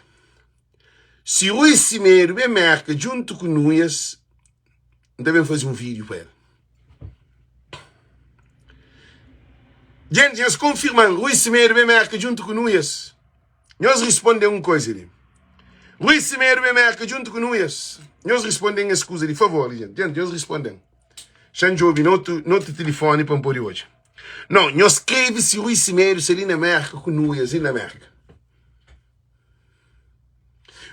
A: Si Rui Semedo ben Merka djuntu ku Nunes, N ta ben faze un vídeo pa el. Gentis, nhos konfirma-m, Rui Semedo ben Merka djuntu ku Nunes? Nhos responde-m un koza li. Rui Semedo ben Merka djuntu ku Nunes? Nhos responde-m es kuza li, favor, li, gente. Gente, nhos responde-m. Xa N djobe na otu, na otu tilifoni pa N pode odja. Não, nhos skrebe si Rui Semedo sta li na Merka ku Nunes li na Merka.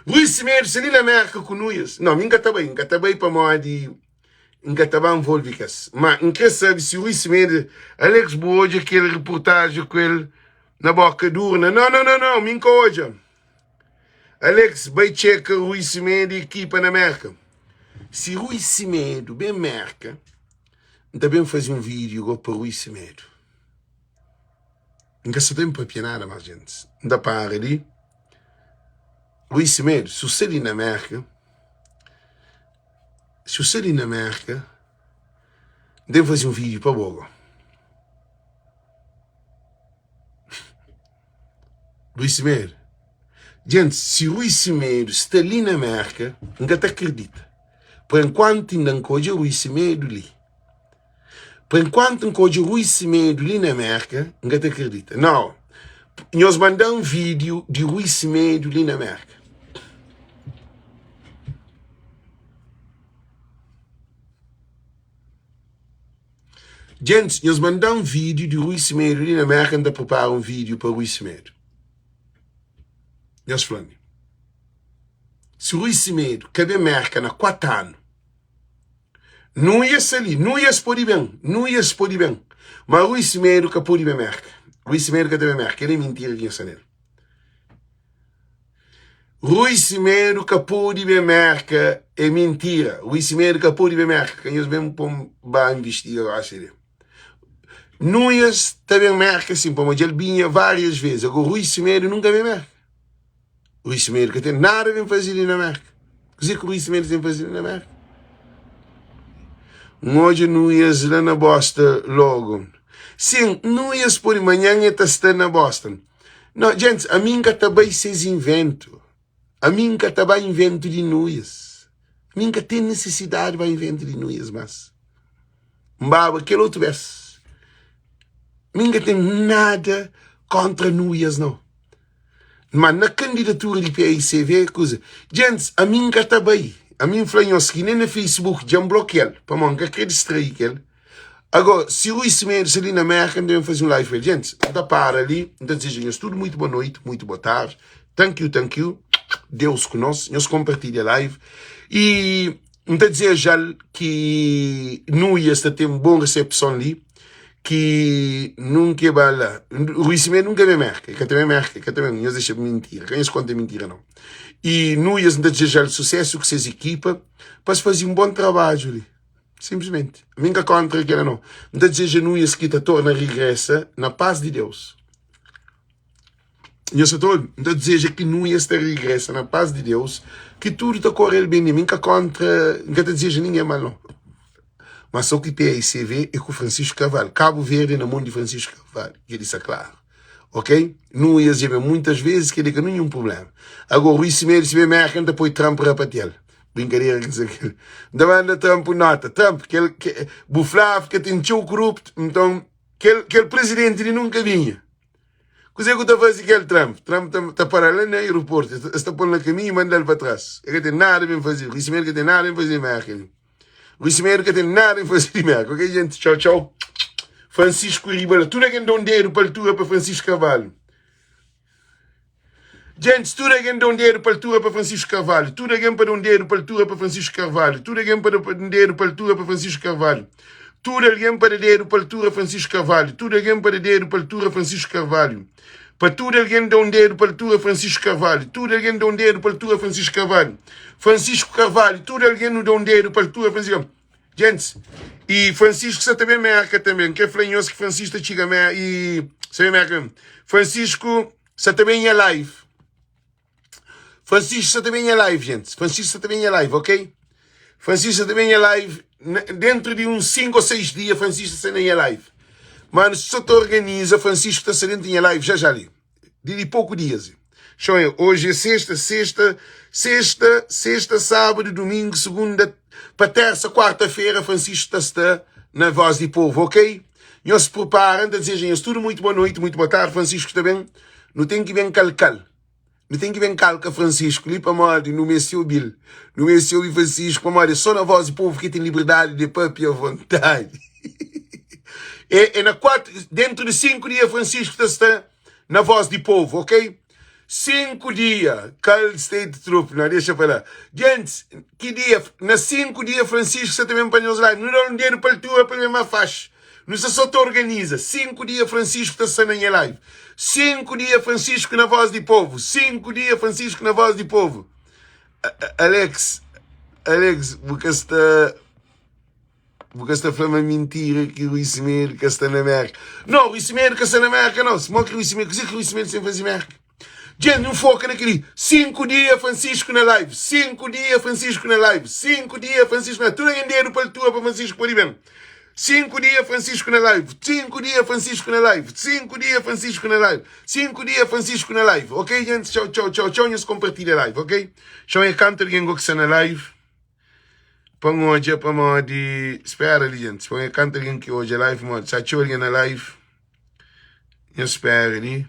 A: Rui Semedo sta li na Merka ku Nunes. Não, mi N ka ta bai, N ka ta bai pamodi N ka ta ba nvolve kes. Ma N kre sabe si Rui Semedo, Alex bu odja kel reportaji ku el na boka d'urna? Não, não, não, não, mi N ka odja. Alex bai txeka Rui Semedo e ekipa na Merka. Si Rui Semedo ben Merka, N ta ben faze un vídeo go pa Rui Semedo. N ka sa ta ben papia nada mas gentis. N ta para li. Rui Semedo, si bu sta li na Merka, si bu sta li na Merka, N ten faze un vídeo pa bo go. Rui Semedo. Gentis, si Rui Semedo sta li na Merka, N ka ta akredita. Por enkuantu inda N ka odja Rui Semedo li. Por enkuantu N ka odja Rui Semedo li na Merka, N ka ta akredita. Nau, nhos manda-m vídeo di Rui Semedo li na Merka. Gentis, nhos manda-m vídeo di Rui Semedo li na Merka, N ta pripara un vídeo pa Rui Semedo. Nhos fla-m. Si Rui Semedo ka ben Merka na 4 anu, Nuias sta li, Nuias pode ben, Nuias pode ben, ma Rui Semedo ka pode ben Merka. Rui Semedo ka ta ben Merka, kel é mintira ki nhos sta nel. Rui Semedo ka pode ben Merka, é mintira. Rui Semedo ka pode ben Merka, ka nhos ben pon ba investiga gosi li. Nuias ta ben Merka sim, pamodi dja el binha várias vezes. Agora Rui Semedo nunka ben Merka. Rui Semedo ka ten nada ben faze li na Merka. Kuzê ki Rui Semedo ten faze li na Merka? N odja Nuias la na Boston logo. Sim, Nuias pode manhan e ta sta na Boston. No, gents, ami N ka ta bai ses inventu. Ami N ka ta bai inventu di Nuias. Ami N ka ten nesesidadi bai inventu di Nuias mas. N baba kel otu bes. Mi N ka ten nada kontra Nuias, no. Ma na kandidatura di PAICV kuza. Gents, ami N ka ta bai. Ami N fla nhos ki nen na Facebook dja N blokia-l, pamodi N ka kre distrai kel. Agora, si Rui Semedo sta li na Merka, N ta ben faze un live pa el. Gentis, N ta para li, N ta dizeja nhos tudu muitu boa noiti, muitu boa tardi. Thank you, thank you. Deus ku nos. Nhos kompartilha live. I N ta dizeja-l ki Nuias ta ten bon resepson li, ki nunka e ba la. Rui Semedo nunka ben Merka. E ka ta ben Merka, e ka ta ben. Nhos dexa mintira, ka nhos konta mintira nau. I Nuias N ta dizeja-l susesu ku ses ekipa pa es faze un bon trabadju li. Simplesmente. Mi N ka kontra kela no. N ta dizeja Nuias ki ta torna rigresa na pas di Deus. Nhos sa ta obi? N ta dizeja ki Nuias ta rigresa na pas di Deus, ki tudu ta kore-l ben. Mi N ka kontra, N ka ta dizeja ningen mal no. Ma so ki PAICV é ku Francisco Carvalho. Cabo Verde é na mon di Francisco Carvalho, kel-li sta klaru. Ok? Nuias dja ben muitas vezes, kel-li ka ninhun prubléma. Agora, Rui Semedo, si ben Merka, N ta poi Trump rapatia-l. Brincadeira ki nse kel. Nta manda Trump un nota. Trump, kel, ke, bu fla África ten txeu korupto, nton kel, kel presidente li nunka binha. Kuzê ku ta faze kel Trump? Trump ta, ta para la na aeroporto, es ta pô-l na kaminhu i manda-l pa tras. El ka ten nada ben faze. Rui Semedo ka ten nada ben faze di Merka li. Rui Semedo ka ten nada ben faze di Merka. Ok, gente? Txau, txau. Francisco riba la. Tudu algen da un dedu pa altura pa Francisco Carvalho. Djentis, tudu algen da un dedu pa altura pa Francisco Carvalho. Tudu algen pa da un dedu pa altura pa Francisco Carvalho. Tudu algen pa da un dedu pa altura pa Francisco Carvalho. Tudu algen pa da dedu pa altura Francisco Carvalho. Tudu algen pa da dedu pa altura Francisco Carvalho. Pa tudu algen da un dedu pa altura Francisco Carvalho. Tudu algen da un dedu pa altura Francisco Carvalho. Francisco Carvalho, tudu algen nu da un dedu pa altura Francisco Carvalho. Djentis, i Francisco sa ta ben Merka tanbe. N kre fla nhos ki Francisco ta txiga Mer i sa ben Merka tanbe. Francisco sa ta ben nha live. Francisco sa ta ben nha live, gentis. Francisco sa ta ben nha live, ok? Francisco sa ta ben nha live dentro di uns 5 ou 6 dia Francisco sa na nha live. Mano, so ta organiza, Francisco ta sa dentro nha live já já li. Di di pouco dias. Txeu é, hoje é sexta, sexta, sexta, sexta, sábado, domingo, segunda, pa terça, quarta-feira, Francisco ta sta na Voz di Povo, ok? Nhos prepara, N ta deseja nhos tudo muito boa noite, muito boa tarde, Francisco ta ben, nu ten ki ben kalkal, nu ten ki ben kalka Francisco li pamodi nu meste obi-l, nu meste obi Francisco pamodi é só na Voz di Povo ki ten liberdade de papia à vontade. É, é na 4, dentro de 5 dia Francisco ta sta na voz di povo, ok? 5 dia, Cal State Troop, não, deixa para lá. Gente, que dia? Na 5 dia Francisco está também para nos live. Não dá um dedo para altura para mesma faixa. Não se só te organiza. 5 dia Francisco está na minha live. 5 dia Francisco na voz di povo. 5 dia Francisco na voz di povo. Alex, Alex, porque está Bu ka sta fla ma mintira ki Rui Semedo ka sta na Merka. No, Rui Semedo ka sta na Merka no. Mo ki Rui Semedo, kuzê ki Rui Semedo sem faze Merka? Djen, nu foka na kel-li. 5 dia Francisco na live, 5 dia Francisco na live, 5 dia Francisco na live. Tudu algen dedu pa altura pa Francisco pode ben. 5 dia Francisco na live, 5 dia Francisco na live, 5 dia Francisco na live, 5 dia Francisco na live. Ok, gente? Tchau, tchau, tchau, tchau. Nhos compartilha live, ok? Tchau, é kantu algen go ki sta na live. Pa N odja pamodi Spera li gentis Pa N kantu algen ki odja live Modi sa txeu algen na live Nhos spera li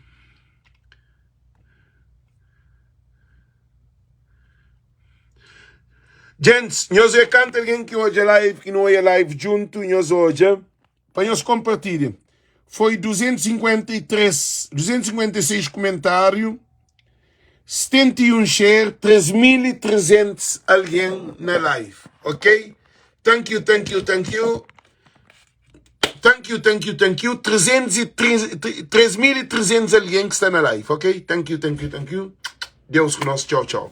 A: Gentis nhos é kantu algen ki odja live Ki nu odja live djuntu Nhos odja Pa nhos konpartilha. Foi 253, 256 kumentáriu, 71 share, 3300 algen na live. Ok? Thank you, thank you, thank you. Thank you, thank you, thank you. 3300 algen ki sta na live, ok? Thank you, thank you, thank you. Deus ku nos. Tchau, tchau.